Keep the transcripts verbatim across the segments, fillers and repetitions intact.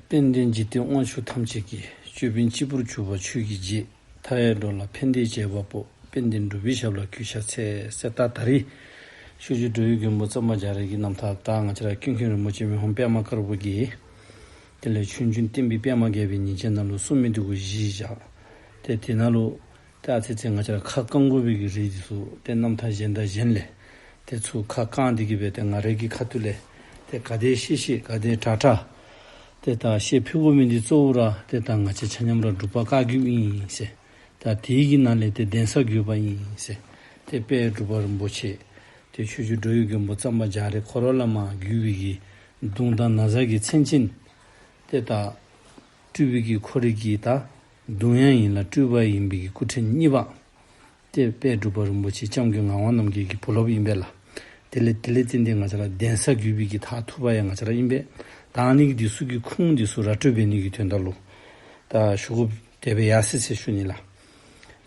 དཔལ་ལྡན་འཇིག་རྟེན་དབང་ཕྱུག་ཐམས་ཅད་ཀྱི། ཅོད་པན་སྤྱི་བོར་གྱུར་པ་ཆོས་ཀྱི་རྗེ། མཐའ་ཡས་འགྲོ་ལ་ཕན་བདེའི་བྱེད་པ་པོ། དཔལ་ལྡན་འབྲུག་པའི་ཞབས་ལ་གུས་ཕྱག་འཚལ། ཟེར་ད་ད་རིས་ཆོས་རྗེ་འགྲོ་བའི་མགོན་པོ་གཙང་པ་རྒྱ་རས་ཀྱི་རྣམ་ཐར། ད་ང་བཅས་ར་ཀུན་མཁྱེན་རིན་པོ་ཆེ་མི་ཕམ་པདྨ་དཀར་པོ་གིས་དེ་ལས་ཆོས་འབྱུང་བསྟན་པའི་པདྨ་རྒྱས་པའི་ཉིན་བྱེད་ནང་ལུ་གསུངས་མི་འདི་གུ་གཞི་བཞག་སྟེ་དེ་ནང་ལུ་ཏེ་ཨ་ཙི་ཙི་ང་བཅས་ར་ཁ་བསྐང་དགོ་པའི་གི་རིགས་འདི་ཚུ་ཏེ་རྣམ་ཐར་གཞན་དང་གཞན་ལས་ཏེ་ཚུར་ཁ་བསྐང་སྟེ་གི་སྦེ་ཏེ་ང་རའི་གི་ཁ་ཐུག་ལས་ཏེ་ག་དེ་ཤེས་ཤེས་ག་དེ་དྲག་དྲག་ཏེ་ད་བཤད་ཕུལ་དགོ་མི་འདི་གཙོ་བོ་ར་ཏེ་ད་ང་བཅས་ཆ་མཉམ་ར་འབྲུག་པ་བཀའ་བརྒྱུད་ཨིན་ཟེར། ད་དེའི་གི་ནང་ལས་ཏེ་གདན་ས་བརྒྱུད་པ་ཨིན་ཟེར། ཏེ་དཔལ་འབྲུག་པ་རིན་པོ་ཆེ་ཏེ་ཆོས་རྗེ་འགྲོ་བའི་མགོན་པོ་གཙང་པ་རྒྱ་རས་ཁོ་ར་བླ་མ་བརྒྱུད་པའི་གི་གདུང་དང་ན་བཟའ་གི་མཚན་ཅན་ཏེ་ད་སྤྲུལ་པའི་གི་ཁོ་རའི་གི་ད་གདུང་ཡང་ཡིན་ལ་སྤྲུལ་པ་ཡིན་པའི་གི་སྐུ་ཕྲེང་གཉིས་པ་ཏེ་དཔལ་འབྲུག་པ་རིན་པོ་ཆེ་སྐྱབས་མགོན་ངག་དབང་རྣམ་རྒྱལ་གྱི་བུ་སློབ་ཨིན་པས་ལགས། དེ་ལས་དེ་ལས་བརྟེན་ཏེ་ང་བཅས་ར་གདན་ས་བརྒྱུད་པའི་གི་མཐར་ཐུག་པ་ཡང་ང་བཅས་ར་ཨིན་པས། ད་ཨ་ནི་གི་འདི་ཚུ་གི་ཁུངས་འདི་ཚུ་ར་སྤྲོད་འབད་ནི་གི་དོན་དག་ལུ་ད་ཞུ་དགོཔ་དེ་སྦེ་ཡར་སོ་ཡི་ཟེར་ཞུ་ནི་ལགས།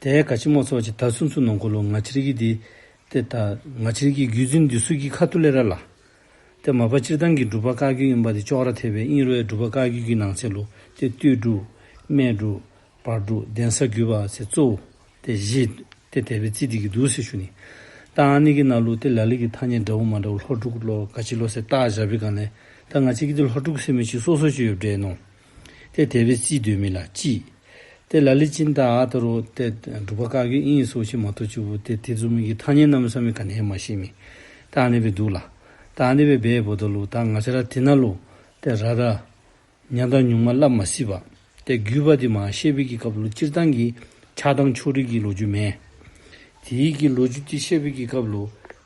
ཏེ་ག་ཅི་སྨོ་ཟེར་བ་ཅིན་ད་ཚུན་ཚོད་ནང་འཁོད་ལུ་ང་བཅས་རའི་གི་འདི་ཏེ་ད་ང་བཅས་རའི་གི་བརྒྱུད་འཛིན་འདི་ཚུ་གི་ཁ་ཐུག་ལས་ར་ལགས། ཏེ་མ་པ་སྤྱིར་བཏང་གི་འབྲུག་པ་བཀའ་བརྒྱུད་ཨིན་པ་འདི་ཅོག་ར་འཐདཔ་སྦེ་ཨིན་རུང་འབྲུག་པ་བཀའ་བརྒྱུད་ཀྱི་ནང་གསེས་ལུ་ཏེ་སྟོད་འབྲུག་སྨད་འབྲུག་བར་འབྲུག་གདན་ས་བརྒྱུད་པ་ཟེར་གཙོ་བོ་ཏེ་བཞི་ཏེ་དེ་སྦེ་བརྩི་སྟེ་གི་འདུག་ཟེར་ཞུ་ནི། ད་ཨ་ནི་གི་ནང་ལུ་ཏེ་ལ་ལུ་གི་ཐ་སྙད་འདྲཝ་མ་འདྲཝ་ལྷོ་འབྲུག་ལོ་ག་ཅི་ལོ་ཟེར་བཏགས་བཞག་པའི་སྒང་ལས་ད་ང་བཅས་ཀྱི་འདི་ལྷོ་འབྲུག་ཟེར་མི་ཅིག་སོ་སོ་ཅིག་ཡོདཔ་འདྲས་མནོ། ཏེ་དེ་སྦེ་བརྩི་སྡོད་མི་ལགས་གཅིག། ཏེ་ལ་ལུ་ཅིག་ད་ཨ་ད་རུང་ཏེ་འབྲུག་པ་བཀའ་བརྒྱུད་ཨིན་ཟེར་ཅིག་མ་གཏོགས་ཅིག་པོ་ཏེ་དེ་བཟུམ་མའི་གི་ཐ་སྙད་གནམ་མེད་ས་མེད་ག་ནི་ཡང་མ་ཤེས་མི་ད་ཨ་ནི་སྦེ་འདུག་ལགས། ད་ཨ་ནི་སྦེ་འབདཝ་ད་ལུ་ད་ང་བཅས་ར་དེ་ནང་ལུ་ཏེ་ར་ར་ཉག་དང་ཉུང་མ་སླབ་མ་སྲིད་པ། ཏེ་བརྒྱུད་པ་འདི་མར་བཤད་པའི་གི་སྐབས་ལུ་སྤྱིར་བཏང་གི་ཆགས་སྡང་ཕྱོགས་རིས་ཀྱི་ལོ་རྒྱུས་མེན། དེའི་གི་ལོ་རྒྱུས་འདི་བཤད་པའི་གི་སྐབས་ལུ་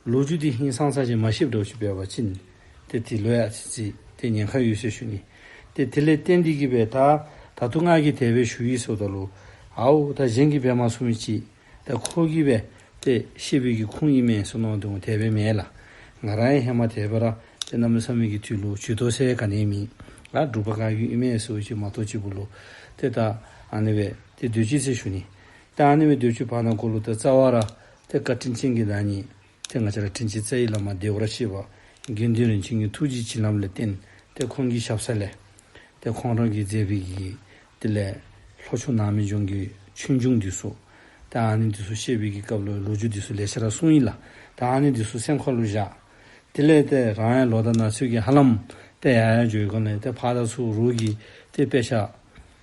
ལོ་རྒྱུས་འདི་ཧིང་སངས་ས་ཅིག་མ་བཤདཔ་འདྲཝ་ཅིག་འབད་བ་ཅིན་ཏེ་དེ་ལུ་ཡང་ཨ་ཙི་ཙི་ཏེ་ཉེན་ཁ་ཡོད་ཟེར་ཞུ་ནི། ཏེ་དེ་ལས་བརྟེན་ཏེ་གི་སྦེ་ད་ད་ལྟོ་ང་གིས་དེ་སྦེ་ཞུ་ཡི་ཟེརཝ་ད་ལུ་ཨའོ་ད་གཞན་གྱིས་འབད་མ་ཚུགས་མི་ཅིག་ད་ཁོ་གིས་སྦེ་ཏེ་བཤད་པའི་གི་ཁུངས་ཨིན་མས་ཟེར་མནོ་སྟེ་འོང་དེ་སྦེ་མེན་ལགས། ང་ར་ཡང་ཧེ་མ་དེ་སྦེ་ར་ཏེ་གནམ་མེད་ས་མེད་ཀྱི་དུས་ལུ་ཇུས་གཏོགས་ཟེར་ག་ནི་མེད། ང་འབྲུག་པ་བཀའ་བརྒྱུད་ཨིན་མས་ཟེར་ཅིག་མ་གཏོགས་ཅིག་པོ་ལུ་ཏེ་ད་ཨ་ནི་སྦེ་ཏེ་སྡོད་ཅི་ཟེར་ཞུ་ནི། ད་ཨ་ནི་སྦེ་སྡོད་ཅི་བར་ན་འཁོད་ལུ་ད་རྩ་བ་ར་ཏེ་བཀའ་དྲིན་ཅན་གྱི་བདག་ཉིད་ཏེ་ང་བཅས་ར་དྲིན་ཅན་རྩ་བའི་བླ་མ་བདེ་བར་གཤེགས་པ་དགེ་འདུན་རིན་ཆེན་གྱི་ཐུགས་རྗེ་བྱིན་རླབས་ལས་བརྟེན་ཏེ་ཁོང་གི་ཞབས་ས་ལས་ཏེ་ཁོང་ར་གིས་མཛད་པའི་གི་དེ་ལས་ལྷོ་ཕྱོགས་ནགས་མོའི་ལྗོངས་ཀྱི་ཆོས་འབྱུང་འདི་ཚུ་ད་ཨ་ནི་འདི་ཚུ་བཤད་པའི་གི་སྐབས་ལུ་ལོ་རྒྱུས་འདི་ཚུ་ལེ་ཤ་ར་གསུངས་ཡི་ལགས། ད་ཨ་ནི་འདི་ཚུ་སེམས་ཁ་ལུ་བཞག། དེ་ལས་ཏེ་རང་ཡང་ལོ་དང་ན་ཚོད་ཀྱིས་ཧ་ལམ་ཏེ་ཡར་ཡར་འགྱོ་བའི་སྒང་ལས་ཏེ་ཕར་དང་ཚུར་རོགས་ཀྱི་ཏེ་དཔེ་ཆ་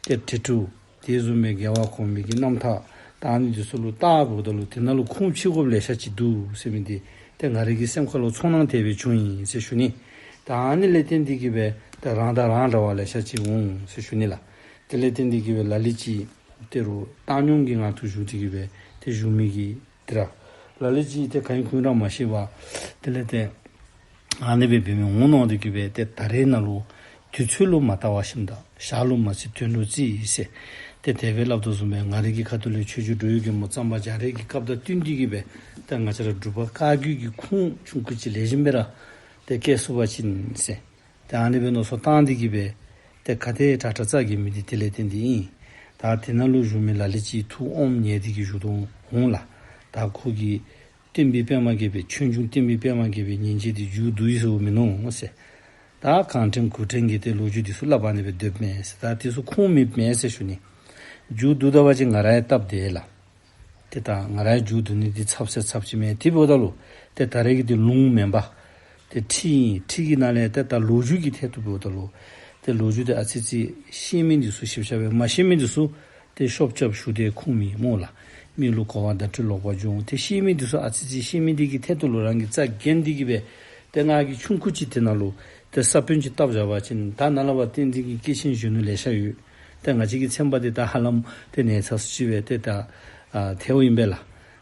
ཏེ་བྲིས་དྲུག་དེ་བཟུམ་མའི་རྒྱལ་བ་གོང་མའི་གི་རྣམ་ཐར་ད་ཨ་ནི་འདི་ཚུ་ལུ་བལྟཝ་ད་ལུ་དེ་ནང་ལུ་ཁུངས་ཕྱེ་དགོཔ་ལེ་ཤ་ཅིག་འདུག་ཟེར་མི་འདི་ཏེ་ང་རའི་གི་སེམས་ཁ་ལུ་ཚོར་སྣང་དེ་སྦེ་བྱུང་ཡི་ཟེར་ཞུ་ནི། ད་ཨ་ནི་ལས་བརྟེན་ཏེ་གི་སྦེ་ཏེ་རང་དང་རང་འདྲ་བ་ལེ་ཤ་ཅིག་འོང་ཟེར་ཞུ་ནི་ལགས། དེ་ལས་བརྟེན་ཏེ་གི་སྦེ་ལ་ལུ་ཅིག་ཏེ་རུང་བཏང་སྙོམས་ཀྱི་ངང་དུ་བཞུགས་ཏེ་གི་སྦེ་ཏེ་བཞུགས་མི་གི་ཏེ་ར་ལ་ལུ་ཅིག་ཏེ་ག་ཨིན་གུ་ཨིན་ར་མ་ཤེས་པར་དེ་ལས་ཏེ་ཨ་ནི་སྦེ་འབད་མི་འོང་མནོ་སྟེ་གི་སྦེ་ཏེ་ད་རེས་ནང་ལུ་དུས་ཚོད་ལུ་མ་བལྟ་བར་ཞིནམ་ད་ཞག་ལུ་མ་ཚིག་དོན་ལུ་རྩིས་ཟེར་ཏེ་དེ་སྦེ་སླབ་དོ་བཟུམ་སྦེ་ང་རའི་གི་ཁ་ཐུག་ལས་ཆོས་རྗེ་འགྲོ་བའི་མགོན་པོ་གཙང་པ་རྒྱ་རས་ཀྱི་སྐབས་དང་བསྟུན་ཏེ་གི་སྦེ་ཏེ་ང་བཅས་ར་འབྲུག་པ་བཀའ་བརྒྱུད་ཀྱི་ཁུངས་ཆུང་ཀུ་ཅིག་ལེགས་ཤོམ་སྦེ་ར་ཏེ་བཀལ་ཚུགས་པ་ཅིན་ཟེར། ཏེ་ཨ་ནི་སྦེ་མནོ་བསམ་བཏང་སྟེ་གི་སྦེ་ཏེ་ག་དེ་དྲག་དྲག་རྩ་རྒྱས་མི་འདི་དེ་ལས་བརྟེན་ཏེ་ཨིན། ད་དེ་ནང་ལུ་བཞུགས་མི་ལ་ལུ་ཅིག་ཐུགས་ཨོམ་ཉལ་ཏེ་གི་བཞུགས་དོ་འོང་ལགས། ད་ཁོ་གིས་བསྟན་པའི་པདྨ་རྒྱས་པའི་ཆོས་འབྱུང་བསྟན་པའི་པདྨ་རྒྱས་པའི་ཉིན་བྱེད་འདི་མཇུག་བསྡུ་ཡི་ཟེར་མི་མནོ་ཟེར། ད་གང་དྲན་གུ་དྲན་གྱི་ཏེ་ལོ་རྒྱུས་འདི་ཚུ་སླབ་ཨ་ནི་སྦེ་སྡོདཔ་མས་ཟེར། ད་དེ་ཚུ་ཁུངས་མེདཔ་མས་ཟེར་ཞུ་ནི། མཇུག་བསྡུ་ད་པ་ཅིན་ང་ར་ཡང་སྟབས་བདེ་ལགས། ཏེ་ད་ང་ར་ཡང་མཇུག་བསྡུ་ནི་འདི་ཚབ་ཟེར་ཚབ་ཅིག་མས། དེ་འབདཝ་ད་ལུ་ཏེ་ད་རེས་ཀྱི་འདི་ལུང་མེན་པར་ཏེ་ཁྲིད་ཨིན། ཁྲིད་ཀྱི་ནང་ལས་ཏེ་ད་ལོ་རྒྱུས་ཀྱི་ཐད་དུ་འབདཝ་ད་ལུ་ཏེ་ལོ་རྒྱུས་འདི་ཨ་ཙི་ཙི་ཤེས་མི་འདི་ཚུ་ཞིབ་ཆ་སྦེ་མ་ཤེས་མི་འདི་ཚུ་ཏེ་ཤོབ་རྐྱབ་ཞུ་སྟེ་ཁུངས་མེད་སྨོ་ལགས། མི་ལུ་གོ་བ་བརྡ་སྤྲོད་ལོག་པ་འབྱུང་། ཏེ་ཤེས་མི་འདི་ཚུ་ཨ་ཙི་ཙི་ཤེས་མི་འདི་གི་ཐད་དུ་ལུ་རང་གིས་རྩ་འགེངས་ཏེ་གི་སྦེ་ཏེ་ང་གིས་ཆུང་ཀུ་ཅིག་དེ་ནང་ལུ་ཏེ་ས་བོན་ཅིག་བཏབ་བཞག་པ་ཅིན་ད་ནཱ་ལས་ཕར་བསྟན་འཛིན་གྱི་སྐྱེས་ཆེན་གཞོན་ནུ་ལེ་ཤ་ཡོད། ཏེ་ང་བཅས་ཀྱི་ཚན་པ་འདི་ད་ཧ་ལམ་ཏེ་ནད་ཚ་སུ་ཅིག་སྦེ་ཏེ་ད་ཨ་ཐལཝ་ཨིན་པས་ལགས།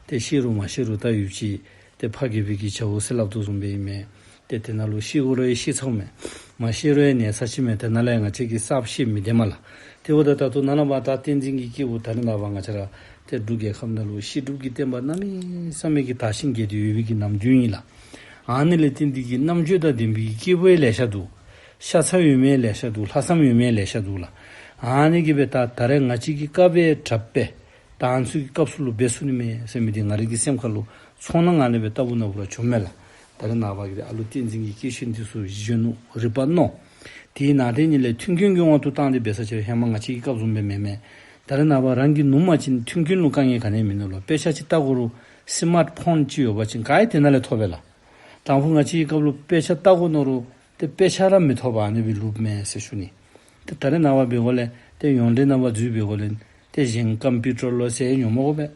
ཏེ་ཤེས་རུང་མ་ཤེས་རུང་ད་ཡུདཔ་ཅིག་ཏེ་ཕ་རྒས་པའི་གི་བྱ་བ་ཟེར་སླབ་དོ་བཟུམ་སྦེ་ཨིན་མས། ཏེ་དེ་ནང་ལུ་ཤེས་དགོ་རུང་ཡང་ཤེས་ཚརཝ་མས། མ་ཤེས་རུང་ཡང་ནད་ཚ་ཅིག་མས། དེ་ནང་ལས་ང་བཅས་ཀྱིས་གསརཔ་བཤད་མི་བདེ་མས་ལགས། དེ་འབདཝ་ད་ད་ལྟོ་ནཱ་ལས་ཕར་ད་བསྟན་འཛིན་གྱི་སྐྱེས་བུ་ད་རེས་ནངས་པ་ང་བཅས་ར་ཏེ་འབྲུག་རྒྱལ་ཁབ་ནང་ལུ་བཤད་སྒྲུབ་ཀྱི་བསྟན་པ་གནམ་མེད་ས་མེད་ཀྱི་དར་ཞིང་རྒྱས་ཏེ་ཡོད་པའི་གི་ནམ་རྒྱུན་ཨིན་ལགས། ཨ་ནི་ལས་བརྟེན་ཏེ་གི་རྣམ་དཔྱོད་དང་ལྡན་པའི་གི་སྐྱེས་བུ་ཡང་ལེ་ཤ་འདུག། ཤ་ཚ་ཡོད་མི་ཡང་ལེ་ཤ་འདུག། ལྷག་བསམ་ཡོད་མི་ཡང་ལེ་ཤ་འདུག་ལགས། ཨ་ནི་གིས་སྦེ་ད་ད་རེས་ང་བཅས་ཀྱི་སྐབས་ཡང་དྲགཔ་སྦེ་ད་ཨ་ནི་ཚུ་གི་སྐབས་སུ་ལུ་འབད་ཚུགས་ནི་མས་ཟེར་མི་འདི་ང་རའི་གི་སེམས་ཁ་ལུ་ཚོར་སྣང་ཨ་ནི་སྦེ་ལྟ་བུ་ན་བུ་ར་བྱུངམ་མས་ལགས། ད་རེས་ནངས་པ་གི་ཨ་ལུ་བསྟན་འཛིན་གྱི་སྐྱེས་ཆེན་འདི་ཚུ་གཞོན་ནུ་རིག་པ་རྣོ། དེའི་ནང་དེ་གཉིས་ལས་མཐུན་རྐྱེན་གྱི་དབང་དུ་བཏང་སྟེ་འབད་ས་ཅིག་རུང་ཧེ་མ་ང་བཅས་ཀྱི་སྐབས་བཟུམ་སྦེ་མེན་མས། ད་རེས་ནངས་པ་རང་གིས་ནུམ་པ་ཅིན་མཐུན་རྐྱེན་ལུ་དཀའ་ངལ་ག་ནི་ཡང་མིན་ནུག་ལོ། དཔེ་ཆ་ཅིག་ལྟ་དགོ་རུང་སི་མཱཊ་ཕོན་ཅིག་ཡོད་པ་ཅིན་ག་ཡང་དེ་ནང་ལས་ཐོབ་པས་ལགས། དང་ཕུ་ང་བཅས་ཀྱི་སྐབས་ལུ་དཔེ་ཆ་ལྟ་དགོ་མནོ་རུང་ཏེ་དཔེ་ཆ་ར་མི་ཐོབ་པར་ཨ་ནི་སྦེ་ལུསཔ་མས་ཟེར་ཞུ་ནི། ཏེ་ད་རེས་ནངས་པ་འབད་དགོ་ལས་ཏེ་ཡོངས་འབྲེལ་ནང་འཛུལ་འབད་དགོ་ལས་ཏེ་གཞན་ཀམ་པིའུ་ཊར་ལོ་ཟེར་ཉོ་མ་དགོ་པས།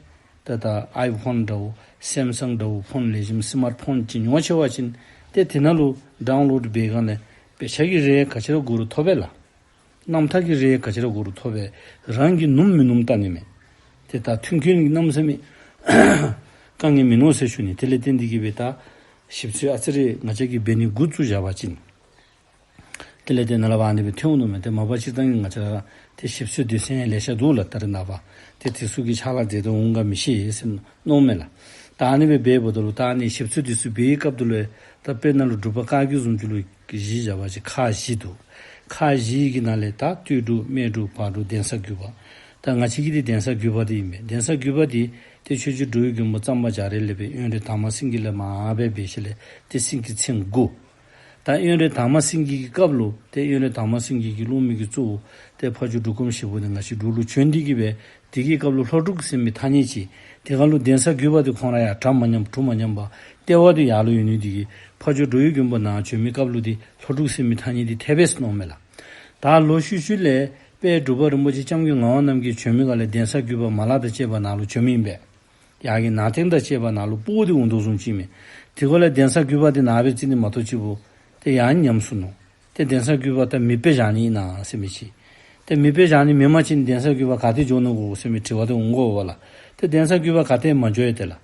ད་ད་ཨའི་ཕོན་འདྲཝ་སེམ་སང་འདྲཝ་ཕོན་ལེགས་ཤོམ་སི་མཱཊ་ཕོན་ཅིག་ཉོ་ཆེ་བ་ཅིན་ཏེ་དེ་ནང་ལུ་ཌའུན་ལོཌ་འབད་སྒང་ལས་དཔེ་ཆ་གི་རེ་ག་ཅི་ར་དགོ་རུང་ཐོབ་པས་ལགས། རྣམ་ཐར་གྱི་རེ་ག་ཅི་ར་དགོ་རུང་ཐོབ་པས། རང་གིས་ནུམ་མི་ནུམ་བལྟ་ནི་མས། ཏེ་ད་མཐུན་རྐྱེན་གྱི་གནམ་མེད་ས་མེད་དཀའ་ངལ་མིན་ནུག་ཟེར་ཞུ་ནི། དེ་ལས་བརྟེན་ཏེ་གིས་སྦེ་ད་ཞིབ་འཚོལ་ཨ་ཙི་རེ་ང་བཅས་ཀྱིས་འབད་ནི་འགོ་བཙུགས་བཞག་པ་ཅིན་དེ་ལས་ཏེ་ནཱ་ལས་ཕར་ཨ་ནི་སྦེ་ཐོན་འོང་ནུག་མས། ཏེ་མ་པ་སྤྱིར་བཏང་གི་ང་བཅས་ར་ཏེ་ཞིབ་འཚོལ་སྡེ་ཚན་ལེ་ཤ་འདུག་ལགས། ད་རེས་ནངས་པ་ཏེ་དེ་ཚུ་གི་ཕྱག་ལཱ་མཛད་དོ་འོང་ག་མི་ཤེས་ཟེར་མནོཝ་མས་ལགས། ད་ཨ་ནི་སྦེ་འབདཝ་ད་ལུ་ད་ཨ་ནི་ཞིབ་འཚོལ་འདི་ཚུ་འབད་བའི་སྐབས་དེ་ལུ་ད་དཔེར་ན་ལུ་འབྲུག་པ་བཀའ་བརྒྱུད་བཟུམ་ཅིག་ལུ་གཞི་བཞག་པ་ཅིན་ཁག་བཞི་འདུག། ཁག་བཞི་གི་ནང་ལས་ད་སྟོད་འབྲུག་སྨད་འབྲུག་བར་འབྲུག་གདན་ས་བརྒྱུད་པ། ད་ང་བཅས་ཀྱི་འདི་གདན་ས་བརྒྱུད་པ་འདི་ཨིན་པས། གདན་ས་བརྒྱུད་པ་འདི་ཏེ་ཆོས་རྗེ་འགྲོ་བའི་མགོན་པོ་གཙང་པ་རྒྱ་རས་ལས་སྦེ་དབོན་རས་དར་མ་སེང་གེ་ལས་མར་འབད་འབད་ཞིནམ་ལས་ཏེ་སེང་གེ་མཚན་དགུ། ད་དབོན་རས་དར་མ་སེང་གེ་གི་སྐབས་ལུ་ཏེ་དབོན་རས་དར་མ་སེང་གེ་གི་སློབ་མའི་གི་གཙོ་བོ་ཏེ་ཕ་ཇོ་འབྲུག་སྒོམ་ཞིག་པོ་འདི་ང་བཅས་འབྲུག་ལུ་བྱོན་ཏེ་གིས་སྦེ་དེ་གི་སྐབས་ལུ་ལྷོ་འབྲུག་ཟེར་མི་ཐ་སྙད་ཅིག། དེ་སྒང་ལུ་གདན་ས་བརྒྱུད་པ་འདི་ཁོང་ར་ཡང་གྲ་མ་ཉམས་གྲུ་མ་ཉམས་པར་ལྟེ་བ་འདི་ཡར་ལུ་ཡོད་ནི་འདི་གིས་ཕ་ཇོ་འགྲོ་བའི་མགོན་པོ་ནཱ་བྱོན་མི་སྐབས་ལུ་འདི་ལྷོ་འབྲུག་ཟེར་མི་ཐ་སྙད་འདི་ཐལ་བས་ཟེར་མནོཝ་མས་ལགས། ད་ལོག་ཤུལ་ཤུལ་ལས་དཔལ་འབྲུག་པ་རིན་པོ་ཆེ་སྐྱབས་མགོན་ངག་དབང་རྣམ་རྒྱལ་བྱོན་མི་སྒང་ལས་གདན་ས་བརྒྱུད་པ་མ་ལག་དང་བཅས་པ་ནཱ་ལུ་བྱོན་མི་ཨིན་པས། ཡར་གྱི་ནང་རྟེན་དང་བཅས་པ་ནཱ་ལུ་སྤོ་སྟེ་འོང་དོ་བཟུམ་ཅིག་མས། དེ་སྒང་ལས་གདན་ས་བརྒྱུད་པ་འདི་ནཱ་སྦེ་བརྩི་ནི་མ་གཏོགས་ཅིག་པོ་ཏེ་ཡང་ཉམས་སོ་ནུག། ཏེ་གདན་ས་བརྒྱུད་པ་ད་མེདཔ་སྦེ་བཞག་ནི་ཨིན་ན་ཟེར་མི་ཅིག། ཏེ་མེདཔ་སྦེ་བཞག་ནི་མེན་པ་ཅིན་གདན་ས་བརྒྱུད་པ་ག་ཏེ་འགྱོ་ནུག་གོ་ཟེར་མི་དྲི་བ་འདི་འོང་དགོ་པས་ལགས། ཏེ་གདན་ས་བརྒྱུད་པ་ག་ཏེ་མ་འགྱོ་ཡི་ཏེ་ལགས།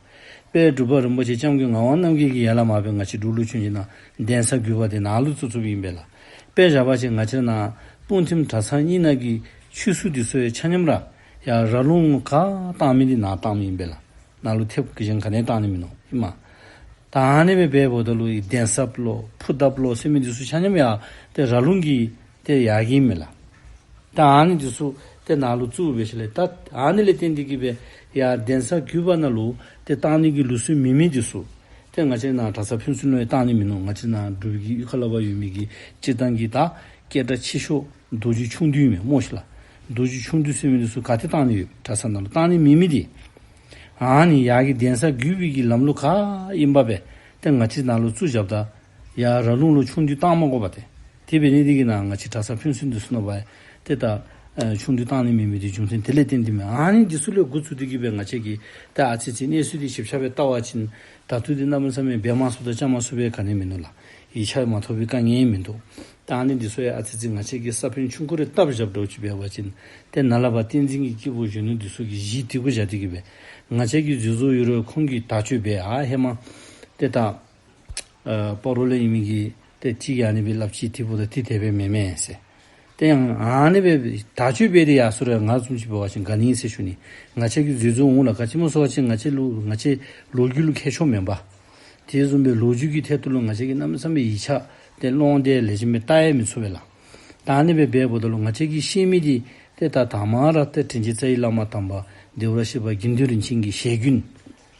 དཔལ་འབྲུག་པ་རིན་པོ་ཆེ་སྐྱབས་མགོན་ངག་དབང་རྣམ་རྒྱལ་གྱིས་ཡར་ལས་མར་སྦེ་ང་བཅས་འབྲུག་ལུ་བྱོན་ཞིནམ་ལས་གདན་ས་བརྒྱུད་པ་འདི་ནཱ་ལུ་བཙུགས་བཙུགསཔ་ཨིན་པས་ལགས། དཔེ་བཞག་པ་ཅིན་ང་བཅས་ནཱ་སྤུངས་ཐིམ་གྲྭ་ཚང་གཉིས་ནང་གི་ཆོས་སྲུང་འདི་ཚུ་ཡང་ཆ་མཉམ་ར་ཡར་ར་ལུང་ལུ་ག་བཏང་མི་འདི་ནཱ་བཏང་མི་ཨིན་པས་ལགས། ནཱ་ལུ་ཐེབས་གཞན་ག་ནི་ཡང་བཏང་ནི་མིན་ནུག་ཨིན་མས། ད་ཨ་ནི་སྦེ་འབདཝ་ད་ལུ་གདན་ས་ལོ་ཕུ་ཐབ་ལོ་ཟེར་མི་འདི་ཚུ་ཆ་མཉམ་ཡར་ཏེ་ར་ལུང་གི་ཏེ་ཡར་གྱི་ཨིན་མས་ལགས། ད་ཨ་ནི་འདི་ཚུ་ཏེ་ནཱ་ལུ་བཙུགས་འབད་ཞིནམ་ལས་ད་ཨ་ནི་ལས་བརྟེན་ཏེ་གིས་སྦེ་ཡར་གདན་ས་བརྒྱུད་པ་ནང་ལུ་ཏེ་བཏང་ནི་གི་ལུགས་སྲོལ་མེད་མི་འདི་ཚུ་ཏེ་ང་བཅས་ནཱ་གྲྭ་ཚང་ཕན་ཚུན་ལུ་ཡང་བཏང་ནི་མིན་ནུག། ང་བཅས་ནཱ་འབྲུག་པའི་གི་གཡུས་ཁ་ལས་ཕར་ཡོད་མི་གི་སྤྱིར་བཏང་གི་ད་སྐད་གྲགས་ཆེ་ཤོས་རྡོ་རྗེ་ཆུང་བདུན་མས་སྨོ་ཤིག་ལགས། རྡོ་རྗེ་ཆུང་བདུན་ཟེར་མི་འདི་ཚུ་ག་ཏེ་བཏང་ནི་ཡོད། གྲྭ་ཚང་ནང་ལུ་བཏང་ནི་མེད་མི་འདི། ཨ་ནི་ཡར་གྱི་གདན་ས་བརྒྱུད་པའི་གི་ལམ་ལུགས་ག་ཨིནམ་སྦེ་ཏེ་ང་བཅས་ནཱ་ལུ་བཙུགས་བཞགཔ་ད་ཡར་ར་ལུང་ལུ་ཆུང་བདུན་བཏང་མ་དགོ་པས་ཏེ། དེ་འབད་ནི་འདི་གིས་ནཱ་ང་བཅས་གྲྭ་ཚང་ཕན་ཚུན་འདི་ཚུ་ནང་ཕར་ཏེ་ད་ཨེ་ཆུང་བདུན་བཏང་ནི་མེད་མི་འདི་རྒྱུ་མཚན་དེ་ལས་བརྟེན་ཏེ་མས། ཨ་ནི་འདི་ཚུ་ལས་འགོ་བཙུགས་ཏེ་གིས་སྦེ་ང་བཅས་ཀྱིས་ད་ཨ་ཙི་ཙི་གནས་ཚུལ་འདི་ཞིབ་ཆ་སྦེ་བལྟ་བ་ཅིན་ད་ལྟོ་འདི་གནམ་མེད་ས་མེད་འབད་མ་ཚུགསཔ་དང་བཅའ་མ་ཚུགསཔ་སྦེ་ག་ནི་མིན་ནུག་ལགས། ཡིག་ཆ་མ་ཐོབ་པའི་དཀའ་ངལ་མིན་འདུག། ད་ཨ་ནི་འདི་ཚུ་ཡང་ཨ་ཙི་ཙི་ང་བཅས་ཀྱིས་ས་ཕན་ཆུང་ཀུ་རེ་བཏབ་བཞགཔ་འདྲཝ་ཅིག་འབད་བ་ཅིན་ཏེ་ནཱ་ལས་ཕར་བསྟན་འཛིན་གྱི་སྐྱེས་བུ་གཞོན་ནུ་འདི་ཚུ་གིས་གཞི་དེ་གུ་བཞག་སྟེ་གིས་སྦེ་ང་བཅས་ཀྱིས་འཛོལ་བཟོ་ཡོད་རུང་ཁོང་གིས་དག་བཅོས་འབད། ཨ་ཧེ་མ་ཏེ་ད་ཨ་སྤ་རོ་ལས་ཨིན་མི་གི་ཏེ་གཅིག་གིས་ཨ་ནི་སྦེ་སླབ་ཅི། དེ་འབདཝ་ད་དེ་དེ་སྦེ་མེན་མས་ཟེར། ཏེ་ཡང་ཨ་ནི་སྦེ་དག་བཅོས་འབད་དེ་ཡར་སོང་རུང་ང་བཟུམ་ཅིག་འབད་བ་ཅིན་ག་ནི་ཟེར་ཞུ་ནི། ང་བཅས་ཀྱིས་འཛོལ་བཟོ་འོང་ལགས། ག་ཅི་སྨོ་ཟེར་བ་ཅིན་ང་བཅས་ལུ་ང་བཅས་ལོ་རྒྱུས་ལུ་མཁས་མཆོག་མེན་པས། དེ་བཟུམ་སྦེ་ལོ་རྒྱུས་ཀྱི་ཐད་དུ་ལུ་ང་བཅས་ཀྱིས་གནམ་མེད་ས་མེད་ཡིག་ཆ་ཏེ་ཀློག་སྟེ་ལེགས་ཤོམ་སྦེ་བལྟ་ཡང་མི་ཚུགས་པས་ལགས། ད་ཨ་ནི་སྦེ་འབདཝ་ད་ལུ་ང་བཅས་ཀྱིས་ཤེས་མི་འདི་ཏེ་ད་དང་པ་ར་ཏེ་དྲིན་ཅན་རྩ་བའི་བླ་མ་དམ་པ་བདེ་བར་གཤེགས་པ་དགེ་འདུན་རིན་ཆེན་གྱི་ཞལ་རྒྱུན།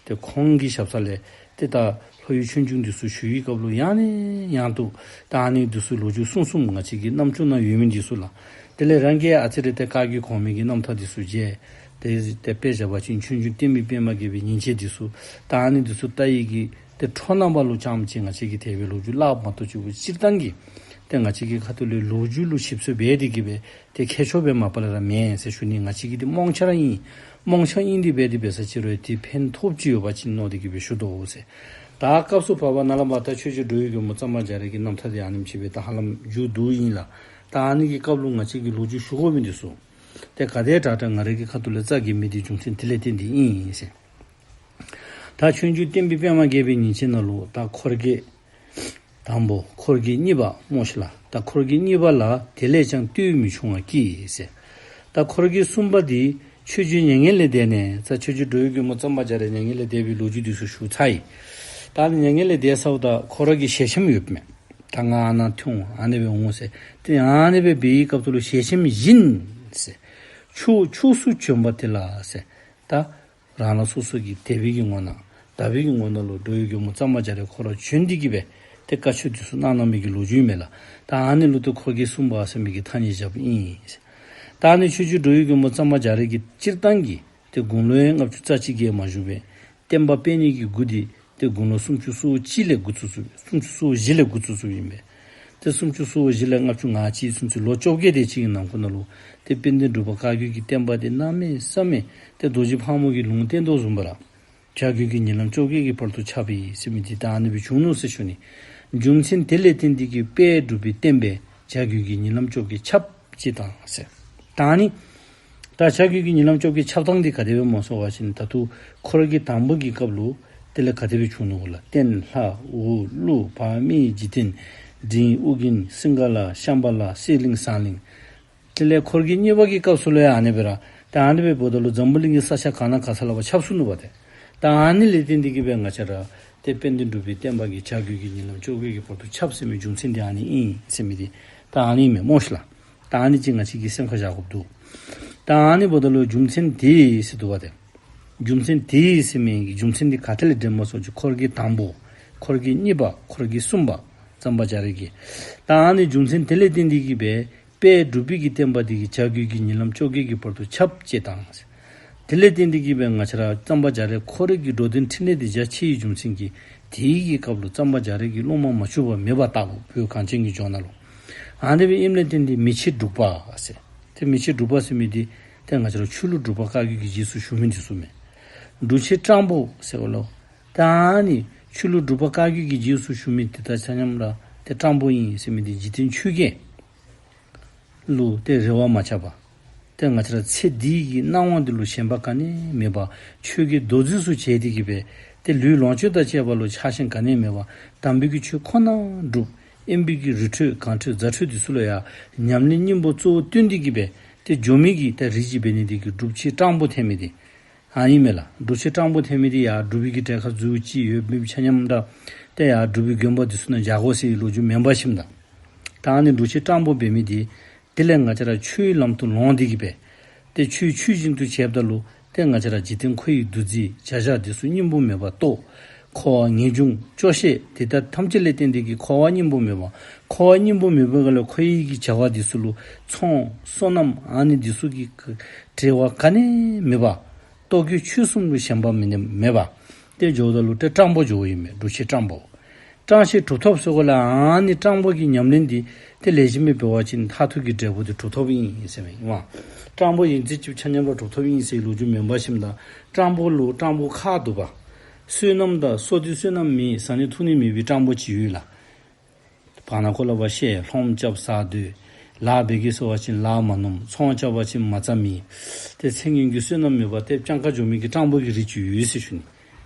ཏེ་ཁོང་གི་ཞབས་ས་ལས་ཏེ་ད་ལྷོ་ཡུལ་ཆོས་འབྱུང་འདི་ཚུ་ཞུ་བའི་སྐབས་ལུ་ཡང་ནས་ཡང་དུ་ད་ཨ་ནི་འདི་ཚུ་ལོ་རྒྱུས་གསུངས་གསུངསམ་ང་བཅས་ཀྱི་རྣམ་ཅོ་ནང་ཡོད་མི་འདི་ཚུ་ལགས། དེ་ལས་རང་གིས་ཨ་ཙི་རེ་ཏེ་བཀའ་བརྒྱུད་གོང་མའི་གི་རྣམ་ཐར་འདི་ཚུ་མཇལ། ཏེ་ཏེ་དཔེ་བཞག་པ་ཅིན་ཆོས་འབྱུང་བསྟན་པའི་པདྨ་རྒྱས་པའི་ཉིན་བྱེད་འདི་ཚུ་ད་ཨ་ནི་འདི་ཚུ་བལྟ་ཡི་གི་ཏེ་འཕྲོ་རྣམ་པ་ལུ་རྐྱངམ་ཅིག་ང་བཅས་ཀྱིས་དེ་སྦེ་ལོ་རྒྱུས་སླབ་མ་གཏོགས་ཅིག་པོ་སྤྱིར་བཏང་གི་ཏེ་ང་བཅས་ཀྱི་ཁ་ཐུག་ལས་ལོ་རྒྱུས་ལུ་ཞིབ་འཚོལ་འབད་དེ་གིས་སྦེ་ཏེ་མཁས་མཆོག་སྦེ་མ་པ་ལས་ར་མེན་ཟེར་ཞུ་ནི། ང་བཅས་ཀྱི་འདི་རྨོངས་ཆ་ར་ཨིན། རྨོངས་ཆ་ཨིན། དེ་འབད་དེ་འབད་ས་ཅིག་རུང་ཏེ་ཕན་ཐོགས་ཅིག་ཡོད་པ་ཅིན་མནོ་སྟེ་གིས་སྦེ་ཞུ་དོ་ཟེར། ད་སྐབས་སུ་བབ་པ་ནཱ་ལས་ཕར་ད་ཆོས་རྗེ་འགྲོ་བའི་མགོན་པོ་གཙང་པ་རྒྱ་རས་ཀྱི་རྣམ་ཐར་འདི་ཨ་ནེམ་ཅིག་སྦེ་ད་ཧ་ལམ་མཇུག་བསྡུཝ་ཨིན་ལགས། ད་ཨ་ནི་གི་སྐབས་ལུ་ང་བཅས་ཀྱིས་ལོ་རྒྱུས་ཞུ་དགོ་མི་འདི་ཚུ་ཏེ་ག་དེ་དྲག་དྲག་ང་རའི་གི་ཁ་ཐུག་ལས་རྩ་འགེངས་མི་འདི་རྒྱུ་མཚན་དེ་ལས་བརྟེན་ཏེ་ཨིན་ཟེར། ད་ཆོས་འབྱུང་བསྟན་པའི་པདྨ་རྒྱས་པའི་ཉིན་བྱེད་ནང་ལུ་ད་འཁོར་གྱི་དང་པོ་འཁོར་གྱི་གཉིས་པ་སྨོ་ཤིག་ལགས། ད་འཁོར་གྱི་གཉིས་པ་ལ་དེ་ལས་ཀྱང་བསྟོད་མི་ཆུང་བ་བསྐྱེད་ཟེར། ད་འཁོར་གྱི་གསུམ་པ་འདི་ཆོས་རྗེ་མྱ་ངན་ལས་འདས་ནས་ད་ཆོས་རྗེ་འགྲོ་བའི་མགོན་པོ་གཙང་པ་རྒྱ་རས་མྱ་ངན་ལས་འདས་པའི་ལོ་རྒྱུས་འདི་ཚུ་ཞུ་ཚར་ཡི། ད་ཨ་ནི་མྱ་ངན་ལས་འདས་ཚརཝ་ད་ཁོ་ར་གི་ཞལ་ཆེམས་ཡོདཔ་མས། ད་ང་ཨ་ནཱ་ཐོན་འོང་ཨ་ནི་སྦེ་འོང་ཟེར། ཏེ་ཨ་ནི་སྦེ་འབད་བའི་སྐབས་སུ་ལུ་ཞལ་ཆེམས་བཞིན་ཟེར། ཕྱོགས་ཕྱོགས་སུ་བྱོན་པ་དེ་ལ་ཟེར། ད་རང་རང་སོ་སོ་གི་དད་པའི་གི་ངོ་ནང་དད་པའི་གི་ངོ་ནང་ལུ་འགྲོ་བའི་མགོན་པོ་གཙང་པ་རྒྱ་རས་ཁོ་ར་བྱོན་ཏེ་གིས་སྦེ་ ཏེ་བཀའ་ཆོས་འདི་ཚུ་གནང་གནང་མི་གི་ལོ་རྒྱུས་མས་ལགས། ད་ཨ་ནི་ལུ་ཏེ་འཁོར་གྱིས་སུན་པ་ཟེར་མི་གི་ཐ་སྙད་བཞགཔ་ཨིན། ད་ཨ་ནི་ཆོས་རྗེ་འགྲོ་བའི་མགོན་པོ་གཙང་པ་རྒྱ་རས་ཀྱིས་སྤྱིར་བཏང་གི་ཏེ་དགུང་ལོ་ཡང་ལྔ་བཅུ་རྩ་གཅིག་བརྒལ་མ་བཞུགས་པས། བསྟན་པ་སྤེལ་ནི་གི་འགོ་འདི་ཏེ་དགུང་ལོ་སུམ་ཅུ་སོ་གཅིག་ལས་འགོ་བཙུགས་བཙུགས། སུམ་ཅུ་སོ་བཞི་ལས་འགོ་བཙུགས་བཙུགསཔ་ཨིན་པས། ཏེ་སུམ་ཅུ་སོ་བཞི་ལས་ལྔ་བཅུ་ང་གཅིག་ཚུན་ཚོད་ལོ་བཅོ་བརྒྱད་དེ་ཅིག་གི་ནང་འཁོད་ནང་ལུ་ཏེ་དཔལ་ལྡན་འབྲུག་པ་བཀའ་བརྒྱུད་ཀྱི་བསྟན་པ་འདི་གནམ་མེད་ས་མེད་ཏེ་རྡོ་རྗེ་ཕག་མོ་གིས་ལུང་བསྟན་དོ་བཟུམ་སྦེ་ར་བྱ་རྒོད་ཀྱི་ཉིན་ལམ་བཅོ་བརྒྱད་ཀྱི་བར་དུ་ཁྱབ་པས་ཟེར་མི་འདི་ད་ཨ་ནི་སྦེ་བྱུང་ནུག་ཟེར་ཞུ་ནི། རྒྱུ་མཚན་དེ་ལས་བརྟེན་ཏེ་གིས་དཔལ་འབྲུག་པའི་བསྟན་པས་བྱ་རྒོད་ཀྱི་ཉིན་ལམ་བཅོ་བརྒྱད་ཁྱབ་ཅེས་དང་ཟེར། ད་ཨ་ནི་ད་བྱ་རྒོད་ཀྱི་ཉིན་ལམ་བཅོ་བརྒྱད་ཁྱབ་ཐངས་འདི་ག་དེ་སྦེ་སྨོ་ཟེར་བ་ཅིན་ད་ལྟོ་འཁོར་གྱི་དང་པོ་གི་སྐབས་ལུ་དེ་ལས་ག་དེ་སྦེ་བྱུང་ནུག་གོ་ལགས། སྟེང་ལྷ་འོག་ཀླུ་བར་མི་འཇིག་རྟེན་འབྲིང་ཨོ་རྒྱན་སིང་ག་ལ་ཤམ་བྷ་ལ་གསེར་གླིང་ཟངས་གླིང་། དེ་ལས་འཁོར་གྱི་གཉིས་པ་གི་སྐབས་སུ་ལུ་ཡང་ཨ་ནི་སྦེ་ར་ད་ཨ་ནི་སྦེ་འབདཝ་ད་ལུ་འཛམ་བུ་གླིང་གི་ས་ཆ་ག་ན་ག་ས་ལུ་ཕར་ཁྱབ་སོ་ནུག་པ་ཏེ། ད་ཨ་ནི་ལས་བརྟེན་ཏེ་གིས་སྦེ་ང་བཅས་ར་ཏེ་དཔལ་ལྡན་འབྲུག་པའི་བསྟན་པ་གིས་བྱ་རྒོད་ཀྱི་ཉིན་ལམ་བཅོ་བརྒྱད་ཀྱི་བར་དུ་ཁྱབ་ཟེར་མི་རྒྱུ་མཚན་འདི་ཨ་ནི་ཨིན་ཟེར་མི་འདི་ད་ཨ་ནི་མས་སྨོ་ཤི་ལགས། ད་ཨ་ནི་ཅིག་ང་བཅས་ཀྱིས་སེམས་ཁར་བཞག་དགོཔ་འདུག། ད་ཨ་ནི་འབདཝ་ད་ལུ་རྒྱུ་མཚན་དེས་ཟེར་འདུག་པ་ཏེ། རྒྱུ་མཚན་དེས་ཟེར་མི་གི་རྒྱུ་མཚན་འདི་ག་ཏེ་ལས་འདྲེན་པ་སོང་ཅི། འཁོར་གྱི་དང་པོ་འཁོར་གྱི་གཉིས་པ་འཁོར་གྱི་གསུམ་པ་གཙང་པ་རྒྱ་རས་ཀྱིས། ད་ཨ་ནི་རྒྱུ་མཚན་དེ་ལས་བརྟེན་ཏེ་གིས་སྦེ་དཔལ་འབྲུག་པའི་གི་བསྟན་པ་འདི་གིས་བྱ་རྒོད་ཀྱི་ཉིན་ལམ་བཅོ་བརྒྱད་ཀྱི་བར་དུ་ཁྱབ་ཅེས་དང་། དེ་ལས་བརྟེན་ཏེ་གིས་སྦེ་ང་བཅས་ར་གཙང་པ་རྒྱ་རས་ཁོ་རའི་གི་འགྲོ་དོན་ཕྲིན་ལས་འདི་རྒྱ་ཆེ་བའི་རྒྱུ་མཚན་གྱིས་དེའི་གི་སྐབས་ལུ་གཙང་པ་རྒྱ་རས་ཀྱི་སློབ་མ་མ་གྱུར་པ་མེད་པ་ལྟ་བུ་བོད་གངས་ཅན་གྱི་ལྗོངས་ནང་ལུ། ཨ་ནི་སྦེ་ཨིནམ་ལས་བརྟེན་ཏེ་མི་ཕྱེད་འབྲུག་པ་ཟེར། ཏེ་མི་ཕྱེད་འབྲུག་པ་ཟེར་མི་འདི་ཏེ་ང་བཅས་ར་ཆོས་ལུགས་འབྲུག་པ་བཀའ་བརྒྱུད་ཀྱི་རྗེས་སུ་ཞུགས་མི་འདི་ཚུ་མས། འབྲུག་ཕྱེད་སྤྲང་པོ་ཟེར་བ་ལུ་ད་ཨ་ནི་ཆོས་ལུགས་འབྲུག་པ་བཀའ་བརྒྱུད་ཀྱི་རྗེས་སུ་ཞུགས་མི་འདི་དང་ཆ་མཉམ་ར་ཏེ་སྤྲང་པོ་ཨིན་ཟེར་མི་འདི་འཇིག་རྟེན་ཆོས་བརྒྱད་ལུ་ཏེ་རེ་བ་མ་ཆགས་པར་ཏེ་ང་བཅས་ར་ཚེ་འདི་གི་སྣང་བ་འདི་ལུ་ཞེན་པ་ག་ནི་མེད་པར་ཆོས་ཀྱི་རྡོ་རྫིས་སུ་བྱས་ཏེ་གིས་སྦེ་ཏེ་ལུས་ལོངས་སྤྱོད་དང་བཅས་པ་ལུ་ཆགས་ཞེན་ག་ནི་མེད་པར་དམ་པའི་གི་ཆོས་ཁོ་ན་སྒྲུབ། དབེན་པའི་གི་རི་ཁྲོད་གངས་ཁྲོད་རྫ་ཁྲོད་འདི་ཚུ་ལུ་ཡང་ཉམས་ལེན་སྙིང་པོ་གཙོ་བོ་བཏོན་ཏེ་གིས་སྦེ་ཏེ་འགྱོ་མི་གི་ཏེ་རིགས་ཅིག་འབད་ནི་འདི་གིས་འབྲུག་ཕྱེད་སྤྲང་པོ་ཐལ་མི་འདི་ཨ་ནི་མས་ལགས། འབྲུག་ཕྱེད་སྤྲང་པོ་ཐལ་མི་འདི་ཡང་འབྲུག་པའི་གི་གྲལ་ཁར་འཛུལ་ཅི་ཡོད་མེད་ཆ་མཉམ་ར་ཏེ་ཡང་འབྲུག་པའི་དགོན་པ་འདི་ཚུ་ནང་བཞག་དགོ་ཟེར་བའི་ལོ་རྒྱུས་མེན་པ་ཞིནམ་ད། ད་ཨ་ནི་འབྲུག་ཕྱེད་སྤྲང་པོ་འབད་མི་འདི་དེ་ལས་ང་བཅས་ར་ཆོས་ལམ་དུ་ལོངས་ཏེ་གིས་སྦེ་ཏེ་ཆོས་ཆོས་བཞིན་དུ་བྱེདཔ་ད་ལུ་ཏེ་ང་བཅས་ར་འཇིག་རྟེན་འཁོར་བའི་འདུ་འཛི་བྱ་བཞག་འདི་ཚུ་སྙིང་པོ་མེད་པར་རྟོགས། འཁོར་བ་ངེས་འབྱུང་སྐྱོ་ཤས་དེ་དག་ཐམས་ཅད་ལས་བརྟེན་ཏེ་གིས་འཁོར་བ་སྙིང་པོ་མེད་པ། འཁོར་བ་སྙིང་པོ་མེད་པའི་སྒང་ལས་འཁོར་བའི་གི་བྱ་བ་འདི་ཚུ་ལུ་ཚོང་སོ་ནམ་ཨ་ནི་འདི་ཚུ་གི་བྲེལ་བ་ག་ནི་མེད་པར་ལྟོ་གོས་ཆོས་གསུམ་ལུ་ཞེན་པ་མི་ནི་མེད་པར་ཏེ་འགྱོཝ་ད་ལུ་ཏེ་སྤྲང་པོ་འགྱོཝ་ཨིན་མས། འབྲུག་ཕྱེད་སྤྲང་པོ། སྤྲང་ཞིང་གྲུབ་ཐོབ་ཟེར་གོ་ལགས། ཨ་ནི་སྤྲང་པོ་གི་ཉམས་ལེན་འདི་ཏེ་ལེགས་ཤོམ་སྦེ་འབད་བ་ཅིན་མཐར་ཐུག་གི་འབྲས་བུ་འདི་གྲུབ་ཐོབ་ཨིན་ཟེར་མས། ཨིན་མས། སྤྲང་པོ་ཨིན་ཚེ་ཅིག་ཆ་མཉམ་ར་གྲུབ་ཐོབ་ཨིན་ཟེར་ལོ་རྒྱུས་མེན་པ་ཞིནམ་ད་སྤྲང་པོ་ལུ་སྤྲང་པོ་ཁག་འདུག་པ། བསོད་ནམས་དང་བསོད་བདེ་བསོད་ནམས་མེད་བཟའ་ནི་འཐུང་ནི་མེད་པའི་སྤྲང་པོ་ཅིག་ཡོད་ལགས། བར་ན་ཁོ་ལ་བ་ཤེས་ལྷམ་རྐྱབ་ཟ་སྡོད། ལཱ་འབད་གེ་ཟེར་བ་ཅིན་ལཱ་མ་ནུམ། ཚོང་རྐྱབ་པ་ཅིན་མ་རྩ་མེད། ཏེ་ཚེ་སྔོན་གྱི་བསོད་ནམས་མེད་པར་ཏེ་སྤྱང་ཀ་འགྱོ་མི་གི་སྤྲང་པོ་གི་རིགས་ཅིག་ཡོད་ཟེར་ཞུ་ནི།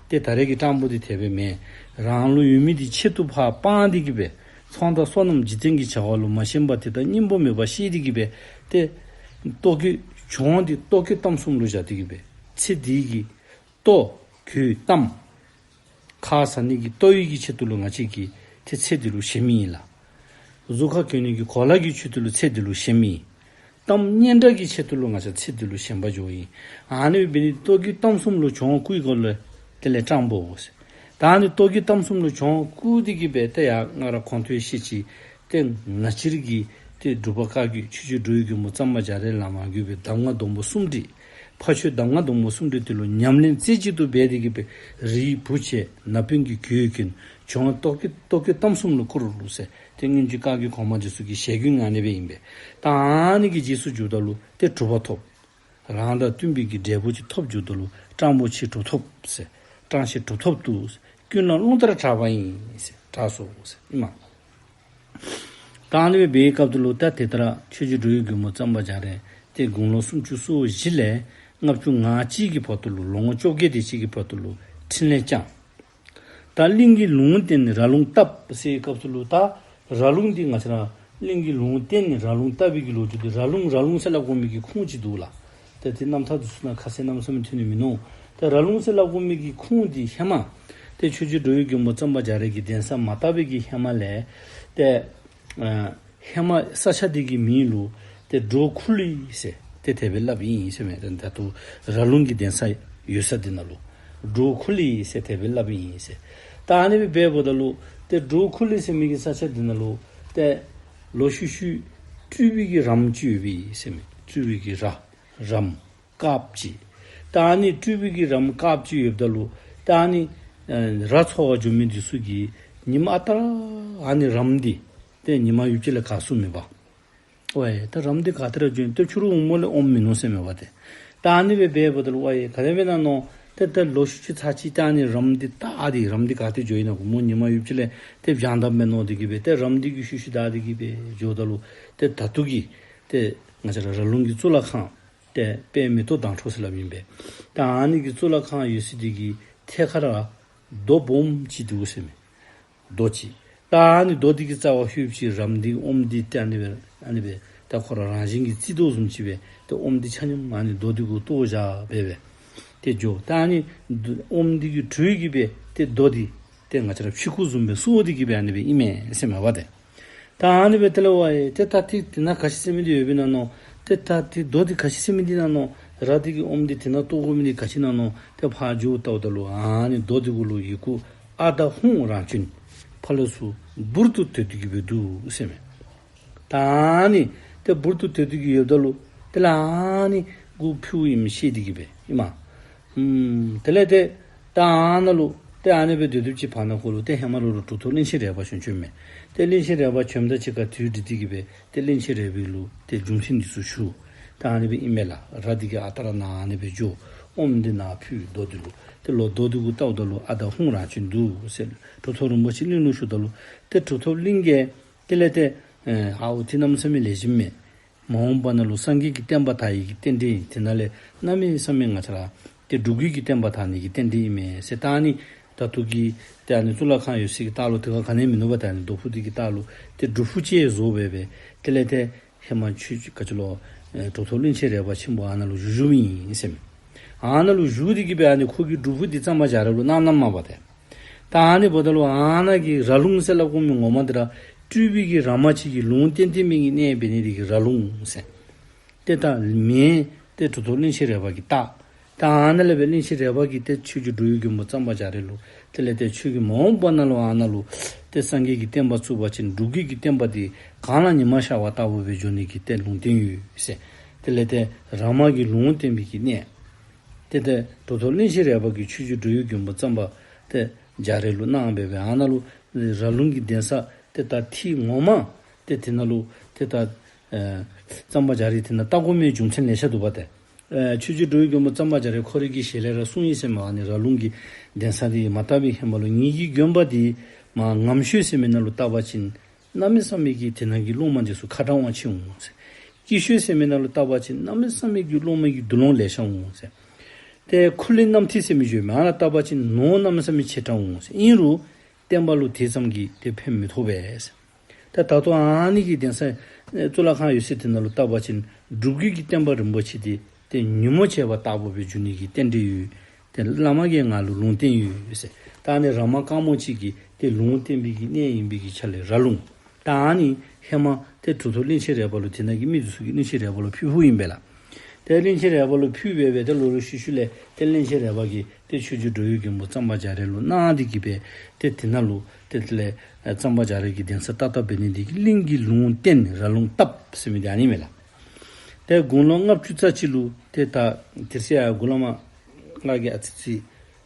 ཏེ་ད་རེས་ཀྱི་སྤྲང་པོ་འདི་དེ་སྦེ་མེན། རང་ལུ་ཡོད་མི་འདི་ཆེད་དུ་ཕར་སྤང་སྟེ་གིས་སྦེ་ཚོང་དང་སོ་ནམ་འཇིག་རྟེན་གྱི་བྱ་བ་ལུ་མ་ཞེན་པར་དེ་དག་སྙིང་པོ་མེད་པར་ཤེས་ཏེ་གིས་སྦེ་ཏེ་ལྟོ་གོས་གྱོང་འདི་ལྟོ་གོས་གཏམ་གསུམ་ལུ་བཞག་སྟེ་གིས་སྦེ་ཚེ་འདི་གི་ལྟོ་གོས་གཏམ། ཁ་ཟ་ནི་གི་ལྟོ་ཡི་གི་ཆེད་དུ་ལུ་ང་བཅས་ཀྱིས་ཏེ་ཚེ་འདི་ལུ་ཞེན་མི་ཨིན་ལགས། གཟུགས་ཁར་གྱོན་ནི་གི་གོ་ལ་གི་ཆེད་དུ་ལུ་ཚེ་འདི་ལུ་ཞེན་མི་ཨིན། གཏམ་སྙན་གྲགས་ཀྱི་ཆེད་དུ་ལུ་ང་བཅས་ཚེ་འདི་ལུ་ཞེན་པ་འགྱོཝ་ཨིན། ཨ་ནི་འབད་ནི་ལྟོ་གོས་གཏམ་གསུམ་ལུ་གྱོང་བཀུག་གོ་ལགས། དེ་ལས་སྤྲང་པོ་ཟེར། ད་ཨ་ནི་ལྟོ་གོས་གཏམ་གསུམ་ལུ་གྱོང་བཀུག་སྟེ་གིས་སྦེ་ཏེ་ཡ་ང་ར་གོང་དུ་བཤད་ཅི། ཏེ་ང་བཅས་ར་གི་ཏེ་འབྲུག་པ་བཀའ་བརྒྱུད་ཆོས་རྗེ་འགྲོ་བའི་མགོན་པོ་གཙང་པ་རྒྱ་རས་ལས་མར་བརྒྱུད་པའི་གདམས་ངག་སྡོང་པོ་གསུམ་འདི་ཕ་ཆོས་གདམས་ངག་སྡོང་པོ་གསུམ་འདི་དེ་ལུ་ཉམས་ལེན་རྩེ་གཅིག་ཏུ་འབད་དེ་གིས་སྦེ་རིལ་བུ་བྱས་ན་བུན་གྱི་གོས་གྱོན་གྱོང་ལྟོ་གོས་ལྟོ་གོས་གཏམ་གསུམ་ལུ་བཀུར་རོ་ལོ་ཟེར་ཏེ་སྔོན་གྱི་བཀའ་བརྒྱུད་གོང་མ་འདི་ཚུ་གི་ཞལ་རྒྱུན་ཨ་ནི་སྦེ་ཨིན་པས། ད་ཨ་ནི་གི་རྗེས་སུ་འཇུགཔ་ད་ལུ་ཏེ་གྲུབ་པ་ཐོབ། རང་དང་བསྟུན་པའི་གི་འབྲས་བུ་ཅིག་ཐོབ་འགྱོཝ་ད་ལུ་སྤྲང་པོ་ཕྱེད་གྲུབ་ཐོབ་ཟེར། སྤྲང་ཕྱེད་གྲུབ་ཐོབ་ཏུ་ཀུན་ལ་རླུང་ལྟར་གྲགས་པ་ཡིན་ཟེར་གྲགས་སོ་ཟེར་ཨིན་མས། ད་ཨ་ནི་སྦེ་འབད་བའི་སྐབས་དེ་ལུ་ད་དེ་ལྟར་ཆོས་རྗེ་འགྲོ་བའི་མགོན་པོ་གཙང་པ་རྒྱ་རས་ཏེ་དགུང་ལོ་སུམ་ཅུ་སོ་བཞི་ལས་ལྔ་བཅུ་ང་གཅིག་གི་བར་དུ་ལུ་ལོ་ངོ་བཅོ་བརྒྱད་དེ་ཅིག་གི་བར་དུ་ལུ་ཕྲིན་ལས་བསྐྱངས། ད་གླིང་གི་ལུང་བསྟན་ར་ལུང་བཏབ་ཟེར་བའི་སྐབས་དེ་ལུ་ད་ར་ལུང་འདི་ང་བཅས་ར་གླིང་གི་ལུང་བསྟན་ནི་ར་ལུང་བཏབ་པའི་གི་ལོ་རྒྱུས་འདི་ར་ལུང་ར་ལུང་ཟེར་སླབ་དགོ་མི་གི་ཁུངས་ཅིག་འདུག་ལགས། ད་དེ་རྣམ་ཐར་འདི་ཚུ་ནང་ཁ་གསལ་གནམ་མེད་ས་མེད་ཐོན་ནི་མིན་ནུག། ད་ར་ལུང་ཟེར་སླབ་དགོ་མི་གི་ཁུངས་འདི་ཧེ་མ་ཏེ་ཆོས་རྗེ་འགྲོ་བའི་མགོན་པོ་གཙང་པ་རྒྱ་རས་ཀྱིས་གདན་ས་མ་བཏབ་པའི་གི་ཧེ་མ་ལས་ཏེ་ཨ་ཧེ་མ་ས་ཆ་འདི་གི་མིང་ལུ་ཏེ་འབྲོག་ཁུ་ལི་ཟེར་ཏེ་དེ་སྦེ་སླབ་ཨིན་ཟེར་མས། ད་ད་ལྟོ་ར་ལུང་གི་གདན་ས་ཡོད་ས་འདི་ནང་ལུ་འབྲོག་ཁུ་ལི་ཟེར་དེ་སྦེ་སླབ་ཨིན་ཟེར། ད་ཨ་ནི་སྦེ་འབདཝ་ད་ལུ་ ཏེ་འབྲོག་ཁུ་ལི་ཟེར་མི་གི་ས་ཆ་འདི་ནང་ལུ་ཏེ་ལོག་ཤུལ་ཤུལ་སྤྲུལ་པའི་གི་རམ་ཅིག་ཡོདཔ་ཨིན་ཟེར་མས། སྤྲུལ་པའི་གི་ར་རམ་དཀརཔོ་ཅིག། ད་ཨ་ནི་སྤྲུལ་པའི་གི་རམ་དཀརཔོ་ཅིག་ཡོདཔ་ད་ལུ་ད་ཨ་ནི་ཨེ་ར་འཚོ་བར་འགྱོ་མི་འདི་ཚུ་གིས་ཉིནམ་ཨ་རྟག་ར་ཨ་ནི་རམ་འདི་ཏེ་ཉི་མ་ཡུདཔ་ཅིག་ལས་ག་སོང་མེད་པ། ཝའེ་ད་རམ་འདི་ག་ཏེ་ར་འགྱོ་ཨིན། ཏེ་ཕྱི་རུ་འོངམ་ལས་ཨོམ་མིན་ནུག་ཟེར་མས་པ་ཏེ། ད་ཨ་ནི་སྦེ་འབདཝ་ད་ལུ་ཝའེ་ག་དེ་སྦེ་ཨིན་ན་མནོ། ཏེ་ད་ལོག་ཤུལ་ཤུལ་ཚར་ཅིག་ད་ཨ་ནི་རམ་འདི་ད་ཨ་འདི་རམ་འདི་ག་ཏེ་འགྱོ་ཨིན་ན་གོ། མོ་ཉི་མ་ཡུདཔ་ཅིག་ལས་ཏེ་བྱང་ད་མས་མནོ་སྟེ་གིས་སྦེ་ཏེ་རམ་འདི་གི་ཤུལ་ཤུལ་ད་ཨ་འདི་གིས་སྦེ་འགྱོཝ་ད་ལུ་ཏེ་ད་ལྟོ་གི་ཏེ་ང་བཅས་ར་ར་ལུང་གི་གཙུག་ལག་ཁང་ཏེ་དཔལ་མེ་ཏོག་མདངས་འཕྲོག་ཟེར་སླབ་ཨིན་པས། ད་ཨ་ནི་གི་གཙུག་ལག་ཁང་ཡོད་ས་འདི་གི་ཐད་ཁར་རྡོ་སྦོམ་ཅིག་འདུག་ཟེར་མས། རྡོ་ཅིག། ད་ཨ་ནི་རྡོ་འདི་གི་རྩ་བར་ལྷོདཔ་ཅིག་རམ་འདི་ཨོམ་འདི་ཏེ་ཨ་ནི་སྦེ་ཨ་ནི་སྦེ་ད་ཁོ་ར་རང་བཞིན་གྱིས་བརྩིགས་དོ་བཟུམ་ཅིག་སྦེ་ཏེ་ཨོམ་འདི་ཆ་མཉམ་ཨ་ནི་རྡོ་འདི་གུ་གཏོར་བཞག་སྦེ་སྦེ་ཏེ་འགྱོ། ད་ཨ་ནི་ཨོམ་འདི་གི་དྲོད་ཀྱིས་སྦེ་ཏེ་རྡོ་འདི་ཏེ་ང་བཅས་ར་ཕྱི་ཁུག་བཟུམ་སྦེ་སྲུང་སྟེ་གིས་སྦེ་ཨ་ནི་སྦེ་ཨིན་མས་ཟེར་མས་པ་ཏེ། ད་ཨ་ནི་སྦེ་ཏེ་ལས་ཝའེ་ཏེ་ད་ཏེ་དེ་ནང་ག་ཅི་ཟེར་མི་འདི་ཡོདཔ་ཨིན་ན་མནོ། ཏེ་ད་ཏེ་རྡོ་འདི་ག་ཅི་ཟེར་མི་འདི་ཨིན་ན་མནོ། ར་འདི་གིས་ཨོམ་འདི་དེ་ནང་གཏོར་དགོ་མི་འདི་ག་ཅི་ཨིན་ན་མནོ། ཏེ་ཕར་འགྱོ་བལྟཝ་ད་ལུ་ཨ་ནི་རྡོ་འདི་གུ་ལུ་ཡི་གུ་ཨ་དྷཱུྃ་རང་བྱོན་ཕར་ལས་ཚུར་འབུར་དུ་དོད་དེ་གིས་སྦེ་འདུག་ཟེར་མས། ད་ཨ་ནི་ཏེ་འབུར་དུ་དོད་དེ་གིས་ཡོདཔ་ད་ལུ་ཏེ་ལས་ཨ་ནི་གུ་ཕུལཝ་ཨིནམ་ཤེས་ཏེ་གིས་སྦེ་ཨིན་མས། ཨུམ་དེ་ལས་ཏེ་ད་ཨ་ནཱ་ལུ་ཏེ་ཨ་ནི་སྦེ་སྡོད་སྡོདཔ་ཅིག་བར་ན་ཁོ་ལུ་ཏེ་ཧེ་མ་ལུ་ར་གྲུབ་ཐོབ་གླིང་ཆེན་རས་པ་བྱོན་བྱོནམ་མས། ཏེ་གླིང་ཆེན་རས་པ་བྱོནམ་དང་གཅིག་ཁར་དེ་འདྲི་སྟེ་གིས་སྦེ་ཏེ་གླིང་ཆེན་རས་པ་ལུ་ཏེ་རྒྱུ་མཚན་འདི་ཚུ་ཞུ། ད་ཨ་ནི་སྦེ་ཨིན་མས་ལགས། ར་འདི་གིས་ཨ་རྟག་ར་ནཱ་ཨ་ནི་སྦེ་འགྱོ། ཨོམ་འདི་ནཱ་ཕུལ། རྡོ་འདི་ལུ་ཏེ་ལོག་རྡོ་འདི་གུ་བལྟཝ་ད་ལུ་ཨ་དྷཱུྃ་རང་བྱོན་འདུག་ཟེར་གྲུབ་ཐོབ་རིན་པོ་ཆེ་གླིང་ལུ་ཞུཝ་ད་ལུ་ཏེ་གྲུབ་ཐོབ་གླིང་གིས་དེ་ལས་ཏེ་ཨེ་ཧ་འོ་ཏེ་གནམ་མེད་ས་མེད་ལེགས་ཤོམ་མས། མ་འོངས་པ་ནང་ལུ་སངས་རྒྱས་ཀྱི་བསྟན་པ་དར་ནི་གི་རྟེན་འབྲེལ་ཨིན། དེ་ནང་ལས་གནམ་མེད་ས་མེད་ང་བཅས་ར་ཏེ་འབྲུག་རྒྱལ་གྱི་བསྟན་པ་དར་ནི་གི་རྟེན་འབྲེལ་ཨིན་མས་ཟེར། ད་ཨ་ནི་ད་ལྟོ་གི་ཏེ་ཨ་ནི་གཙུག་ལག་ཁང་ཡོད་སའི་གི་ལྟག་ལུ་ཏེ་ག་ག་ནི་མིན་ནུག་པ། ད་ཨ་ནི་རྡོ་ཕུག་འདི་གི་ལྟག་ལུ་ཏེ་སྒྲུབ་ཕུག་ཅིག་བཟོ་སྦེ་སྦེ་དེ་ལས་ཏེ་ཧེ་མ་ཆོས་རྗེ་ག་ཅི་ལོ་ཨེ་གྲུབ་ཐོབ་གླིང་ཆེན་རས་པ་ཆེན་པོ་ཨ་ནཱ་ལུ་བཞུགས་བཞུགསཔ་ཨིན་ཟེར་མས། ཨ་ནཱ་ལུ་བཞུགས་ཏེ་གིས་སྦེ་ཨ་ནི་ཁོ་གི་སྒྲུབ་ཕུག་འདི་གཙང་པ་རྒྱ་རས་ལུ་གནང་གནངམ་མས་པ་ཏེ། ད་ཨ་ནི་འབདཝ་ད་ལུ་ཨ་ནཱ་གི་ར་ལུང་ཟེར་སླབ་དགོ་མི་ངོ་མ་འདི་ར་སྤྲུལ་པའི་གི་ར་མ་ཅིག་གིས་ལུང་བསྟན་ཏེ་མི་གི་གནས་འབད་ནི་འདི་གིས་ར་ལུང་ཟེར། ཏེ་ད་མེན་ཏེ་གྲུབ་ཐོབ་གླིང་ཆེན་རས་པ་གིས་བཏགས། ད་ཨ་ནཱ་ལས་སྦེ་གླིང་ཆེན་རས་པ་གིས་ཏེ་ཆོས་རྗེ་འགྲོ་བའི་མགོན་པོ་གཙང་པ་རྒྱ་རས་ལུ་དེ་ལས་ཏེ་ཁྱོད་ཀྱིས་མ་འོངས་པ་ནང་ལུ་ཨ་ནཱ་ལུ་ཏེ་སངས་རྒྱས་ཀྱི་བསྟན་པ་བཙུགས་པ་ཅིན་འབྲུག་རྒྱལ་གྱི་བསྟན་པ་འདི་གངས་ལ་ཉི་མ་ཤར་བ་ལྟ་བུ་སྦེ་འགྱོ་ནི་གི་ཏེ་ལུང་བསྟན་ཡོད་ཟེར། དེ་ལས་ཏེ་ར་མ་གིས་ལུང་བསྟན་པའི་གི་གནས། ཏེ་ཏེ་གྲུབ་ཐོབ་གླིང་ཆེན་རས་པ་གིས་ཆོས་རྗེ་འགྲོ་བའི་མགོན་པོ་གཙང་པ་ཏེ་རྒྱ་རས་ལུ་གནང་སྦེ་སྦེ་ཨ་ནཱ་ལུ་ར་ལུང་གི་གདན་ས་ཏེ་ད་ཐིག་ངོ་མ་ཏེ་དེ་ནང་ལུ་ཏེ་ད་ཨེ་གཙང་པ་རྒྱ་རས་དེ་ནང་བཏགས་དགོ་མི་རྒྱུ་མཚན་ལེ་ཤ་འདུག་པ་ཏེ། ཨེ་ཆོས་རྗེ་འགྲོ་བའི་མགོན་པོ་གཙང་པ་རྒྱ་རས་ཁོ་རའི་གི་ཞལ་ལས་ར་གསུངས་ཡི་ཟེར་མས། ཨ་ནི་ར་ལུང་གི་གདན་ས་འདི་མ་བཏགས་པའི་ཧེ་མ་ལུ་ངེ་གི་དགོན་པ་འདི་མར་ངམ་ཤོད་ཟེར་མི་ནང་ལུ་བཏགས་པ་ཅིན་གནམ་མེད་ས་མེད་ཀྱི་དེ་ནང་གི་སློབ་མ་འདི་ཚུ་ཁ་དྲག་དབང་ཆེ་འོང་ཟེར། སྐྱིད་ཤོད་ཟེར་མི་ནང་ལུ་བཏགས་པ་ཅིན་གནམ་མེད་ས་མེད་ཀྱི་སློབ་མ་གི་འདུ་ལོང་ལེ་ཤ་འོང་ཟེར། ཏེ་ཁུ་ལི་གནམ་ཐིག་ཟེར་མི་ཡོད་མི་ཨ་ནཱ་བཏགས་པ་ཅིན་ནོར་གནམ་མེད་ས་མེད་ཆེ་དྲགས་འོང་ཟེར། ཨིན་རུང་བསྟན་པ་ལུ་དེ་ཙམ་གྱི་ཏེ་ཕན་མི་ཐོགས་པས་ཟེར། ད་ད་ལྟོ་ཨ་ནི་གི་གདན་ས་ཨེ་གཙུག་ལག་ཁང་ཡོད་ས་དེ་ནང་ལུ་བཏགས་པ་ཅིན་འབྲུག་རྒྱལ་གྱི་བསྟན་པ་རིན་པོ་ཆེ་འདི་ཏེ་ཉིན་མོ་བྱེད་པ་ལྟ་བུ་སྦེ་འགྱོ་ནི་གི་རྟེན་འབྲེལ་ཡོད། ཏེ་བླ་མ་གིས་ང་ལུ་ལུང་བསྟན་ཡོད་ཟེར། ད་ཨ་ནི་ར་མ་དཀར་མོ་ཅིག་གིས་ཏེ་ལུང་བསྟན་པའི་གི་གནས་ཨིན་པའི་གི་ཆ་ལས་ར་ལུང་། ད་ཨ་ནི་ཧེ་མ་ཏེ་གྲུབ་ཐོབ་གླིང་ཆེན་རས་པ་ལུ་དེ་ནང་གི་མི་འདི་ཚུ་གིས་གླིང་ཆེན་རས་པ་ལུ་ཕུལ་ཕུལཝ་ཨིན་པས་ལགས། ཏེ་གླིང་ཆེན་རས་པ་ལུ་ཕུལ་སྦེ་སྦེ་ཏེ་ལོག་ལོག་ཤུལ་ཤུལ་ལས་ཏེ་གླིང་ཆེན་རས་པ་གིས་ཏེ་ཆོས་རྗེ་འགྲོ་བའི་མགོན་པོ་གཙང་པ་རྒྱ་རས་ལུ་གནང་སྟེ་གིས་སྦེ་ཏེ་དེ་ནང་ལུ་ཏེ་དེ་ལས་ཨེ་གཙང་པ་རྒྱ་རས་ཀྱི་གདན་ས་བཏབ་བཏབ་འབད་ནི་འདི་གིས་གླིང་གི་ལུང་བསྟན་ར་ལུང་བཏབ་ཟེར་མི་འདི་ཨ་ནི་མས་ལགས། ཏེ་དགུང་ལོ་ལྔ་བཅུ་རྩ་གཅིག་ལུ་ཏེ་ད་དེ་ཚེ་ཡང་གུ་ལ་མ་ང་གིས་ཨ་ཙི་ཙི་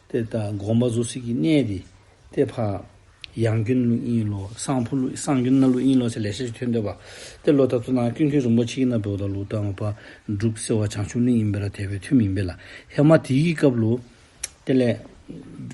ཏེ་ད་དགོངས་པ་རྫོགས་སའི་གི་གནས་འདི་ཏེ་ཕར་ཡང་དགོན་ལུ་ཨིན་ལོ་གསང་ཕུ་ལུ་གསང་དགོན་ནང་ལུ་ཨིན་ལོ་ཟེར་ལེ་ཤ་ཅིག་ཐོན་དོ་བ། ཏེ་ལོག་ད་ལྟོ་ནཱ་ཀུན་མཁྱེན་རིན་པོ་ཆེ་གི་ནང་འབདཝ་ད་ལུ་ད་མ་པ་འབྲུག་སེ་བ་བྱང་ཆུབ་གླིང་ཨིན་པས་ལགས། དེ་སྦེ་ཐོནམ་ཨིན་པས་ལགས། ཧེ་མ་དེ་གི་སྐབས་ལུ་དེ་ལས་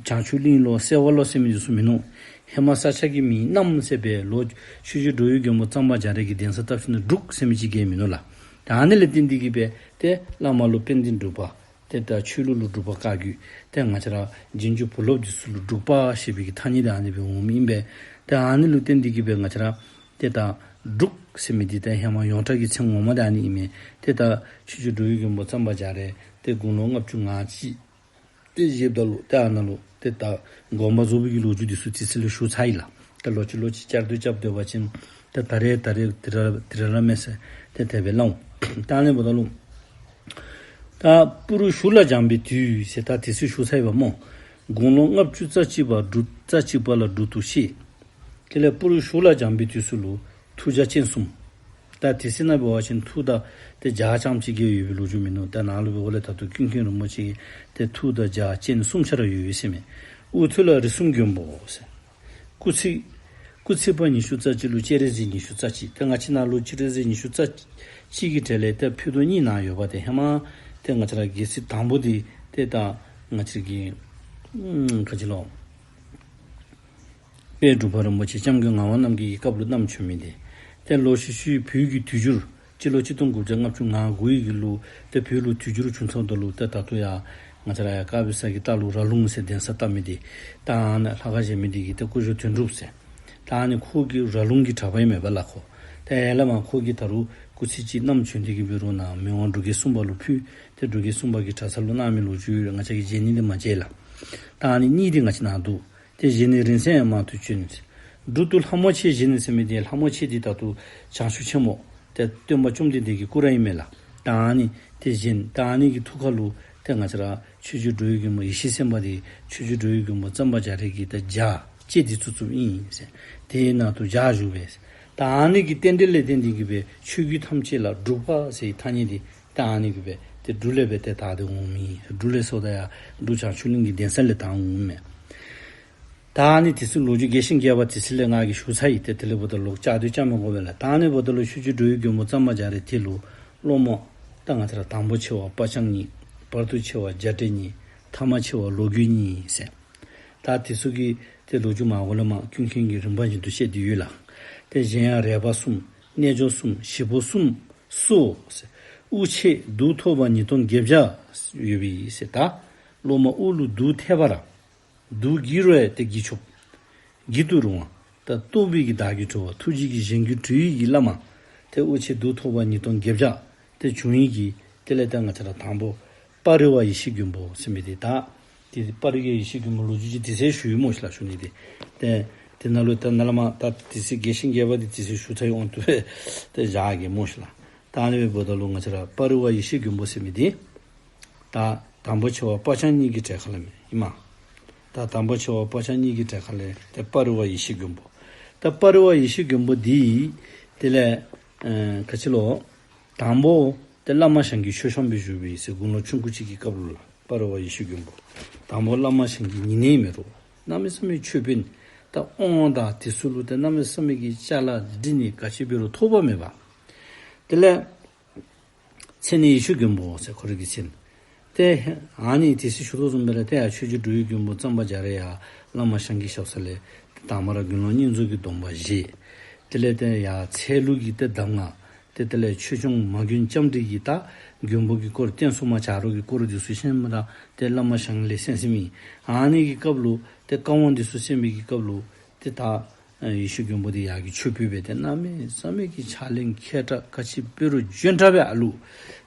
བྱང་ཆུབ་གླིང་ལོ་སེ་བ་ལོ་ཟེར་མི་འདི་ཚུ་མིན་ནུག། ཧེ་མ་ས་ཆ་གི་མིང་གནམ་ཟེར་སྦེ་ལོག་ཆོས་རྗེ་འགྲོ་བའི་མགོན་པོ་གཙང་པ་རྒྱ་རས་ཀྱི་གདན་ས་བཏབ་ས་ནི་འབྲུག་ཟེར་མི་ཅིག་གིས་མིན་ནུག་ལགས། ད་ཨ་ནི་ལས་བརྟེན་ཏེ་གིས་སྦེ་ཏེ་བླ་མ་ལུ་དཔལ་ལྡན་འབྲུག་པ། ཏེ་ད་ཆོས་ལུགས་ལུ་འབྲུག་པ་བཀའ་བརྒྱུད། ཏེ་ང་བཅས་ར་རྗེས་འཇུག་བུ་སློབ་འདི་ཚུ་ལུ་འབྲུག་པ་ཞེས་པའི་གི་ཐ་སྙད་འདི་ཨ་ནི་སྦེ་འོངམ་ཨིན་པས། ཏེ་ཨ་ནི་ལུ་བརྟེན་ཏེ་གིས་སྦེ་ང་བཅས་ར་ཏེ་ད་འབྲུག་ཟེར་མི་འདི་ཏེ་ཧེ་མ་ཡོངས་གྲགས་ཀྱི་མཚན་ངོ་མ་འདི་ཨ་ནི་ཨིན་མས། ཏེ་ད་ཆོས་རྗེ་འགྲོ་བའི་མགོན་པོ་གཙང་པ་རྒྱ་རས་ཏེ་དགུང་ལོ་ལྔ་བཅུ་ང་གཅིག་ཏེ་བཞེསཔ་ད་ལུ་ཏེ་ཨ་ནཱ་ལུ་ཏེ་ད་དགོངས་པ་རྫོགས་པའི་གི་ལོ་རྒྱུས་འདི་ཚུ་ཏེ་ཚེ་ལུ་ཞུ་ཚར་ཡི་ལགས། ཏེ་ལོག་ཅི་ལོག་ཅི་བསྐྱར་ཟློས་རྐྱབ་སྡོད་པ་ཅིན་ཏེ་ད་རེས་ད་རེས་དེ་ར་དེ་ར་ར་མས་ཟེར་ཏེ་དེ་སྦེ་སླབ་འོང་། ད་ཨ་ནི་འབདཝ་ད་ལུ་ད་པུ་རུ་ཞུ་ལ་སྦྱངས་པའི་དུས་ཟེར་ད་ཏེ་ཚེ་ཞུ་ཚར་ཡི་པ་སྨོ། དགུང་ལོ་ལྔ་བཅུ་རྩ་གཅིག་པ་འབྲུག་རྩ་གཅིག་པ་ལ་འབྲུག་ཏུ་གཤེགས། དེ་ལས་སྤུར་ཞུགས་ལ་སྦྱངས་པའི་དུས་སུ་ལུ་ཐུགས་ལྗགས་སྤྱན་གསུམ། ད་དེ་ཚེ་ན་འབད་བ་ཅིན་ཐུགས་དང་ཏེ་ལྗགས་རྐྱངམ་ཅིག་གི་ཡོད་པའི་ལོ་རྒྱུས་མིན་ནུག། ད་ནཱ་ལུ་འབདཝ་ལས་ད་ལྟོ་ཀུན་མཁྱེན་རིན་པོ་ཆེ་གིས་ཏེ་ཐུགས་དང་ལྗགས་སྤྱན་གསུམ་ཆ་ར་ཡོད་ཟེར་མས། དབུ་ཐོད་ལ་རིགས་གསུམ་མགོན་པོ་ཟེར། སྐུ་ཚེགས་སྐུ་ཚེགས་པ་ཉི་ཤུ་རྩ་གཅིག་ལུ་སྤྱན་རས་གཟིགས་ཉི་ཤུ་རྩ་གཅིག། ད་ང་བཅས་ནཱ་ལུ་སྤྱན་རས་གཟིགས་ཉི་ཤུ་རྩ་གཅིག་གི་གྲས་ལས་ད་ཕུད་རྡོག་གཉིས་ནཱ་ཡོདཔ་ཏེ་ཧེ་མ་ཏེ་ང་བཅས་ར་གལ་སྲིད་དང་པོ་འདི་ཏེ་ད་ང་བཅས་ཀྱི་ཨམ་ག་ཅི་ལོ། དཔལ་འབྲུག་པ་རིན་པོ་ཆེ་སྐྱབས་མགོན་ངག་དབང་རྣམ་རྒྱལ་གྱི་སྐབས་ལུ་བསྣམས་བྱོན་མི་འདི། ཏེ་ལོག་ཤུལ་ཤུལ་བོད་ཀྱི་དུས་འགྱུར་སྤྱི་ལོ་གཅིག་སྟོང་དགུ་བརྒྱ་ལྔ་བཅུ་ང་དགུ་ཡི་གི་ལུ་ཏེ་བོད་ལུ་དུས་འགྱུར་བྱུང་ཚརཝ་ད་ལུ་ཏེ་ད་ལྟོ་ཡང་ང་བཅས་ར་ཡར་དཀར་སྦི་ས་གི་ལྟག་ལུ་ར་ལུང་ཟེར་གདན་ས་བཏབ་མི་འདི། ད་ཨ་ནཱ་ལྷ་ཁང་བཞེངས་མི་འདི་གིས་ཏེ་སྐུ་ཞབས་དོན་གྲུབ་ཟེར། ད་ཨ་ནི་ཁོ་གི་ར་ལུང་གི་གྲྭ་པ་ཨིན་མས་པ་ལགས་ཁོ། ཏེ་ཡར་ལས་མར་ཁོ་གིས་ད་རུང་སྐུ་ཚེགས་གཅིག་བསྣམས་བྱོན་ཏེ་གི་འབད་རུང་ནཱ་མི་དབང་འབྲུག་རྒྱལ་གསུམ་པ་ལུ་ཕུལ། ཏེ་འབྲུག་རྒྱལ་གསུམ་པ་གིས་གྲྭ་ཚང་ལུ་གནང་མི་ལོ་རྒྱུས་ང་བཅས་ཀྱིས་མཇལ་ནི་འདི་མ་མཇལ་ལགས། ད་ཨ་ནི་གཉིས་འདི་ང་བཅས་ནཱ་འདུག། ཏེ་གཞན་ནི་རིང་བསྲེལ་ཡང་མང་དུ་བྱོན། སྦྲུལ་དུ་ལྷ་མོ་ཆེ་བཞེངས་ཟེར་མི་འདི་ལྷ་མོ་ཆེ་འདི་ད་ལྟོ་བྱང་ཆུབ་ཆེན་མོ་ཏེ་སྟོན་པ་བཅོམ་ལྡན་འདས་ཀྱི་སྐུ་ར་ཨིན་མས་ལགས། ད་ཨ་ནི་ཏེ་བཞེངས། ད་ཨ་ནི་གི་ཐུགས་ཁ་ལུ་ཏེ་ང་བཅས་ར་ཆོས་རྗེ་འགྲོ་བའི་མགོན་པོ་ཡེ་ཤེས་སེམས་དཔའ་འདི་ཆོས་རྗེ་འགྲོ་བའི་མགོན་པོ་གཙང་པ་རྒྱ་རས་ཀྱི་ད་ལྗགས་ལྕེ་འདི་བཙུགས་བཙུགསཔ་ཨིན་ཟེར། དེའི་ནང་དུ་ལྗགས་བཞུགས་པས། ད་ཨ་ནི་གི་རྟེན་འབྲེལ་ལས་བརྟེན་ཏེ་གི་སྦེ་ཆོས་བརྒྱུད་ཐམས་ཅད་ལ་འབྲུག་པ་ཟེར་བའི་ཐ་སྙད་འདི་ད་ཨ་ནི་གི་སྦེ་ཏེ་འབྲུག་ལས་སྦེ་ཏེ་དར་ཏེ་འོངམ་ཨིན། འབྲུག་ལས་ཟེརཝ་ད་ཡར་འབྲུག་བྱང་ཆུབ་གླིང་གི་གདན་ས་ལས་དར་འོངམ་མས། ད་ཨ་ནི་དེ་ཚེ་ལོ་རྒྱུས་རྒྱས་ཤིང་རྒྱས་པ་དེ་ཚེ་ལས་ང་གིས་ཞུ་ཚར་ཡི། ཏེ་དེ་ལས་འབདཝ་ད་ལུ་བསྐྱར་ཟློས་རྐྱབ་མི་དགོ་པས་ལགས། ད་ཨ་ནི་འབདཝ་ད་ལུ་ཆོས་རྗེ་འགྲོ་བའི་མགོན་པོ་གཙང་པ་རྒྱ་རས་དེ་ལུ་སློབ་མ་ད་ང་བཅས་ར་དང་པོ་ཆེ་བ་དཔའ་ཆེན་གཉིས། བར་དུ་ཆེ་བ་རྒྱ་འབྲས་གཉིས། ཐ་མ་ཆེ་བ་ལོ་རྒོད་གཉིས་ཟེར། ད་དེ་ཚུ་གི་ཏེ་ལོ་རྒྱུས་མར་འོག་ལས་མར་ཀུན་མཁྱེན་གྱིས་རིམ་པ་བཞིན་དུ་བཤད་དེ་ཡོད་ལགས། ཏེ་གཞན་ཡང་རས་པ་གསུམ། རྣལ་འབྱོར་གསུམ། ཞིག་པོ་གསུམ་སོགས་ཟེར། དབུ་ཆད་གདུགས་ཐོགས་པ་ཉིས་སྟོང་བརྒྱད་བརྒྱ་ཡོད་པའི་ཟེར། ད་སློབ་མ་དབུ་ལུ་གདུགས་ཐེབས་པ་ར་གདུགས་འགྱིག་རུང་ཡང་ཏེ་འགྱིག་ཆོགཔ། འགྱིག་ཏུ་རུང་བ། ད་རྟོགས་པའི་གི་བདག་རྒྱུད་གྲོལ་བ། ཐུགས་རྗེ་གི་གཞན་རྒྱུད་གྲོལ་བའི་གི་བླ་མ། ཏེ་དབུ་ཆད་གདུགས་ཐོགས་པ་ཉིས་སྟོང་བརྒྱད་བརྒྱ་ཏེ་བྱུང་ཡི་གི། དེ་ལས་ད་ང་བཅས་ར་དང་པོ་སྤ་རི་བ་ཡེ་ཤེས་མགོན་པོ་ཟེར་མི་འདི་ད་ཏེ་སྤ་རི་བ་ཡེ་ཤེས་མགོན་པོ་ལོ་རྒྱུས་ཅིག་དེ་ཚེ་ཞུ་ཡི་སྨོ་ཤིག་ལགས། ཞུ་ནི་འདི་ཏེ་དེ་ནང་ལུ་ད་ནཱ་ལས་མར་ད་དེ་ཚེ་རྒྱས་ཤིང་རྒྱས་པ་འདི་དེ་ཚེ་ཞུ་ཚར་ཡི་འོང་དུ་སྦེ་ཏེ་བཞག་གེ་སྨོ་ཤིག་ལགས། ད་ཨ་ནི་སྦེ་འབདཝ་ད་ལུ་ང་བཅས་ར་སྤ་རི་བ་ཡེ་ཤེས་མགོན་པོ་ཟེར་མི་འདི་ད་དང་པོ་ཆེ་བ་དཔའ་ཆེན་གཉིས་ཀྱི་གྲས་ཁ་ལས་མས་ཨིན་མས། ད་དང་པོ་ཆེ་བ་དཔའ་ཆེན་གཉིས་ཀྱི་གྲས་ཁ་ལས་ཏེ་སྤ་རི་བ་ཡེ་ཤེས་མགོན་པོ། ད་སྤ་རི་བ་ཡེ་ཤེས་མགོན་པོ་འདི་དེ་ལས་ཨེ་ག་ཅི་ལོ། དང་པོ་ཏེ་བླ་མ་ཞང་གི་ཆོས་སྐྱོང་སྦེ་བཞུགས་པའི་ཟེར། དགུང་ལོ་ཆུང་ཀུ་ཅིག་གི་སྐབས་ལུ་ལགས། སྤ་རི་བ་ཡེ་ཤེས་མགོན་པོ་དང་པོ་བླ་མ་ཞང་གི་ཉེ་གནས་མས་རོ། གནམ་མེད་ས་མེད་ཆོས་དཔོན། ད་དབང་དང་དེ་ཚུ་ལུ་ཏེ་གནམ་མེད་ས་མེད་ཀྱི་ཅ་ལ་སྒྲིག་ནི་ག་ཅི་འབད་རུང་ཐོགས་པ་མེད་པ། དེ་ལས་མཚན་ནི་ཡེ་ཤེས་མགོན་པོ་ཟེར་ཁོ་རའི་གི་མཚན། ཏེ་ཨ་ནི་དེ་ཚེ་ཞུ་དོ་བཟུམ་སྦེ་ར་ཏེ་ཡར་ཆོས་རྗེ་འགྲོ་བའི་མགོན་པོ་གཙང་པ་རྒྱ་རས་ཡར་བླ་མ་ཞང་གི་ཞབས་ས་ལས་དང་པ་ར་དགེ་སློང་བསྙེན་རྫོགས་ཀྱི་སྡོམ་པ་བཞེས། དེ་ལས་ཏེ་ཡར་ཚལ་ལུ་གི་ཏེ་གདམས་ངག་ཏེ་དེ་ལས་ཆོས་སྐྱོང་མ་མགོན་ལྕམ་དྲལ་གྱི་ད་མགོན་པོ་གི་སྐོར་བསྟན་སྲུང་མ་བྱ་རོག་གི་སྐོར་འདི་ཚུ་ཤེས་མི་དང་ཏེ་བླ་མ་ཞང་ལས་གསན་གསནམ་ཨིན། ཨ་ནི་གི་སྐབས་ལུ་ཏེ་བཀའ་དབང་འདི་ཚུ་གསན་པའི་གི་སྐབས་ལུ་ཏེ་ད་ཡེ་ཤེས་མགོན་པོ་འདི་ཡར་གྱི་ཆོས་སྤེལ་སྦེ་ཏེ་གནམ་མེད་ས་མེད་ཀྱི་ཕྱག་ལེན་མཁས་དྲགས་ག་ཅི་འབད་རུང་འཇོན་དྲགས་སྦེ་ཨ་ལུ།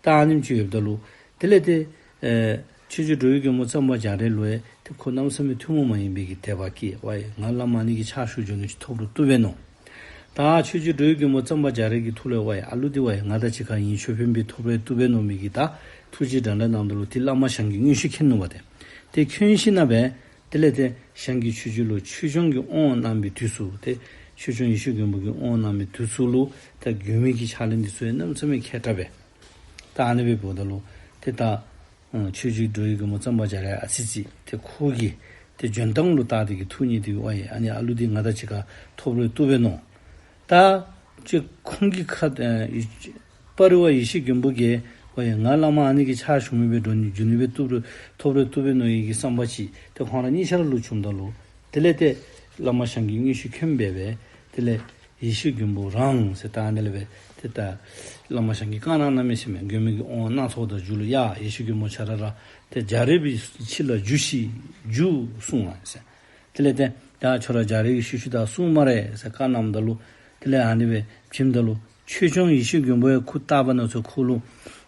ད་ཨ་ནེམ་ཅིག་ཡོདཔ་ད་ལུ་དེ་ལས་ཏེ་ཨེ་ཆོས་རྗེ་འགྲོ་བའི་མགོན་པོ་གཙང་པ་རྒྱ་རས་ལུ་ཡང་ཏེ་ཁོ་གནམ་མེད་ས་མེད་ཐུན་མོང་མ་ཡིན་པའི་གི་དད་པ་སྐྱེས། ཝའེ་ང་བླ་མ་ཨ་ནི་གི་ཕྱག་ཞུ་འགྱོ་ནི་ཅིག་ཐོབ་རུང་བཏུབ་པས་མནོ། ད་ཆོས་རྗེ་འགྲོ་བའི་མགོན་པོ་གཙང་པ་རྒྱ་རས་ཀྱི་ཐུགས་ལས་ཝའེ་ཨ་ལུ་འདི་ཝའེ་ང་དང་གཅིག་ཁར་ཨིན་ཆོས་དཔོན་སྦེ་ཐོབ་རུང་བཏུབ་པས་མནོ་མི་གི་ད་ཐུགས་རྗེ་འདྲན་འདྲ་གནངམ་ད་ལུ་ཏེ་བླ་མ་ཞང་གིས་མངོན་ཤེས་མཁྱེན་ནུག་པ་ཏེ། ཏེ་མཁྱེན་ཞིནམ་ལས་དེ་ལས་ཏེ་ཞང་གིས་ཆོས་རྗེ་ལུ་ཆོས་སྐྱོང་གི་དབང་གནང་བའི་དུས་སུ་ཏེ་ཆོས་སྐྱོང་ཡེ་ཤེས་མགོན་པོ་གི་དབང་གནང་བའི་དུས་སུ་ལུ་ད་མགོན་པོའི་གི་ཕྱག་ལེན་འདི་ཚུ་ཡང་གནམ་མེད་ས་མེད་མཁས་དྲགས་སྦེ། ད་ཨ་ནི་སྦེ་འབདཝ་ད་ལུ་ཏེ་ད་ཨ་ཆོས་རྗེ་འགྲོ་བའི་མགོན་པོ་གཙང་པ་རྒྱ་རས་ཨ་ཙི་ཅིག་ཏེ་ཁོ་གི་ཏེ་འཇོན་ཐང་ལུ་བལྟ་སྟེ་གི་ཐུགས་མཉེས་ཏེ་ཝའེ་ཨ་ནི་ཨ་ལུ་འདི་ང་དང་གཅིག་ཁར་ཐོབ་རུང་བཏུབ་པས་མནོ། ད་ཅིག་ཁོང་གི་ཁ་ཨ་སྤ་རི་བ་ཡེ་ཤེས་མགོན་པོ་གིས་ཝའེ་ང་བླ་མ་ཨ་ནི་གི་ཕྱག་ཞུ་མི་སྦེ་འགྱོ་ནི་འགྱོ་ནི་སྦེ་བཏུབ་རུང་ཐོབ་རུང་བཏུབ་པས་མནོ་ཡི་གི་བསམ་པ་ཅིག་ཏེ་ཁོང་ར་གཉིས་ཆ་ར་ལུ་བྱུངམ་ད་ལུ་དེ་ལས་ཏེ་བླ་མ་ཞང་གིས་མངོན་ཤེས་མཁྱེན་སྦེ་སྦེ་དེ་ལས་ཡེ་ཤེས་མགོན་པོ་རང་ཟེར་ད་ཨ་ནི་ལས་སྦེ་ཏེ་ད་བླ་མ་ཞང་གིས་བཀའ་གནང་གནངམ་མས་ཟེར་མས། མགོན་པོའི་གི་དབང་གནང་ཚརཝ་ད་མཇུག་ལུ་ཡ་ཡེ་ཤེས་མགོན་པོ་ཁྱོད་ར་ར་ཏེ་རྒྱ་རས་པའི་ཕྱི་ལ་རྒྱུགས་ཤིག་རྒྱུགས་གསུངས་པ་ཟེར། དེ་ལས་ཏེ་ད་ཁྱོད་ར་རྒྱ་རས་ཀྱི་ཤུལ་ཤུལ་བདའ་གསུངམ་མས་ཟེར་བཀའ་གནངམ་ད་ལུ་དེ་ལས་ཨ་ནི་སྦེ་བྱིནམ་ད་ལུ་ཆོས་སྐྱོང་ཡེ་ཤེས་མགོན་པོ་ཡང་ཁུ་བཏགས་པ་ནང་ཚུ་ཁོ་ལུ་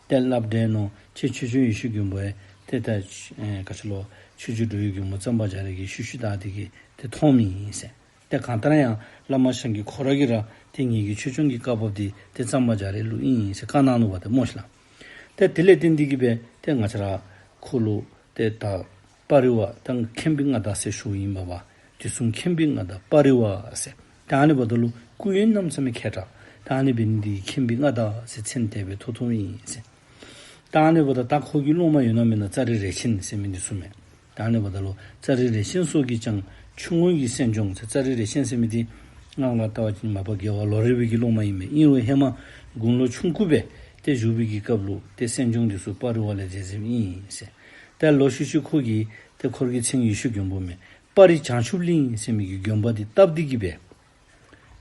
ཏེ་སླབ་དེས་མནོ། ཁྱེད་ཆོས་སྐྱོང་ཡེ་ཤེས་མགོན་པོ་ཡང་ཏེ་ད་ཨེ་ག་ཅི་ལོ་ཆོས་རྗེ་འགྲོ་བའི་མགོན་པོ་གཙང་པ་རྒྱ་རས་ཀྱི་ཤུལ་ཤུལ་བདའ་སྟེ་གི་ཏེ་མཐོངམ་ཨིན་ཟེར། ཏེ་གང་ལྟར་ཡང་བླ་མ་ཞང་གིས་ཁོ་ར་གིས་ར་ཏེ་ངེ་གི་ཆོས་སྐྱོང་གི་བཀའ་བབས་འདི་ཏེ་གཙང་པ་རྒྱ་རས་ལུ་ཨིན་ཟེར་བཀའ་གནང་ནུག་པ་ཏེ་སྨོ་ཤིག་ལགས། ཏེ་དེ་ལས་བརྟེན་ཏེ་གི་སྦེ་ཏེ་ང་བཅས་ར་ཁོ་ལུ་ཏེ་ད་སྤ་རི་བ་ད་མཁན་པོའི་མངའ་བདག་ཟེར་ཞུཝ་ཨིན་པ་བ། དུས་གསུམ་མཁན་པོའི་མངའ་བདག་སྤ་རི་བ་ཟེར། ད་ཨ་ནི་འབདཝ་ད་ལུ་སྐུ་ཡོན་རྣམས་ཚང་མས་མཁས་དྲགས། ད་ཨ་ནི་འབད་ནི་འདི་གིས་མཁྱེན་པའི་མངའ་བདག་ཟེར་མཚན་དེ་སྦེ་ཐོབ་ཐོབཔ་ཨིན་ཟེར། ད་ཨ་ནི་འབདཝ་ད་ད་ཁོ་གི་སློབ་མ་ཡོད་ན་མེད་ན་ཙཱ་རི་རས་ཆེན་ཟེར་མི་འདི་ཚུ་མས། ད་ཨ་ནི་འབདཝ་ད་ལུ་ཙཱ་རི་རས་ཆེན་སོགས་ཀྱིས་ཀྱང་ཆུ་སྔོན་གྱི་སྲས་ཆུང་ཟེར། ཙཱ་རི་རས་ཆེན་ཟེར་མི་འདི་ང་ལུ་ལྟ་བ་ཅིན་མ་པ་རྒྱལ་བ་ལོ་རས་པའི་གི་སློབ་མ་ཨིན་མས། ཨིན་རུང་ཧེ་མ་དགུང་ལོ་ཆུང་ཀུ་སྦེ་ཏེ་བཞུགས་པའི་གི་སྐབས་ལུ་ཏེ་སྲས་ཆུང་འདི་ཚུ་སྤ་རི་བ་ལས་མཛད་མཛདཔ་ཨིན་ཟེར། ཏེ་ལོག་ཤུལ་ཤུལ་ཁོ་གིས་ཏེ་ཁོ་ར་གི་མཚན་ཡེ་ཤེས་མགོན་པོ་མས། སྤ་རི་བྱང་ཆུབ་གླིང་ཟེར་མི་གི་དགོན་པ་འདི་བཏབ་སྟེ་གི་སྦེ་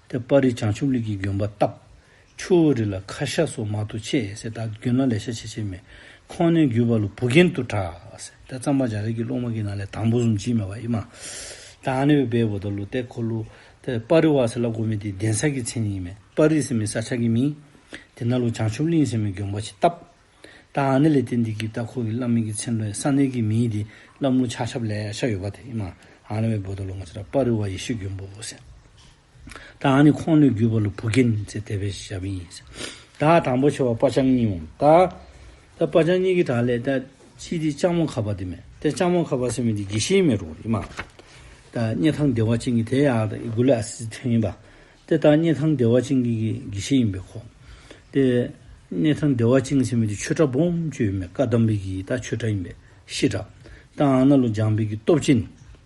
ཏེ་སྤ་རི་བྱང་ཆུབ་གླིང་གི་དགོན་པ་བཏབ། ཆུ་བོ་རི་ལ་ཁ་ཤ་སོགས་མང་དུ་བཅད་ཟེར། ད་དགོན་ལུ་ལེ་ཤ་བཅད་བཅདཔ་མས། ཁོང་ནི་བརྒྱུད་པ་ལུ་བུ་རྒན་དུ་གྲགས་ཟེར། ད་གཙང་པ་རྒྱ་རས་ཀྱི་སློབ་མ་གི་ནང་ལས་དང་པོ་བཟུམ་ཅིག་མས་པ་ཨིན་མས། ད་ཨ་ནི་སྦེ་འབདཝ་ད་ལུ་ཏེ་ཁོ་ལུ་ཏེ་སྤ་རི་བ་ཟེར་སླབ་དགོ་མི་འདི་གདན་ས་གི་མཚན་ཨིན་མས། སྤ་རི་ཟེར་མི་ས་ཆ་གི་མིང་། དེ་ནང་ལུ་བྱང་ཆུབ་གླིང་ཟེར་མི་དགོན་པ་ཅིག་བཏབ། ད་ཨ་ནི་ལས་བརྟེན་ཏེ་གི་ད་ཁོ་གི་བླ་མའི་གི་མཚན་ལུ་ཡང་ས་གནས་ཀྱི་མིང་འདི་བླམ་ལུ་ཆ་ཁྱབ་ལེ་ཤ་ཡོད་པ་དེ་ཨིན་མས། ཨ་ནི་སྦེ་འབདཝ་ད་ལུ་ང་བཅས་ར་སྤ་རི་བ་ཡེ་ཤེས་མགོན་པོ་ཟེར། ད་ཨ་ནི་ཁོང་ནི་བརྒྱུད་པ་ལུ་བུ་རྒན་ཟེར་དེ་སྦེ་བཞགཔ་ཨིན་ཟེར། ད་དང་པོ་ཆེ་བ་སྤ་རྐྱང་གཉིས་འོང་། ད་ད་སྤ་རྐྱང་གཉིས་ཀྱི་གྲས་ལས་ད་གཅིག་འདི་ལྕགས་མོ་ཁ་པ་འདི་མས། ཏེ་ལྕགས་མོ་ཁ་པ་ཟེར་མི་འདི་དགེ་བཤེས་མེན་རུང་ཨིན་མས། ད་སྙེ་ཐང་བདེ་བ་ཅན་གྱི་དེ་ཡང་ད་མགུ་ལས་ཨ་ཙི་ཐོན་ཡི་པ། ཏེ་ད་སྙེ་ཐང་བདེ་བ་ཅན་གྱི་གི་དགེ་བཤེས་ཨིན་པས་ཁོ། ཏེ་སྙེ་ཐང་བདེ་བ་ཅན་ཟེར་མི་འདི་ཆོས་གྲྭ་སྦོམ་ཅིག་ཡོད་མས། བཀའ་གདམས་པའི་གི་ད་ཆོས་གྲྭ་ཨིན་པས། བཤད་གྲྭ། ད་ཨ་ནཱ་ལུ་སྦྱངས་པའི་གི་སྟོབས་ཅན།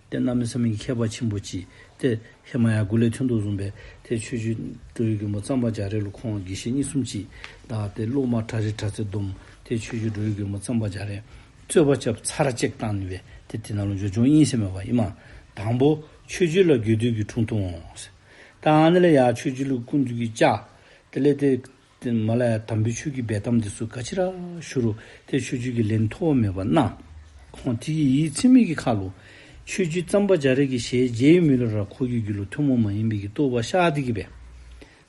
ཏེ་གནམ་མེད་ས་མེད་ཀྱི་མཁས་པ་ཆེན་པོ་ཅིག། ཏེ་ཧེ་མ་ཡང་མགུ་ལས་ཐོན་དོ་བཟུམ་སྦེ་ཏེ་ཆོས་རྗེ་འགྲོ་བའི་མགོན་པོ་གཙང་པ་རྒྱ་རས་ལུ་ཁོང་དགེ་བཤེས་གཉིས་གསུམ་ཅིག། ད་ཏེ་སློབ་མ་གྲ་རེ་གྲ་ཚད་བསྡོམས། ཏེ་ཆོས་རྗེ་འགྲོ་བའི་མགོན་པོ་གཙང་པ་རྒྱ་རས་རྩོད་པ་རྐྱབ་ཚར་བཅད་བཏང་ནི་སྦེ་ཏེ་དེ་ནང་ལུ་འགྱོ་འགྱོཝ་ཨིན་ཟེར་མས་པ་ཨིན་མས། དང་པོ་ཆོས་རྗེ་ལ་དགོས་འདོད་ཀྱི་དྲུང་དུ་འོང་ཟེར། ད་ཨ་ནི་ལས་ཡར་ཆོས་རྗེ་ལུ་སྐུ་མདུན་གྱི་བཅར། དེ་ལས་ཏེ་ཏེ་མར་ལས་ཡར་དམ་པའི་ཆོས་ཀྱི་འབེལ་གཏམ་འདི་ཚུ་ག་ཅི་ར་ཞུ་རུང་ཏེ་ཆོས་རྗེ་གིས་ལན་ཐོགས་མེད་པར་གནང་། ཁོང་དེ་གི་ཡིད་ཚིམ་མི་གི་ཁར་ལུ་ཆོས་རྗེ་གཙང་པ་རྒྱ་རས་ཀྱི་ཞལ་མཇལ་ཡོད་མི་ལུ་ར་ཁོ་གི་རྒྱུད་ལུ་ཐུན་མོང་མ་ཡིན་པའི་གི་རྟོགས་པ་ཤར་ཏེ་གི་སྦེ་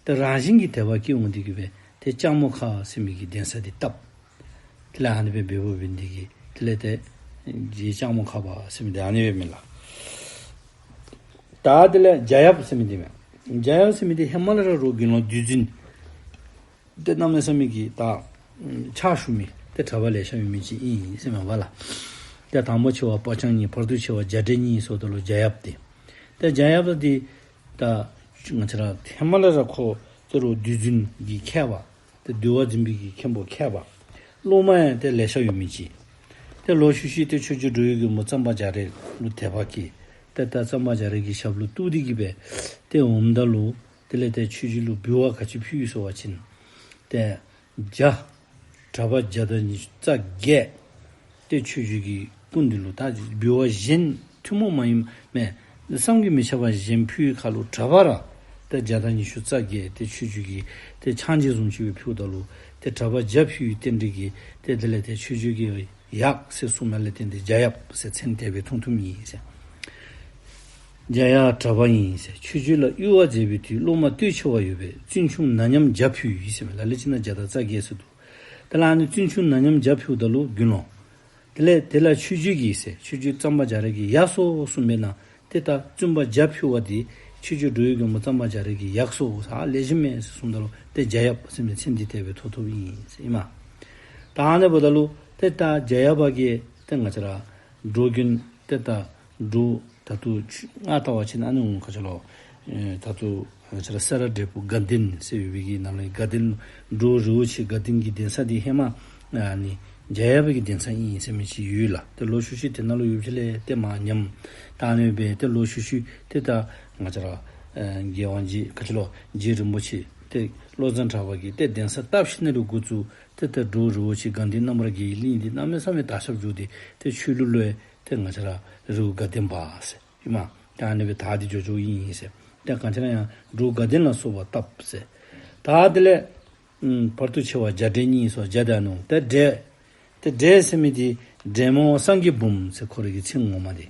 ཏེ་རང་བཞིན་གྱིས་དད་པ་སྐྱེ་འོང་སྟེ་གི་སྦེ་ཏེ་ལྕགས་མོ་ཁ་ཟེར་མི་གི་གདན་ས་འདི་བཏབ། དེ་ལས་ཨ་ནི་སྦེ་འབདཝ་འབད་ནི་དེ་གིས་དེ་ལས་ཏེ་རྗེ་ལྕགས་མོ་ཁ་པ་ཟེར་མི་འདི་ཨ་ནི་སྦེ་མས་ལགས། ད་དེ་ལས་རྒྱ་ཡབ་ཟེར་མི་འདི་མས། རྒྱ་ཡབ་ཟེར་མི་འདི་ཧེ་མ་ལས་ར་རོགས་དགེ་སློང་འདུལ་འཛིན་ཏེ་གནམ་མེད་ས་མེད་ཀྱི་ད་ཕྱག་ཞུ་མི་ཏེ་གྲྭ་པ་ལེ་ཤ་ཡོད་མི་ཅིག་ཨིན་ཟེར་མས་པ་ལགས། ཏེ་དང་པོ་ཆེ་བ་སྤ་རྐྱང་གཉིས། བར་དུ་ཆེ་བ་རྒྱ་འབྲས་གཉིས་ཟེརཝ་ད་ལུ་རྒྱ་ཡབ་འདི། ཏེ་རྒྱ་ཡབ་འདི་ད་ང་བཅས་ར་ཧེ་མ་ལས་ར་ཁོ་ཏེ་རོགས་འདུལ་འཛིན་གྱི་མཁས་པ། ཏེ་འདུལ་བ་འཛིན་པའི་གི་མཁན་པོ་མཁས་པ། སློབ་མ་ཡང་ཏེ་ལེ་ཤ་ཡོད་མི་ཅིག། ཏེ་ལོག་ཤུལ་ཤུལ་ཏེ་ཆོས་རྗེ་འགྲོ་བའི་མགོན་པོ་གཙང་པ་རྒྱ་རས་ལུ་དད་པ་སྐྱེས། ཏེ་ད་གཙང་པ་རྒྱ་རས་ཀྱི་ཞབས་ལུ་གཏུགས་ཏེ་གི་སྦེ་ཏེ་འོངམ་ད་ལུ་དེ་ལས་ཏེ་ཆོས་རྗེ་ལུ་འབུལ་བ་ག་ཅི་ཕུལ་ཡི་ཟེར་བ་ཅིན་ཏེ་བརྒྱ། གྲྭ་པ་བརྒྱ་དང་ཉི་ཤུ་རྩ་བརྒྱད། ཏེ་ཆོས་རྗེ་གི་སྐུ་མདུན་ལུ་ད་འབུལ་བ་གཞན་ཐུན་མོང་མ་ཡིན་མི་བསམ་གྱིས་མི་ཁྱབ་པ་གཞན་ཕུལ་བའི་ཁར་ལུ་གྲྭ་པ་ར་ཏེ་བརྒྱ་དང་ཉི་ཤུ་རྩ་བརྒྱད་ཏེ་ཆོས་རྗེ་གིས་ཏེ་ཕྱག་རྗེས་བཟུམ་ཅིག་སྦེ་ཕུལཝ་ད་ལུ་ཏེ་གྲྭ་པ་བརྒྱ་ཕུལ་བའི་རྟེན་འབྲེལ་གྱིས་ཏེ་དེ་ལས་ཏེ་ཆོས་རྗེ་གིས་ཡབ་ཟེར་གསུངས་མི་ལས་བརྟེན་ཏེ་རྒྱ་ཡབ་ཟེར་མཚན་དེ་སྦེ་ཐོན་ཐོནམ་ཨིན་ཟེར། རྒྱ་ཡབ་གྲྭ་པ་ཡིན་ཟེར། ཆོས་རྗེ་ལ་དབུལ་བ་མཛད་པའི་དུས། སློབ་མ་སྟོད་ཆེ་བ་ཡོད་པས་བཙུན་ཆུང་ན་མཉམ་བརྒྱ་ཕུལ་ཡི་ཟེར་མས། ལ་ལུ་ཅིག་ནང་བརྒྱ་དང་རྩ་བརྒྱད་ཟེར་འདུག། དེ་ལས་ཨ་ནི་བཙུན་ཆུང་ན་མཉམ་བརྒྱ་ཕུལཝ་ད་ལུ་དགེ་སློང་དེ་ལས་དེ་ལ་ཆོས་རྗེ་གིས་ཟེར་ཆོས་རྗེ་གཙང་པ་རྒྱ་རས་ཀྱིས་ཡབ་སོ་གསུངས་པས་ན། ཏེ་ད་བཙུན་པ་བརྒྱ་ཕུལ་བ་འདི་ཆོས་རྗེ་འགྲོ་བའི་མགོན་པོ་གཙང་པ་རྒྱ་རས་ཀྱིས་ཡབ་སོ་ཟེར་ལེགས་ཤོམ་མས་ཟེར་གསུངམ་ད་ལུ་ཏེ་རྒྱ་ཡབ་ཟེར་མི་མཚན་འདི་དེ་སྦེ་ཐོབ་ཐོབཔ་ཨིན་ཟེར་ཨིན་མས། ད་ཨ་ནི་འབདཝ་ད་ལུ་ཏེ་ད་རྒྱ་ཡབ་པ་གིས་ཏེ་ང་བཅས་ར་འབྲོག་དགོན་ཏེ་ད་འབྲོག་ད་ལྟོ་ང་ལྟ་བ་ཅིན་ཨ་ནི་འོང་ག་ཅི་ལོ། ཨེ་ད་ལྟོ་ང་བཅས་ར་སེ་ར་འབྲས་སྤུངས་དགའ་ལྡན་ཟེར་ཡོད་པའི་གི་ནང་ལུ་དགའ་ལྡན་འབྲོག་རི་བོ་ཆེ་དགའ་ལྡན་གྱི་གདན་ས་འདི་ཧེ་མ་ཨ་ནི་རྒྱ་ཡབ་པའི་གི་གདན་ས་ཨིན་ཟེར་མི་ཅིག་ཡོད་ལགས། ཏེ་ལོག་ཤུལ་ཤུལ་དེ་ནང་ལུ་ཡོདཔ་ཅིག་ལས་ཏེ་མར་ཉམས་ད་ཨ་ནི་སྦེ་ཏེ་ལོག་ཤུལ་ཤུལ་ཏེ་ད་ང་བཅས་ར་ཨེ་རྒྱལ་དབང་རྗེ་ག་ཅི་ལོ་རྗེ་རིན་པོ་ཆེ་ཏེ་བློ་བཟང་གྲགས་པ་གིས་ཏེ་གདན་ས་བཏབ་ཞིནམ་ལས་འགོ་བཙུགས་ཏེ་ད་འབྲོག་རི་བོ་ཆེ་དགའ་ལྡན་རྣམ་པར་རྒྱལ་བའི་གླིང་འདི་གནམ་མེད་ས་མེད་དར་ཁྱབ་འགྱོ་སྟེ་ཏེ་ཆོས་ལུགས་ལུ་ཡང་ཏེ་ང་བཅས་ར་རི་བོ་དགའ་ལྡན་པ་ཟེར་ཨིན་མས། ཏེ་ཨ་ནི་སྦེ་དར་ཏེ་འགྱོ་འགྱོཝ་ཨིན་ཟེར། ཏེ་གང་ཅི་ན་ཡང་འབྲོག་དགའ་ལྡན་ལ་སོགས་པ་བཏབ་ཟེར། ད་དེ་ལས་ཨམ་བར་དུ་ཆེ་བ་རྒྱ་འབྲས་གཉིས་སོགས་བརྒྱ་དང་ནོ། ཏེ་འབྲས་ཏེ་འབྲས་ཟེར་མི་འདི་འབྲས་མོ་སངས་རྒྱས་འབུམ་ཟེར་ཁོ་རའི་གི་མཚན་ངོ་མ་འདི།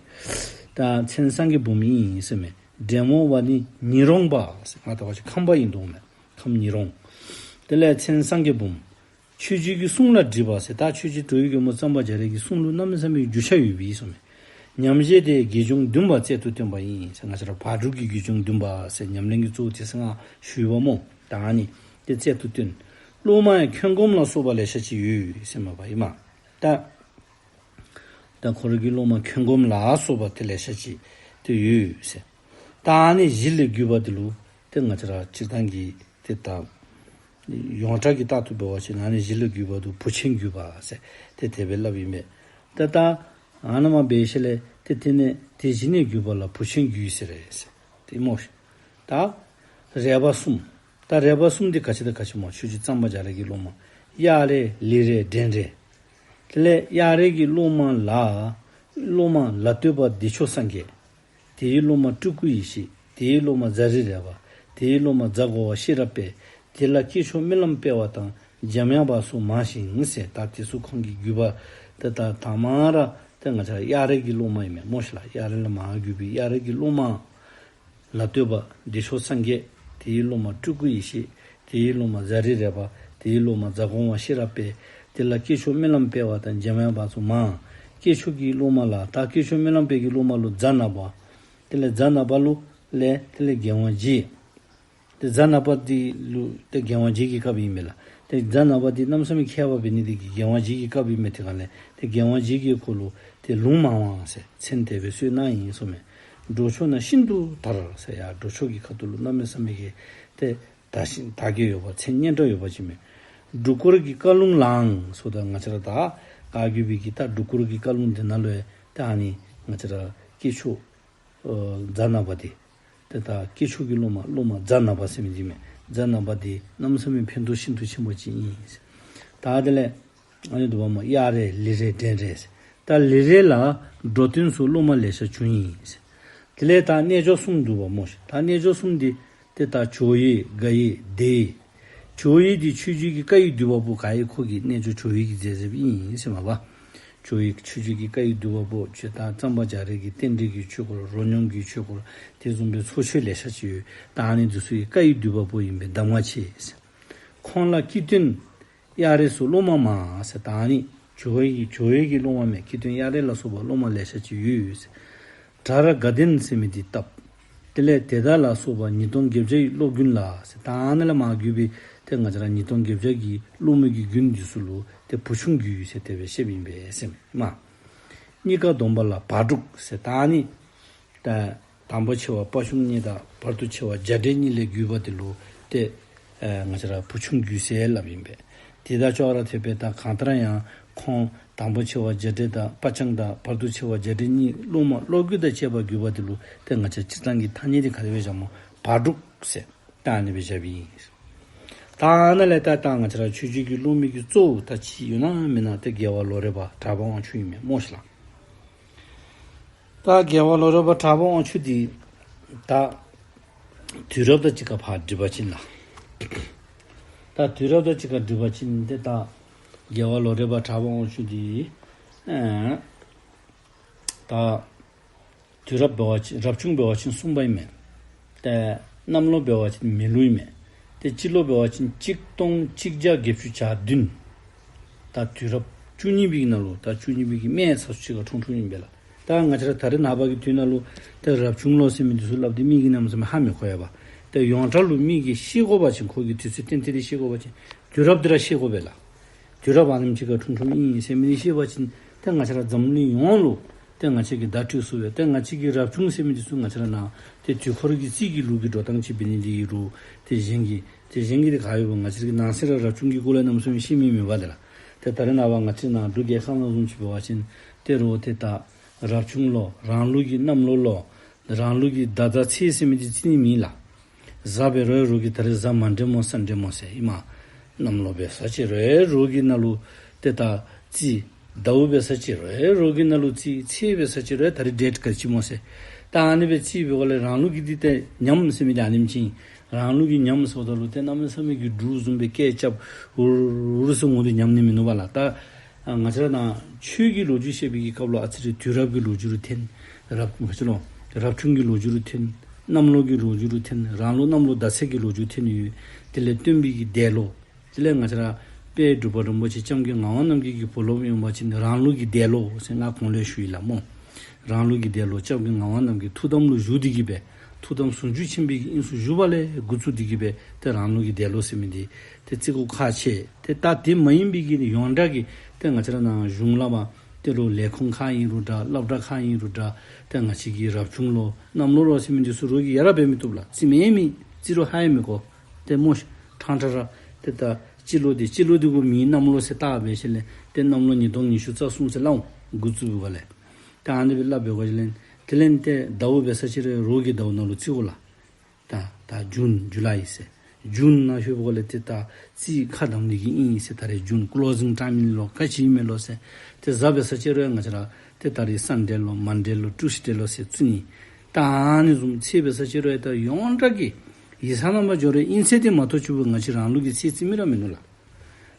ད་མཚན་སངས་རྒྱས་འབུམ་ཨིན་ཟེར་མས། འབྲས་མོ་བ་ནི་ཉི་རོང་པ་ཟེར་ང་ལྟ་བ་ཅིན་ཁམས་པ་ཨིན་དོ་མས། ཁམས་ཉི་རོང་། དེ་ལས་མཚན་སངས་རྒྱས་འབུམ། ཆོས་རྗེ་གི་གསུང་ལ་འདྲིས་པ་ཟེར། ད་ཆོས་རྗེ་འགྲོ་བའི་མགོན་པོ་གཙང་པ་རྒྱ་རས་ཀྱི་གསུང་ལུ་གནམ་མེད་ས་མེད་རྒྱུས་ཆ་ཡོད་པའི་གསུང་མས། ཉམས་བཞེས་ཏེ་དགེ་སྦྱོང་འདུན་པ་རྩལ་དུ་བཏོན་པ་ཡིན་ཟེར། ང་བཅས་ར་བག་དྲུག་གི་དགེ་སྦྱོང་འདུན་པ་ཟེར་ཉམས་ལེན་གྱི་གཙོ་བོ་དེ་ཟེར་ང་ཞུ་ཡི་པ་སྨོ། ད་ཨ་ནི་དེ་རྩལ་དུ་བཏོན། སློབ་མ་ཡང་ཁྱོན་བསྒོམ་ལ་སོགས་པ་ལེ་ཤ་ཅིག་ཡོད་ཟེར་མས་པ་ཨིན་མས། ད་ད་ཁོ་ར་གི་སློབ་མ་ཁྱོན་བསྒོམ་ལ་སོགས་པ་དེ་ལེ་ཤ་ཅིག་དེ་ཡོད་ཟེར། ད་ཨ་ནི་གཞི་ལས་བརྒྱུད་པ་དེ་ལུ་ ཏེ་ང་བཅས་ར་སྤྱིར་བཏང་གི་ཏེ་ད་ཡོངས་གྲགས་ཀྱི་རྟགས་ཐོབ་འབད་བ་ཅིན་ཨ་ནི་བཞི་ལ་བརྒྱུས་པ་དུ་བུ་ཆེན་བརྒྱུས་པ་ཟེར་ཏེ་དེ་སྦེ་སླབ་ཨིན་པས། ཏེ་ད་ཨ་ནཱ་མར་འབད་ཞིནམ་ལས་ཏེ་དེ་ནས་དེ་བཞི་ནས་བརྒྱུད་པ་ལ་བུ་ཆེན་བརྒྱུད་ཟེར་རེད་ཟེར་ཏེ་སྨོ་ཤིག། ད་རས་པ་གསུམ། ད་རས་པ་གསུམ་འདི་ག་ཅི་དང་ག་ཅི་སྨོ། ཆོས་རྗེ་གཙང་པ་རྒྱ་རས་ཀྱི་སློབ་མ་གཡག་རས་ལི་རས་འགྲན་རས། དེ་ལས་གཡག་རས་ཀྱི་སློབ་མ་ལ་སློབ་མ་ལ་སྟོད་པ་བདེ་མཆོག་སངས་རྒྱས། དེའི་སློབ་མ་སྤྲུལ་སྐུ་ཡེ་ཤེས། དེའི་སློབ་མ་ཛ་རི་རས་པ། དེའི་སློབ་མ་ཛ་གོ་བ་ཤེས་རབ་དཔལ། དེ་ལ་སྐྱེས་མཆོག་སྨོན་ལམ་སྤེལ་བ་དང་འཇམ་དབྱངས་པ་སོགས་མང་ཞིང་ཟེར། ད་དེ་ཚུ་ཁོང་གི་བརྒྱུད་པ་ཏེ་ད་དང་མ་ར་ཏེ་ང་བཅས་ར་གཡག་རས་ཀྱི་སློབ་མ་ཨིན་མས་སྨོ་ཤིག་ལགས། གཡག་རས་ལས་མར་བརྒྱུད་པའི་གཡག་རས་ཀྱི་སློབ་མ་ལ་སྟོད་པ་བདེ་མཆོག་སངས་རྒྱས། དེའི་སློབ་མ་སྤྲུལ་སྐུ་ཡེ་ཤེས། དེའི་སློབ་མ་ཛ་རི་རས་པ། དེའི་སློབ་མ་ཛ་གོང་བ་ཤེས་རབ་དཔལ། དེ་ལ་སྐྱེས་མཆོག་སྨོན་ལམ་སྤེལ་བ་དང་འཇམ་དབྱངས་པ་སོགས་མང་། སྐྱེས་མཆོག་གི་སློབ་མ་ལ་ད་སྐྱེས་མཆོག་སྨོན་ལམ་དཔལ་གྱི་སློབ་མ་ལུ་ཛ་ན་བ། དེ་ལས་ཛ་ན་བ་ལུ་ལས་དེ་ལས་རྒྱལ་དབང་རྗེ། ཏེ་ཛ་ན་བ་འདི་ལུ་ཏེ་རྒྱལ་དབང་རྗེ་གི་སྐབས་ཨིན་མས་ལགས། ཏེ་ཛ་ན་བ་འདི་གནམ་མེད་ས་མེད་མཁས་པ་འབད་ནི་འདི་གིས་རྒྱལ་དབང་རྗེ་གི་སྐབས་ཨིན་མས། དེ་ག་ལས་ཏེ་རྒྱལ་དབང་རྗེ་གིས་ཁོ་ལུ་ཏེ་ལུང་མང་བ་ཟེར་མཚན་དེ་སྦེ་གསོལ་གནང་ཡི་ཟེར་མས། འགྲོ་ཕྱོགས་ན་ཤིན་ཏུ་དར་ཟེར། ཡ་འགྲོ་ཕྱོགས་ཀྱི་ཁ་ཐུག་ལུ་གནམ་མེད་ས་མེད་ཀྱི་ཏེ་དར་ཞིང་དར་རྒྱས་ཡོད་པ་མཚན་སྙན་གྲགས་ཡོད་པ་ཅིག་མས། སྒྲུབ་སྐོར་གྱི་བཀའ་ལུང་ལའང་ཟེརཝ་ད་ང་བཅས་ར་ད་བཀའ་བརྒྱུད་པའི་གི་ད་སྒྲུབ་སྐོར་གྱི་བཀའ་ལུང་འདི་ནང་ལུ་ཡང་ད་ཨ་ནི་ང་བཅས་ར་སྐྱེས་མཆོག་ཨ་ཛ་ན་བ་འདི་ཏེ་ད་སྐྱེས་མཆོག་གི་སློབ་མ་སློབ་མ་ཛ་ན་བ་ཟེར་མི་འདི་མས། ཛ་ན་བ་འདི་གནམ་མེད་ས་མེད་ཕན་ཐོགས་ཤིན་ཏུ་ཆེན་པོ་ཅིག་ཨིན། ད་དེ་ལས་ཨ་ནི་འདུག་པ་སྨོ། གཡག་རས་ལི་རས་འགྲན་རས། ད་ལི་རས་ལ་འགྲོ་དོན་སོགས་སློབ་མ་ལེ་ཤ་བྱུང་ཡི། དེ་ལས་ད་རྣལ་འབྱོར་གསུམ་འདུག་པ་སྨོ་ཤིག། ད་རྣལ་འབྱོར་གསུམ་འདི་ཏེ་ད་ཇོ་ཡེ་དགའ་ཡེ་བདེ་ཡེ། ཇོ་ཡེ་འདི་ཆོས་རྗེ་གི་བཀའ་ཡི་བསྡུས་པ་པོ། དགའ་ཡེ་ཁོ་གི་རྣལ་འབྱོར་ཇོ་ཡེ་གིས་མཛད་མཛདཔ་ཨིན་ཟེར་མས་པ། ཇོ་ཡེ་ཆོས་རྗེ་གི་བཀའ་ཡི་བསྡུས་པ་པོ། ཆོས་ད་གཙང་པ་རྒྱ་རས་ཀྱི་རྟེན་འབྲེལ་གྱི་ཆོས་སྐོར། རོ་སྙོམས་ཀྱི་ཆོས་སྐོར། དེ་བཟུམ་སྦེ་ཚོགས་ཆོས་ལེ་ཤ་ཅིག་ཡོད། ད་ཨ་ནི་འདི་ཚུ་ཡི་བཀའ་ཡི་བསྡུས་པ་པོ་ཨིན་པས། གདམས་ངག་ཆེ་ཟེར། ཁོང་ལ་སྐྱི་སྟོན་གཡག་རས་སོགས་སློབ་མ་མང་ཟེར། ད་ཨ་ནི་ཇོ་ཡེ་གི་ཇོ་ཡེ་གི་སློབ་མ་མས། སྐྱི་སྟོན་གཡག་རས་ལ་སོགས་པ་སློབ་མ་ལེ་ཤ་ཅིག་ཡོད་ཟེར། གྲྭ་ར་དགའ་ལྡན་ཟེར་མི་འདི་བཏབ། དེ་ལས་དེ་དག་ལ་སོགས་པ་ཉིས་སྟོང་བརྒྱད་བརྒྱ་ཡི་སློབ་དགོན་ལ་ཟེར། ད་ཨ་ནཱ་ལས་མར་བརྒྱུད་པའི་ཏེ་ང་བཅས་ར་ཉིས་སྟོང་བརྒྱད་བརྒྱ་གི་སློབ་མའི་གི་དགོན་འདི་ཚུ་ལུ་ཏེ་བུ་ཆུང་བརྒྱུད་ཟེར་དེ་སྦེ་བཤདཔ་ཨིན་པས་ཟེར་མས། གཉིས་ཀ་སྡོམ་པ་ལ་བར་དྲུག་ཟེར། ད་ཨ་ནི་ད་དང་པོ་ཆེ་བ་དཔའ་ཆུང་གཉིས་དང་བར་དུ་ཆེ་བ་རྒྱ་འགྲས་གཉིས་ལས་བརྒྱུད་པ་འདི་ལུ་ཏེ་ཨེ་ང་བཅས་ར་བུ་ཆུང་བརྒྱུད་ཟེར་སླབ་ཨིན་པས། དེ་དང་ཅོག་ར་འཐདཔ་སྦེ་ད་གང་ལྟར་ཡང་ཁོང་དང་པོ་ཆེ་བ་རྒྱ་འགྲས་དང་དཔའ་ཆུང་དང་བར་དུ་ཆེ་བ་རྒྱ་འགྲས་གཉིས་སློབ་མ་སློབ་བརྒྱུད་དང་བཅས་པ་བརྒྱུད་པ་འདི་ལུ་ཏེ་ང་བཅས་སྤྱིར་བཏང་གི་ཐ་སྙད་འདི་ག་དེ་སྦེ་བཞག་སྨོ། བར་དྲུག་ཟེར་ད་ཨ་ནི་སྦེ་བཞགཔ་ཨིན། ད་ཨ་ནཱ་ལས་ད་ད་ང་བཅས་ར་ཆོས་རྗེ་གི་སློབ་མའི་གི་གཙོ་བོ་ད་ཅི་ཡོད་ན་མེན་ན་ཏེ་རྒྱལ་བ་ལོ་རས་པ་གྲགས་པ་དབང་ཕྱུག་ཨིན་མས་སྨོ་ཤིག་ལགས། ད་རྒྱལ་བ་ལོ་རས་པ་གྲགས་པ་དབང་ཕྱུག་འདི་ད་དུས་རབས་དང་གཅིག་ཁར་ཕར་སྒྲིག་པ་ཅིན་ལགས། ད་དུས་རབས་དང་གཅིག་ཁར་སྒྲིག་པ་ཅིན་ཏེ་ད་རྒྱལ་བ་ལོ་རས་པ་གྲགས་པ་དབང་ཕྱུག་འདི་ཨེ་ད་དུས་རབས་འབད་བ་ཅིན་རབ་བྱུང་འབད་བ་ཅིན་གསུམ་པ་ཨིན་མས། ཏེ་གནམ་ལོ་འབད་བ་ཅིན་མེ་ལུག་ཨིན་མས། ཏེ་སྤྱི་ལོ་འབད་བ་ཅིན་གཅིག་སྟོང་གཅིག་བརྒྱ་བརྒྱད་ཅུ་གྱ་བདུན། ད་དུས་རབས་བཅུ་གཉིས་པའི་ནང་ལུ་ད་བཅུ་གཉིས་པའི་གི་སྨད་ཚར་ཅིག་ཁར་འཁྲུངས་འཁྲུངསམ་ཨིན་པས་ལགས། ད་ང་བཅས་ར་ད་རེས་ནངས་པ་གི་དུས་ནང་ལུ་ད་རབ་བྱུང་ལོ་ཟེར་མི་འདི་ཚུ་སླབ་སྟེ་མི་གིས་གནམ་མེད་ས་མེད་ཧ་མི་གོ་ཡ་པ། ད་ཡོངས་གྲགས་ལུ་མི་གིས་ཤེས་དགོ་པ་ཅིན་ཁོ་གི་དུས་ཚོད་གཏན་གཏན་འདི་ཤེས་དགོ་པ་ཅིན་དུས་རབས་འདི་ར་ཤེས་དགོ་པས་ལགས། དུས་རབས་ཨ་ནེམ་ཅིག་ཁར་འཁྲུངས་འཁྲུངསམ་ཨིན་ཟེར་མི་འདི་ཤེས་པ་ཅིན་ཏེ་ང་བཅས་ར་འཛམ་གླིང་ཡོངས་ལུ་ཏེ་ང་བཅས་ཀྱིས་བརྡ་སྤྲོད་ཚུགས་པས། ཏེ་ང་བཅས་ཀྱི་རབ་བྱུང་ཟེར་མི་འདི་ཚུ་ང་བཅས་ར་ནཱ་ཏེ་དུས་འཁོར་གྱི་རྩིས་ཀྱི་ལུགས་ཀྱི་འགྲོ་སྟངས་ཅིག་འབད་ནི་འདི་ཨིན་རུང་ཏེ་གཞན་གྱིས་ཏེ་གཞན་གྱིས་ཏེ་ག་ཡོད་པ་ང་བཅས་ཀྱི་ནང་གསེས་ར་རབ་བྱུང་གི་སྐོར་ལས་གནམ་མེད་ས་མེད་ཤེས་མི་མེད་པ་དེ་ལགས། ཏེ་ད་རེས་ནངས་པ་ང་བཅས་ནཱ་འབྲུག་རྒྱལ་ཁབ་ནང་བཟུམ་ཅིག་འབད་བ་ཅིན་ཏེ་རོགས་ཏེ་ད་རབ་བྱུང་ལོ་རང་ལུགས་ཀྱི་གནམ་ལོ་ལོ་རང་ལུགས་ཀྱི་ཟླ་ཟླ་ཚེས་ཟེར་མི་འདི་རྩི་ནི་མེད་ལགས། གཟའ་འབད་རུང་རོགས་ཀྱིས་ད་རེས་གཟའ་མ་འདྲེས་མོ་ས་འདྲེས་མོ་ཟེར་ཨིན་མས། གནམ་ལོ་འབད་ས་ཅིག་རུང་རོགས་ཀྱིས་ནཱ་ལུ་ཏེ་ད་རྩིས། ཟླཝ་འབད་ས་ཅིག་རུང་རོགས་ཀྱིས་ནཱ་ལུ་རྩིས། ཚེས་འབད་ས་ཅིག་རུང་ད་རེས་ཌེཊ་ག་ཅི་སྨོ་ཟེར། ད་ཨ་ནི་སྦེ་རྩིས་འབད་བ་ལས་རང་ལུགས་ཀྱི་འདི་ཏེ་ཉམས་ཟེར་མི་འདི་ཨ་ནེམ་ཅིག་ཨིན། རང་ལུགས་ཀྱི་ཉམས་ཟེརཝ་ད་ལུ་ཏེ་གནམ་མེད་ས་མེད་ཀྱི་འབྲུག་བཟུམ་སྦེ་སྐད་རྐྱབ་འུར་འུར་ཟེར་འོང་དོ་ཉམས་ནི་མིན་ནུག་པ་ལགས། ད་ང་བཅས་ར་ནཱ་ཆོས་ཀྱི་ལོ་རྒྱུས་བཤད་པའི་གི་སྐབས་ལུ་ཨ་ཙི་རེ་དུས་རབས་ཀྱི་ལོ་རྒྱུས་རུ་འཐེན། རབ་ག་ཅི་ལོ་རབ་བྱུང་གི་ལོ་རྒྱུས་རུ་འཐེན། གནམ་ལོ་གི་ལོ་རྒྱུས་རུ་འཐེན། རང་ལུགས་གནམ་ལོ་ཟླ་ཚེས་ཀྱི་ལོ་རྒྱུས་འཐེན་ཡོད། དེ་ལས་སྟོན་པའི་གི་འདས་ལོ། དེ་ལས་ང་བཅས་ར་དཔལ་འབྲུག་པ་རིན་པོ་ཆེ་སྐྱབས་མགོན་ངག་དབང་རྣམ་རྒྱལ་གྱི་བུ་སློབ་ཡོད་པ་ཅིན་རང་ལུགས་ཀྱི་འདས་ལོ་ཟེར་ང་གོང་ལས་ཞུ་ཡི་ལགས་སྨོ། རང་ལུགས་ཀྱི་འདས་ལོ་སྐྱབས་མགོན་ངག་དབང་རྣམ་རྒྱལ་ཐུགས་དམ་ལུ་བཞུགས་ཏེ་གི་སྦེ་ཐུགས་དམ་ཟུང་འཇུག་ཆེན་པོའི་གི་དབྱིངས་སུ་བཞུགས་པ་ལས་འགོ་བཙུགས་ཏེ་གི་སྦེ་ཏེ་རང་ལུགས་ཀྱི་འདས་ལོ་ཟེར་མི་འདི་ཏེ་བརྩི་དགོཔ་ཁག་ཆེ། ཏེ་ད་དེ་མ་ཡིན་པའི་གི་ཡོངས་གྲགས་ཀྱི་ཏེ་ང་བཅས་ར་ནཱ་གཞུང་བསླབ་པ་ཏེ་རོགས་ལས་ཁུངས་ཁག་ཨིན་རུང་འདྲ་སློབ་གྲྭ་ཁག་ཨིན་རུང་འདྲ་ཏེ་ང་བཅས་ཀྱི་རབ་བྱུང་ལོ་གནམ་ལོ་ལོ་ཟེར་མི་འདི་ཚུ་རོགས་ཀྱིས་ཡ་རབས་འབད་མི་བཏུབ་ལགས། རྩིས་མེད་མི་ རྩིས་རུང་ཧ་ཡང་མི་གོ། ཏེ་སྨོ་ཤ་ཕྲང་ཕྲང་ར་ཏེ་ད་སྤྱི་ལོ་འདི་སྤྱི་ལོ་འདི་གུ་མིང་གནམ་ལོ་ཟེར་བཏགས་སྦེ་ཞིནམ་ལས་ཏེ་གནམ་ལོ་ཉིས་སྟོང་ཉི་ཤུ་རྩ་གསུམ་ཟེར་སླབ་འོང་འགོ་བཙུགས་པའི་སྒང་ལས། ད་ཨ་ནི་སྦེ་སླབ་པའི་སྒང་ལས་དེ་ལས་ཏེ་ཟླཝ་འབད་ས་ཅིག་རུང་རོགས་ཀྱི་ཟླཝ་ནང་ལུ་རྩིཝ་ལགས། ད་ད་ཇུན་ཇུ་ལའི་ཟེར། ཇུན་ནང་ལྷོདཔ་ལས་ཏེ་ད་རྩིས་ཁ་བསྡམ་ནི་གི་ཨིན་ཟེར། ད་རེས་ཇུན་ཀོ་ལོ་ཟིང་ཊའིམ་ཨིན་ལོ་ག་ཅི་ཨིན་མས་ལོ་ཟེར། ཏེ་གཟའ་འབད་ས་ཅིག་རུང་ང་བཅས་ར་ཏེ་ད་རེས་སཱན་ཌེ་ལོ་མཱན་ཌེ་ལོ་ཊུས་ཌེ་ལོ་ཟེར་བརྩི་ནི། ད་ཨ་ནི་བཟུམ་ཚེས་འབད་ས་ཅིག་རུང་ད་ཡོངས་གྲགས་ཀྱི་ཡིག་ཚང་ནང་མར་འགྱོ་རུང་དབྱིན་ཚེས་འདི་མ་གཏོགས་ཅིག་ང་བཅས་རང་ལུགས་ཀྱི་ཚེས་རྩི་མི་ར་མིན་ནུག་ལགས།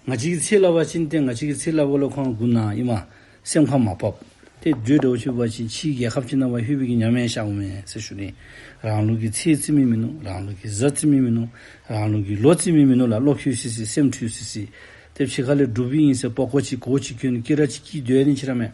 ང་བཅས་ཀྱིས་ཚེས་སླབ་པ་ཅིན་ཏེ་ང་བཅས་ཀྱིས་ཚེས་སླབ་པ་ལུ་ཁོང་མགུ་ན་ཨིན་མས། སེམས་ཁར་མ་བབ། ཏེ་དུས་འདྲཝ་ཅིག་འབད་བ་ཅིན་ཕྱིའི་རྒྱལ་ཁབ་ཅིག་ནང་ཕར་ལྷོད་པའི་གི་ཉམས་ཡང་ཤརཝ་མས་ཟེར་ཞུ་ནི། རང་ལུགས་ཀྱི་ཚེས་རྩི་མི་མིན་ནུག། རང་ལུགས་ཀྱི་གཟའ་རྩི་མི་མིན་ནུག། རང་ལུགས་ཀྱི་ལོ་རྩི་མི་མིན་ནུག་ལགས། བློ་ཁུ་སི་སི་སེམས་འཁྲུལ་སི་སི། ཏེ་ཕྱི་ཁ་ལས་འབྲུག་པའི་ཨིན་ཟེར་པགས་ཀོ་ཅིག་གོ་ཅིག་གྱོན་སྐེ་རགས་ཅིག་བཀྱིགས་སྡོད་ནི་ཅིག་ར་མས།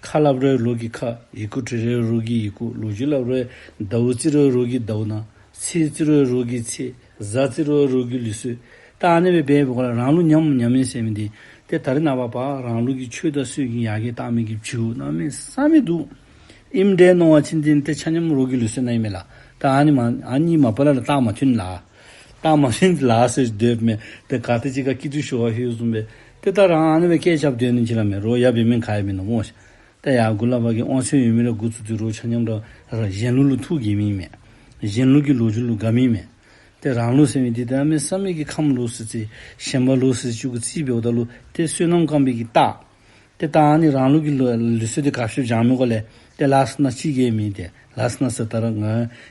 ཁ་སླབ་རུང་ལོ་གི་ཁ། ཡི་གུ་བྲི་རུང་རོགས་ཀྱི་ཡི་གུ། ལོ་རྒྱུས་སླབ་རུང་ཟླཝ་རྩི་རུང་རོགས་ཀྱི་ཟླཝ་ནང་། ཚེས་རྩི་རུང་རོགས་ཀྱི་ཚེས། གཟའ་རྩི་རུང་རོགས་ཀྱི་ལུགས་སྲོལ། ད་ཨ་ནི་སྦེ་འབད་འབདཝ་ལས་རང་ལུགས་ཉམས་ཉམས་ཨིན་ཟེར་མི་འདི་ཏེ་ད་རེས་ནངས་པ་ཕར་རང་ལུགས་ཀྱི་ཆོས་དང་སྲོལ་གྱི་ཡར་རྒྱས་བཏང་མི་གི་བྱུས་གནམ་མེད་ས་མེད་འདུག། ཨིནམ་འདྲས་མནོ་བ་ཅིན་འདི་ཏེ་ཆ་མཉམ་རོགས་ཀྱི་ལུགས་སྲོལ་ནང་ཨིན་མས་ལགས། ད་ཨ་ནི་མ་ཨ་ནི་མ་པ་ལས་ར་རྟགས་མ་ཐོན་ལགས། རྟགས་མ་ཐོན་ལགས་ཟེར་སྡོདཔ་མས། ཏེ་ག་ཏེ་ཅིག་ཁར་སྐྱིད་སྡུག་ཞུ་བར་ལྷོད་བཟུམ་སྦེ། ཏེ་ད་རང་ཨ་ནི་སྦེ་སྐད་རྐྱབ་སྡོད་ནི་ཅིག་ར་མས། རོགས་ཡར་འབད་མི་ག་ཡང་མིན་ནུག་སྨོ་ཤ། ད་ཡར་འགོ་ལས་ཕར་གྱི་དབང་ཚད་ཡོད་མི་ར་འགོ་བཙུགས་ཏེ་རོགས་ཆ་མཉམ་ར་ར་གཞན་ལུགས་ལུ་ཐུགས་དགྱེས་མི་ཨིན་མས། གཞན་ལུགས་ཀྱི་ལོ་རྒྱུས་ལུ་དགའ་མི་ཨིན་མས། ཏེ་རང་ལུགས་ཟེར་མི་འདི་གནམ་མེད་ས་མེད་ཀྱི་ཁམས་ལོག་སི་སི་གཞན་པ་ལོག་སི་སི་ཅིག་གུ་རྩིས་འབདཝ་ད་ལུ་ཏེ་བསོད་ནམས་སྐམ་པའི་གི་རྟགས། ཏེ་ད་ཨ་ནི་རང་ལུགས་ཀྱི་ལུགས་ལུགས་སྲོལ་འདི་ག་ཤེད་སྦྱང་མི་གོ་ལས་ཏེ་ལགས་ན་ཅིག་གིས་མི་ཏེ་ལགས་ན་ཟེར་ད་ར་ང་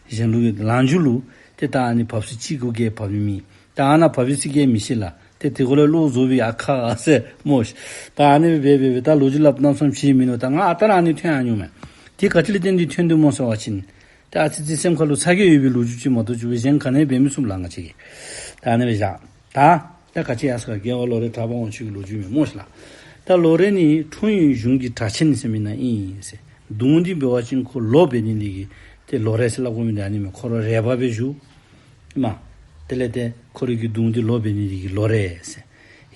གཞན་ལུགས་ཀྱི་ལངས་རྒྱུ་ལུ་ཏེ་ད་ཨ་ནི་བབས་ས་ཅིག་གུ་གིས་བབས་མི་མེད། ད་ཨ་ནཱ་བབས་ས་ཅིག་གིས་མི་ཤེས་ལགས། ཏེ་དེ་གུ་ལས་བློ་རྫོགས་པའི་ཨ་ཁ་ཟེར་སྨོ་ཤ། ད་ཨ་ནི་སྦེ་འབད་འབད་ད་ལོ་རྒྱུས་སླབ་གནམ་མེད་ས་མེད་བྱེད་མི་ནུག། ད་ང་ཨ་རྟག་ར་ཨ་ནི་ཐོན་ཡར་འོང་མས། དེ་ག་ཅི་ལས་བརྟེན་ཏེ་ཐོན་དོ་སྨོ་ཟེར་བ་ཅིན་ད་ཨ་ཙི་ཙི་སེམས་ཁ་ལུ་ཚ་གྱང་ཡོད་པའི་ལོ་རྒྱུས་ཅིག་མ་གཏོགས་ཅིག་སྦེ་གཞན་ག་ནི་འབད་མི་ཚུགས་ལགས་ང་བཅས་ཀྱིས། ད་ཨ་ནི་སྦེ་བཞག། ད་ད་ག་ཅི་ཡར་སོང་རྒྱལ་བ་ལོ་རས་གྲགས་པ་དབང་ཕྱུག་གི་ལོ་རྒྱུས་མས་སྨོ་ཤ་ལགས། ད་ལོ་རས་ནི་འཁྲུངས་ཡུལ་གཞུང་གི་གྲྭ་ཆེན་ཟེར་མི་ནང་ཨིན་ཟེར། གདུང་འདི་འབད་བ་ཅིན་ཁོ་ལོ་འབད་ནི་འདི་གིས་ཏེ་ལོ་རས་ཟེར་སླབ་དགོ་མི་འདི་ཨ་ནི་མས། ཁོ་ར་རས་པ་སྦེ་བཞུགས་མས། དེ་ལས་ཏེ་ཁོ་རའི་གི་གདུང་འདི་ལོ་འབད་ནི་འདི་གིས་ལོ་རས་ཟེར།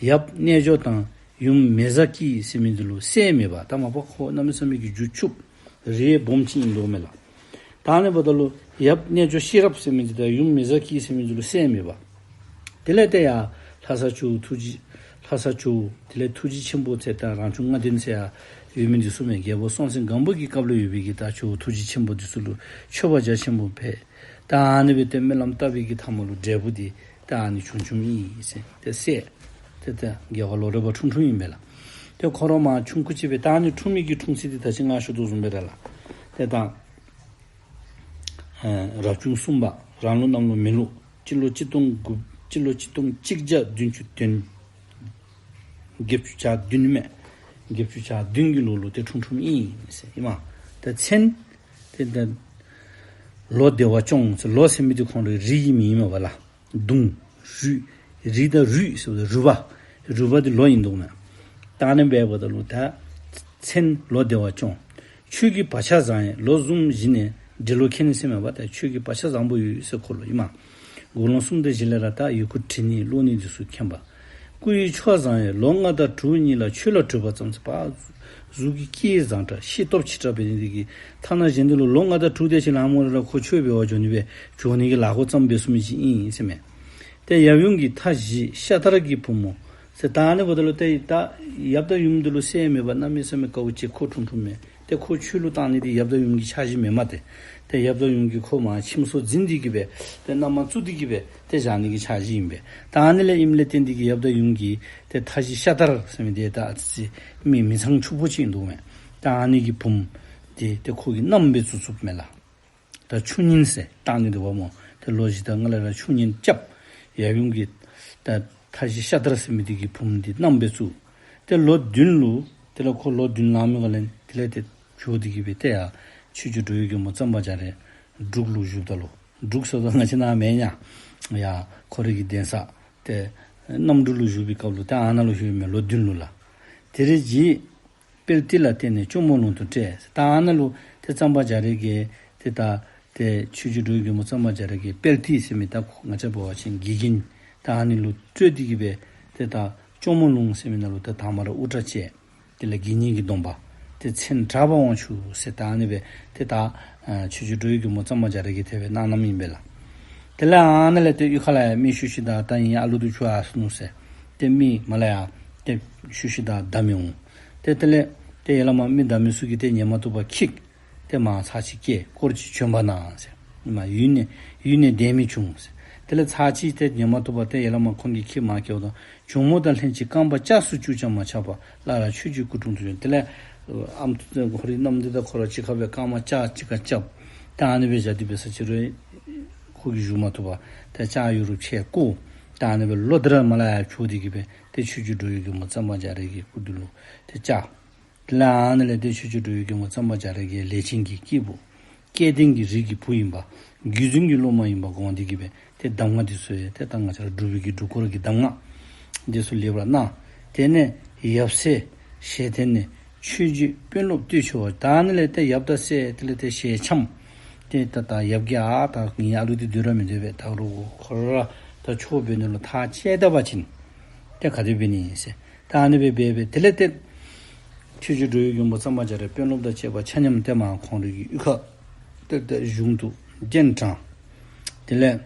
ཡབ་རྣལ་འབྱོར་དང་ཡུམ་མེ་བཟའ་སྐྱིད་ཟེར་མི་འདི་ལུ་སྲས་མེད་པ། ད་མ་པ་ཁོ་གནམ་མེད་ས་མེད་ཀྱི་རྒྱུད་ཕྱུགཔོ་རས་སྦོམ་ཅིག་ཨིན་དོ་མས་ལགས། ད་ཨ་ནི་འབདཝ་ད་ལུ་ཡབ་རྣལ་འབྱོར་ཤེས་རབ་ཟེར་མི་འདི་དང་ཡུམ་མེ་བཟའ་སྐྱིད་ཟེར་མི་འདི་ལུ་སྲས་མེད་པ། དེ་ལས་ཏེ་ཡར་ལྷ་ས་ཇོ་བོ་ཐུགས་རྗེ་ལྷ་ས་ཇོ་བོ་དེ་ལས་ཐུགས་རྗེ་ཆེན་པོ་ཟེར་ད་རང་བྱུང་ལྔ་ལྡན་ཟེར་ཡང་ཡོད་མི་འདི་ཚུ་མས། རྒྱལ་པོ་སྲོང་བཙན་སྒམ་པོ་གི་སྐབས་ལུ་ཡོད་པའི་གི་ད་ཇོ་བོ་ཐུགས་རྗེ་ཆེན་པོ་འདི་ཚུ་ལུ་མཆོད་པ་རྒྱ་ཆེན་པོ་ཕུལ། ད་ཨ་ནི་སྦེ་ཏེ་སྨོན་ལམ་བཏབ་པའི་གི་མཐའ་མ་ལུ་འབྲས་བུ་འདི་ད་ཨ་ནི་བྱུང་བྱུངམ་ཨིན་ཟེར། ཏེ་སྲས་ཏེ་ད་རྒྱལ་བ་ལོ་རས་པ་འཁྲུངས་འཁྲུངསམ་ཨིན་པས་ལགས། ཏེ་ཁོ་ར་མར་ཆུང་ཀུ་ཅིག་སྦེ་ད་ཨ་ནི་འཁྲུངས་མི་གི་འཁྲུངས་ཚེས་འདི་ད་ཅི་ང་ཞུ་དོ་བཟུམ་སྦེ་ར་ལགས། ཏེ་ད་ཨེ་རབ་བྱུང་གསུམ་པ་རང་ལུགས་གནམ་ལོ་མེ་ལུག། སྤྱི་ལོ་གཅིག་སྟོང་དགུ་སྤྱི་ལོ་གཅིག་སྟོང་གཅིག་བརྒྱ་བདུན་ཅུ་དོན་བརྒྱད་ཅུ་གྱ་བདུན་མས། བརྒྱད་ཅུ་གྱ་བདུན་གྱི་ལོ་ལུ་ཏེ་འཁྲུངས་འཁྲུངསམ་ཨིན་ཟེར་ཨིན་མས། ད་མཚན་ཏེ་ད་ལོ་བདེ་བ་སྐྱོང་ཟེར། ལོ་ཟེར་མི་འདི་ཁོང་རའི་རིགས་ཀྱི་མིང་ཨིན་མས་པ་ལགས། གདུང་རུས་རུས་དང་རུས་ཟེར་བ་རུས་པ་རུས་པ་འདི་ལོ་ཨིན་དོ་མས། ད་ཨ་ནི་འབདཝ་ད་ལུ་ད་མཚན་ལོ་བདེ་བ་སྐྱོང་། ཆོས་ཀྱི་བག་ཆགས་བཟང་ཡང་ལོ་བཟུམ་བཞི་ནས་འབྲི་ལོ་ཁེན་ནི་ཟེར་མས་པ། ད་ཆོས་ཀྱི་བག་ཆགས་བཟང་པོ་ཡོད་ཟེར་ཁོ་ལུ་ཨིན་མས། དགུང་ལོ་གསུམ་དང་བཞི་ལས་ར་ད་ཡི་གུ་འབྲི་ནི་ཀློག་ནི་འདི་ཚུ་མཁྱེན་པ། སྐུ་ཡི་མཆོག་བཟང་ཡང་ལོ་ལྔ་དང་དྲུག་གཉིས་ལ་ཆོས་ལ་གྲུབ་པ་ཙམ་ཟེར་པ། གཟུགས་ཀྱི་སྐྱེ་བཟང་དྲགས་ཤེས་སྟོབས་ཆེ་དྲགས་འབད་ནི་འདི་གིས་ཐ་ན་གཞན་འདི་ལུ་ལོ་ལྔ་དང་དྲུག་དེ་ཅིག་ལང་མ་རུང་ར་ཁོ་ཆོས་འབད་བར་འགྱོ་ནི་སྦེ་འགྱོ་ནི་གི་ལཱ་འགོ་བརྩམས་འབད་ཚུགས་མི་ཅིག་ཨིན་ཟེར་མས། ཏེ་ཡབ་ཡུམ་གྱི་མཐའ་བཞི་ཤ་སྟག་གི་བུ་མོ་ཟེར། ད་ཨ་ནི་འབདཝ་ད་ལུ་ཏེ་ད་ཡབ་དང་ཡུམ་འདི་ལུ་སྲས་མེད་པར་གནམ་མེད་ས་མེད་དཀའཝ་སྤྱད་ཁོ་འཁྲུངས་འཁྲུངསམ་མས། ཏེ་ཁོ་ཆོས་ལུ་བཏང་ནི་འདི་ཡབ་དང་ཡུམ་གྱི་ཆ་བཞག་མེན་མས། ཏེ་ཏེ་ཡབ་དང་ཡུམ་གྱིས་ཁོ་མར་ཁྱིམ་སོ་འཛིན་ཏེ་གིས་སྦེ་ཏེ་མནའ་མ་བཙུགས་ཏེ་གིས་སྦེ་ཏེ་བཞག་ནི་གི་ཆ་བཞག་ཨིན་པས། ད་ཨ་ནི་ལས་ཨིནམ་ལས་བརྟེན་ཏེ་གིས་ཡབ་དང་ཡུམ་གྱི་ཏེ་མཐའ་བཞི་ཤ་སྟག་ཟེར་མི་འདི་ད་ཨ་ཙི་ཙི་མི་མི་ཚང་ཕྱུག་པོ་ཅིག་ཨིན་དོ་མས། ད་ཨ་ནི་གི་བུམོ་འདི་ཏེ་ཁོ་གིས་མནའམ་སྦེ་བཙུགས་བཙུགསཔ་མས་ལགས། ད་ཆུང་གཉེན་ཟེར་བཏགས་ནི་འདུག་པ་སྨོ། ཏེ་ལོ་བཞི་དང་ལྔ་ལས་ར་ཆུང་གཉེན་རྐྱབ། ཡབ་ཡུམ་གྱི་ད་མཐའ་བཞི་ཤ་སྟག་ཟེར་མི་འདི་གི་བུམོ་འདི་མནའམ་སྦེ་བཙུགས། ཏེ་ལོ་བདུན་ལུ་དེ་ལས་ཁོ་ལོ་བདུན་ལང་མི་ག་ལས་དེ་ལས་ཏེ་འགྱོ་སྟེ་གིས་སྦེ་ཏེ་ཡར་ཆོས་རྗེ་འགྲོ་བའི་མགོན་པོ་གཙང་པ་རྒྱ་རས་འབྲུག་ལུ་བཞུགསཔ་ད་ལུ། འབྲུག་ཟེརཝ་ད་ང་བཅས་ནཱ་མེན་ཡ། ཡ་ཁོ་རའི་གི་གདན་ས་ཏེ་གནམ་འབྲུག་ལུ་བཞུགས་པའི་སྐབས་ལུ་ཏེ་ཨ་ནཱ་ལུ་བཞུགས་མི་ལོ་བདུན་ལུ་ལགས། དེ་རེ་རྗེས་དཔལ་ཏི་ལ་བརྟེན་ནས་སྐྱོར་མོ་ལུང་དུ་བཀྲལ། ད་ཨ་ནཱ་ལུ་ཏེ་གཙང་པ་རྒྱ་རས་ཀྱིས་ཏེ་ད་ཏེ་ཆོས་རྗེ་འགྲོ་བའི་མགོན་པོ་གཙང་པ་རྒྱ་རས་ཀྱིས་དཔལ་ཏི་ཟེར་མི་ད་ང་བཅས་འབད་བ་ཅིན་དགེ་རྒན་ད་ཨ་ནི་ལུ་སྤྲོད་དེ་གིས་སྦེ་ཏེ་ད་སྐྱོར་མོ་ལུང་ཟེར་མི་ནང་ལུ་ཏེ་དང་པ་ར་དབུ་སྐྲ་བཅད། དེ་ལས་དགེ་བསྙེན་གྱི་སྡོམ་པ། ཏེ་མཚན་གྲགས་པ་དབང་ཕྱུག་ཟེར་ད་ཨ་ནི་སྦེ་ཏེ་ད་ཨ་ཆོས་རྗེ་འགྲོ་བའི་མགོན་པོ་གཙང་པ་རྒྱ་རས་ཀྱིས་དེ་སྦེ་གནང་གནངམ་ཨིན་པས་ལགས། དེ་ལས་ཨ་ནཱ་ལས་ཏེ་གཡུས་ཁ་ལས་ཡར་མི་ཤུལ་ཤུལ་བདའ་ད་ཨིན་ཨ་ལུ་འདི་ཁྱོད་ཨ་སོང་ནུག་ཟེར། ཏེ་མི་མར་ལས་ཡར་ཏེ་ཤུལ་ཤུལ་བདའ་བདའ་མི་འོང་། ཏེ་དེ་ལས་ཏེ་ཡར་ལས་མར་མི་བདའ་མི་ཚུ་གིས་ཏེ་ཉན་མ་བཏུབ་པར་ཁྱིད། ཏེ་མར་ཚར་གཅིག་བསྐྱལ། དཀོར་ཅིག་བྱོན་པ་ན་ཟེར། མར་ཡུལ་ནས་ཡུལ་ནས་བདས་མི་བྱུང་ཟེར། དེ་ལས་ཚར་གཅིག་ཏེ་ཉན་མ་བཏུབ་པར་ཏེ་ཡར་ལས་མར་ཁོང་གིས་ཁྱིད་མར་བསྐྱལཝ་ད་གྱོག་མོ་དང་ལྷན་ཅིག་རྐང་པ་ལྕགས་སུ་བཅུག་ཀྱང་མ་ཆག་པར་སླར་ཡང་ཆོས་རྗེའི་སྐུ་དྲུང་དུ་བྱོན། དེ་ལས་ཨམ་ཧོར་གྱི་གནམ་དུས་དང་ཁོ་ར་གཅིག་ཁར་སྦེ་རྐངམ་ལྕགས་གཅིག་ཁར་རྐྱབ། ད་ཨ་ནི་སྦེ་བཞག་སྟེ་འབད་ས་ཅིག་རུང་ཁོ་གིས་བཞུགས་མ་བཏུབ་པར་ཏེ་ལྕགས་ཡོ་རུབ་ཆེ་བཀོ། ད་ཨ་ནི་སྦེ་ལོག་སྟེ་ར་མར་ལས་ཡར་བྱོག་སྟེ་གི་སྦེ་ཏེ་ཆོས་རྗེ་འགྲོ་བའི་མགོན་པོ་གཙང་པ་རྒྱ་རས་ཀྱི་སྐུ་མདུན་ལུ་ཏེ་བཅར། དེ་ལས་ཨ་ནཱ་ལས་ཏེ་ཆོས་རྗེ་འགྲོ་བའི་མགོན་པོ་གཙང་པ་རྒྱ་རས་ཀྱིས་ལས་ཅན་གྱི་སྐྱེས་བུ་སྐལ་ལྡན་གྱི་རིགས་ཀྱི་བུ་ཡིན་པ། བརྒྱུད་འཛིན་གྱི་སློབ་མ་ཡིན་པ་དགོངས་ཏེ་གི་སྦེ་ཏེ་གདམས་ངག་འདི་ཚུ་ཡང་ཏེ་ད་ང་བཅས་ར་འབྲུག་པའི་གི་འབྲུག་སྐོར་གྱི་གདམས་ངག་འདི་ཚུ་ལེགས་པར་གནང་། དེ་ནས་ཡབ་སྲས་ཞལ་ཏེ་ནས་ཆོས་རྗེ་དཔོན་སློབ་སྟོད་ཆེ་བ། ད་ཨ་ནཱ་ལས་ཏེ་ཡབ་དང་སྲས་དེ་ལས་ཏེ་ཞལ་འཆམ། ཏེ་ད་ད་ཡབ་ཀྱིས་ཨ་ད་ངེའི་ཨ་ལུ་འདི་སྡོད་ར་མི་སྡོད་པས། ད་རུང་ཁོ་ར་ད་ཆོས་འབད་ནི་ལུ་ཐག་བཅད་ད་པ་ཅིན་ཏེ་ག་དེ་འབད་ནི་ཨིན་ཟེར། ད་ཨ་ནི་སྦེ་འབད་འབད་དེ་ལས་ཏེ་ཆོས་རྗེ་འགྲོ་བའི་མགོན་པོ་གཙང་པ་རྒྱ་རས་དཔོན་སློབ་དང་བཅས་པ་ཆ་མཉམ་ཏེ་མར་ཁོང་རའི་གི་གཡུས་ཁར་ཏེ་ཏེ་གཞུང་དུ་གདན་དྲངས། དེ་ལས་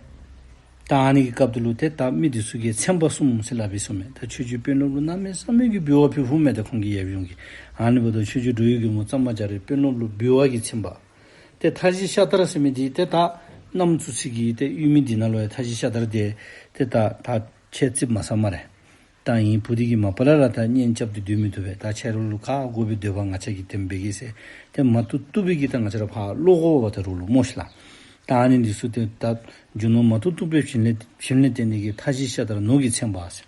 ད་ཨ་ནི་གི་སྐབས་དེ་ལུ་ཏེ་ད་མི་འདི་ཚུ་གིས་ཚན་པ་གསུམ་ཟེར་སླབ་ཨིན་ཟེར་མས། ད་ཆོས་རྗེ་དཔོན་སློབ་ལུ་གནམ་མེད་ས་མེད་ཀྱི་འབུལ་བ་ཕུལ་ཕུལཝ་མས། ཏེ་ཁོང་གི་ཡབ་ཡུམ་གྱིས། ཨ་ནི་འབདཝ་ད་ཆོས་རྗེ་འགྲོ་བའི་མགོན་པོ་གཙང་པ་རྒྱ་རས་དཔོན་སློབ་ལུ་འབུལ་བ་གི་ཚན་པ། ཏེ་མཐའ་བཞི་ཤ་སྟག་ཟེར་མི་འདི་ཏེ་ད་གནམ་ཚུ་ཚིག་གི་ཏེ་གཡུས་མི་འདི་ནང་ལུ་ཡང་མཐའ་བཞི་ཤ་སྟག་འདི་ཏེ་ད་ད་ཁྱེད་རྩིགཔ་མ་ཟ་སྨ་རེ། ད་ཨིན་བུ་འདི་གིས་མ་པ་ལས་ར་ད་གཉེན་རྐྱབ་སྟེ་སྡོད་མི་བཏུབ་པས། ད་ཁྱེད་ར་ལུ་ག་དགོ་པའི་འདོད་པ་ང་བཅས་ཀྱིས་དེམ་འབད་གེ་ཟེར། ཏེ་མ་བཏུབ་བཏུབ་པའི་གི་ད་ང་བཅས་ར་ཕར་ལོག་དགོ་པ་ད་རུང་ལོག་སྨོ་ཤིག་ལགས། ད་ཨ་ནི་འདི་ཚུ་ཏེ་ད་རྒྱུ་ནོར་མ་བཏུབ་བཏུབ་པའི་བྱིན་ལས་བྱིན་ལས་བརྟེན་ཏེ་གི་མཐའ་བཞི་ཤ་སྟག་ནོར་གྱི་ཚན་པ་ཟེར།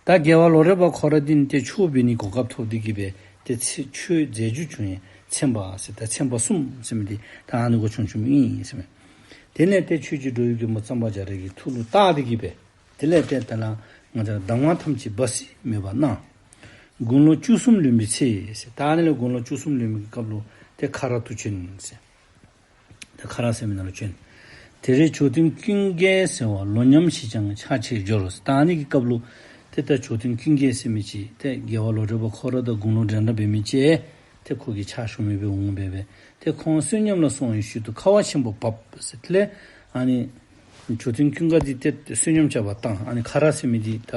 ད་རྒྱལ་བ་ལོ་རས་པ་ཁོ་ར་འདི་ནི་ཏེ་ཆོས་འབད་ནི་གོ་སྐབས་ཐོབ་སྟེ་གི་སྦེ་ཏེ་ཚེ་ཆོས་མཛད་རྒྱུ་བྱུང་ཡི། ཚན་པ་ཟེར་ད་ཚན་པ་གསུམ་ཟེར་མི་འདི་ད་ཨ་ནི་གུ་བྱུང་བྱུངམ་ཨིན་ཟེར་མས། དེ་ནས་ཏེ་ཆོས་རྗེ་འགྲོ་བའི་མགོན་པོ་གཙང་པ་རྒྱ་རས་ཀྱི་ཐུགས་ལུ་བཏགས་ཏེ་གི་སྦེ་དེ་ལས་ཏེ་ད་ལས་ང་བཅས་གདམས་ངག་ཐམས་ཅད་སྦ་སྲིད་མེད་པར་གནང་། དགུང་ལོ་བཅུ་གསུམ་ལོན་པའི་ཚེ་ཟེར། ད་ཨ་ནི་ལས་དགུང་ལོ་བཅུ་གསུམ་ལོན་པའི་སྐབས་ལུ་ཏེ་ཁ་རག་ཏུ་བྱོན་ཟེར། ཏེ་ཁ་རག་ཟེར་མི་ནང་ལུ་བྱོན། དེར་མཆོད་རྟེན་ཀུན་དགའི་ཟེར་བ་ལོ་མཉམ་ཞིག་ཀྱང་ཕྱག་ཕྱིར་འབྱོར་ཟེར། ད་ཨ་ནི་གི་སྐབས་ལུ་ཏེ་ད་མཆོད་རྟེན་ཀུན་དགའ་ཟེར་མི་ཅིག་ཏེ་རྒྱལ་བ་ལོ་རས་པ་ཁོ་ར་དང་དགུང་ལོ་འདྲན་འདྲ་འབད་མི་ཅིག་ཏེ་ཁོ་གི་ཕྱག་ཞུ་མི་སྦེ་འོང་སྦེ་སྦེ་ཏེ་ཁོང་བསོད་སྙོམས་ལ་སོང་བའི་ཤུལ་དུ་ཁ་བ་ཆེན་པོ་བབས་ཟེར། དེ་ལས་ཨ་ནི་མཆོད་རྟེན་ཀུན་དགའ་འདི་ཏེ་བསོད་སྙོམས་བཅའ་བ་བཏང་། ཨ་ནི་ཁ་རག་ཟེར་མི་འདི་ད་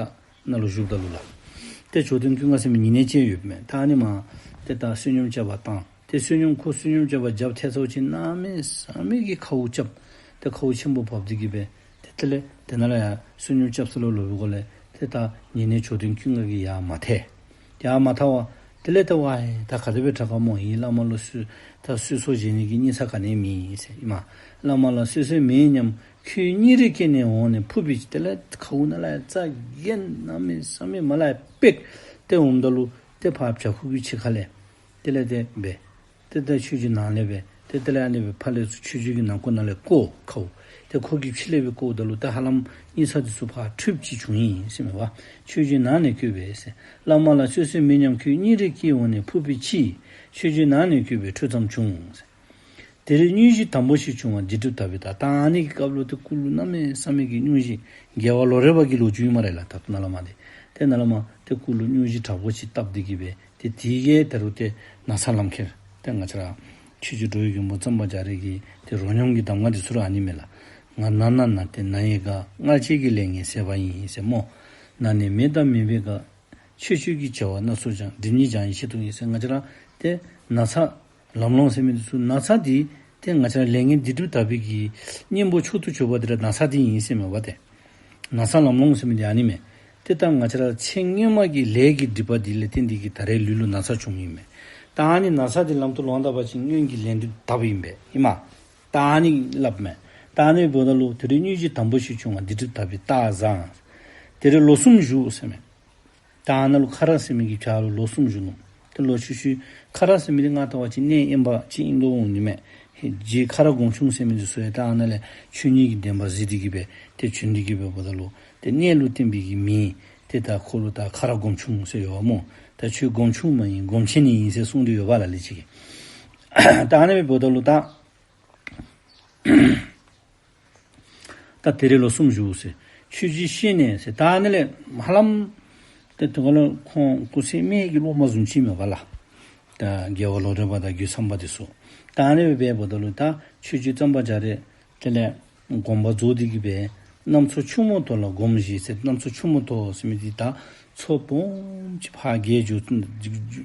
ནང་ལུ་བཞུགསཔ་ད་ལུ་ལགས། ཏེ་མཆོད་རྟེན་ཀུན་དགའ་ཟེར་མི་ཉེ་གནས་ཅིག་ཡོདཔ་མས། ད་ཨ་ནི་མར་ཏེ་ད་བསོད་སྙོམས་བཅའ་བ་བཏང་། ཏེ་བསོད་སྙོམས་ཁོ་བསོད་སྙོམས་བཅའ་བ་རྒྱབ་ཐལ་ཚརཝ་ཅིག་གནམ་མེད་ས་མེད་ཀྱི་ཁཝ་རྐྱབ། ཏེ་ཁཝ་ཆེན་པོ་བབས་ཏེ་གི་སྦེ་ཏེ་དེ་ལས་དེ་ནང་ལས་ཡར་བསོད་སྙོམས་རྐྱབ་ས་ལུ་ལོག་པའི་སྒང་ལས་ཏེ་ད་ཉེ་གནས་མཆོད་རྟེན་ཀུན་དགའ་གིས་ཡར་མ་ཐལ། ཡར་མ་ཐལ་བར་དེ་ལས་ཏེ་ཝའི་ད་ག་དེ་སྦེ་དྲག་ག་སྨོ། ཨེ་བླ་མ་ལུ་གསོལ་ད་གསོལ་གསོལ་བཞེས་ནི་གི་སྙིང་ཚ་ག་ནི་མེད་ཟེར་ཨིན་མས། བླ་མ་ལ་གསོལ་གསོལ་མེད་སྙམ་ཁྱོད་སྙིང་རེ་སྐྱེས་ནས་འོངས་ནས་ཕུར་པའི་ཕྱིར། དེ་ལས་ཁཝ་ནང་ལས་ཡར་རྩྭ་རྒྱན་གནམ་མེད་ས་མེད་མར་ལས་ཡར་སྤེག་སྟེ་འོངམ་ད་ལུ་ཏེ་ཕར་བྱག་ཕུག་གི་ཕྱི་ཁ་ལས་དེ་ལས་ཏེ་སྦེ་ཏེ་ད་ཆོས་རྗེ་ནང་ལས་སྦེ་ཏེ་དེ་ལས་ཨ་ནི་སྦེ་ཕར་ལས་ཚུར་ཆོས་རྗེ་གི་ནང་ཁོག་ནང་ལས་བཀོ་ཁཝ། ཏེ་ཁོ་གིས་ཕྱི་ལས་སྦེ་བཀོཝ་ད་ལུ་ད་ཧ་ལམ་སྙིང་ཚ་འདི་ཚུ་ཕར་འཁྲུགཔ་ཅིག་བྱུང་ཡི་ཟེར་མས་པ། ཆོས་རྗེ་ནང་ནས་བཀོད་པས་ཟེར། བླ་མ་ལ་གསོལ་གསོལ་མེད་སྙམ་ཁྱོད་སྙིང་རེ་སྐྱེས་འོངས་ནས་ཕུར་པའི་ཕྱིར། ཆོས་རྗེ་ནང་ནས་བཀོད་པས་འཁྲུག་ཙམ་བྱུང་ཟེར། དེར་སྙུན་གཞི་དམ་པོ་ཞིག་བྱུང་བ་སྡིག་སྒྲིབ་དག་པའི་རྟགས། ད་ཨ་ནི་གི་སྐབས་ལུ་ཏེ་སྐུ་ལུ་གནམ་མེད་ས་མེད་ཀྱི་སྙུན་གཞི་རྒྱལ་བ་ལོ་རས་པ་གི་ལོ་རྒྱུས་ཨིན་སྨ་རེ་ལགས། ད་ལྟོ་ནཱ་ལས་མར་འདི་ཏེ་ནཱ་ལས་མར་ཏེ་སྐུ་ལུ་སྙུན་གཞི་དྲག་པོ་ཅིག་བཏབ་སྟེ་གི་སྦེ་ཏེ་དེ་གིས་ད་རུང་ཏེ་ན་ཚ་ལམ་ཁྱེར་ཏེ་ང་བཅས་ར་ཆོས་རྗེ་འགྲོ་བའི་མགོན་པོ་གཙང་པ་རྒྱ་རས་ཀྱི་ཏེ་རོ་སྙོམས་ཀྱི་གདམས་ངག་འདི་ཚུ་ར་ཨ་ནི་མས་ལགས། ང་ན་ན་ན་སྟེ་ན་ཡི་ག། མངལ་སྐྱེས་ཀྱི་ལས་ངན་ཟད་པ་ཡིན་ཟེར་སྨོ། ན་ནི་མེད་དང་མེད་པའི་ག། ཆོས་སྤྱོད་ཀྱི་བྱ་བ་སྣ་ཚོགས་ཀྱང་། སྒྲིབ་གཉིས་སྦྱང་ཡི་ཆེད་དུ་ཡིན་ཟེར། ང་བཅས་ར་ཏེ་ན་ཚ་ལམ་ལྷོང་ཟེར་མི་འདི་ཚུ་ན་ཚ་འདི་ཏེ་ང་བཅས་ར་ལས་ངན་སྡིག་སྒྲིབ་དག་པའི་གི་གཉེན་པོ་མཆོག་ཏུ་གྱུར་པ་འདི་ར་ན་ཚ་འདི་ཨིན་ཟེར་མས་པ་ཏེ། ན་ཚ་ལམ་ལྷོང་ཟེར་མི་འདི་ཨ་ནི་མས། ཏེ་ད་ང་བཅས་ར་ཚེ་སྔོན་མ་གི་ལས་ཀྱི་སྒྲིབ་པ་འདི་ལས་བརྟེན་ཏེ་གི་ད་རེས་ལུས་ལུ་ན་ཚ་བྱུངམ་ཨིན་མས། ད་ཨ་ནི་ན་ཚ་འདི་ལམ་དུ་ལོང་ད་པ་ཅིན་སྔོན་གྱི་ལས་སྒྲིབ་དག་པ་ཨིན་པས་ཨིན་མས། ད་ཨ་ནི་སླབ་མས། ད་ཨ་ནི་འབདཝ་ད་ལུ་དེར་སྙུན་གཞི་དམ་པོ་ཞིག་བྱུང་བ་སྡིག་སྒྲིབ་དག་པའི་རྟགས་བཟང་། དེར་ལོ་གསུམ་བཞུགས་ཟེར་མས། ད་ཨ་ནཱ་ལུ་ཁ་རག་ཟེར་མི་གི་བྱག་ལུ་ལོ་གསུམ་བཞུགས་ནུག། ཏེ་ལོག་ཤུལ་ཤུལ་ཁ་རག་ཟེར་མི་འདི་ང་བལྟ་བ་ཅིན་གནས་དབེན་པ་ཅིག་ཨིན་དོ་འོང་ནི་མས། ཧེ་རྗེ་ཁ་རག་སྒོམ་ཆུང་ཟེར་མི་འདི་ཚུ་ཡང་ད་ཨ་ནཱ་ལས་ཆོས་ཉིད་ཀྱི་བདེན་པ་གཟིགས་ཏེ་གི་སྦེ་ཏེ་བྱོན་ཏེ་གི་སྦེ་འབདཝ་ད་ལུ་ཏེ་གནས་ལུ་བརྟེན་པའི་གི་མིང་ཏེ་ད་ཁོ་ལུ་ད་ཁ་རག་སྒོམ་ཆུང་ཟེར་ཡོདཔ་སྨོ། ད་ཁྱོད་སྒོམ་ཆུང་མ་ཡིན་སྒོམ་ཆེན་ནི་ཨིན་ཟེར་གསུངས་ཏེ་ཡོདཔ་ལ་ལུ་ཅིག་གིས། ད་ཨ་ནི་སྦེ་འབདཝ་ད་ལུ་ད་ད་དེར་ལོ་གསུམ་བཞུགས་ཟེར། ཆོས་རྗེ་གཤེགས་ནས་ཟེར། ད་ཨ་ནི་ལས་ཧ་ལམ་ཏེ་དེ་སྒང་ལུ་ཁོང་སྐུ་ཚེ་སྨད་ཀྱི་སློབ་མ་བཟུམ་ཅིག་མས་པ་ལགས། ད་རྒྱལ་བ་ལོ་རས་པ་དང་རྒོད་ཚང་པ་འདི་ཚུ། ད་ཨ་ནི་སྦེ་འབདཝ་ད་ལུ་ད་ཆོས་རྗེ་གཙང་པ་རྒྱ་རས་དེ་ལས་ དགོངས་པ་རྫོགས་ཏེ་གི་སྦེ་གནམ་མཚོ་ཕྱུག་མོ་དོ་ལ་སྒོམ་ཞིག་ཟེར། གནམ་མཚོ་ཕྱུག་མོ་དོ་ཟེར་མི་འདི་ད་མཚོ་སྦོམ་ཅིག་ཕར་བརྒལ་འགྱོ་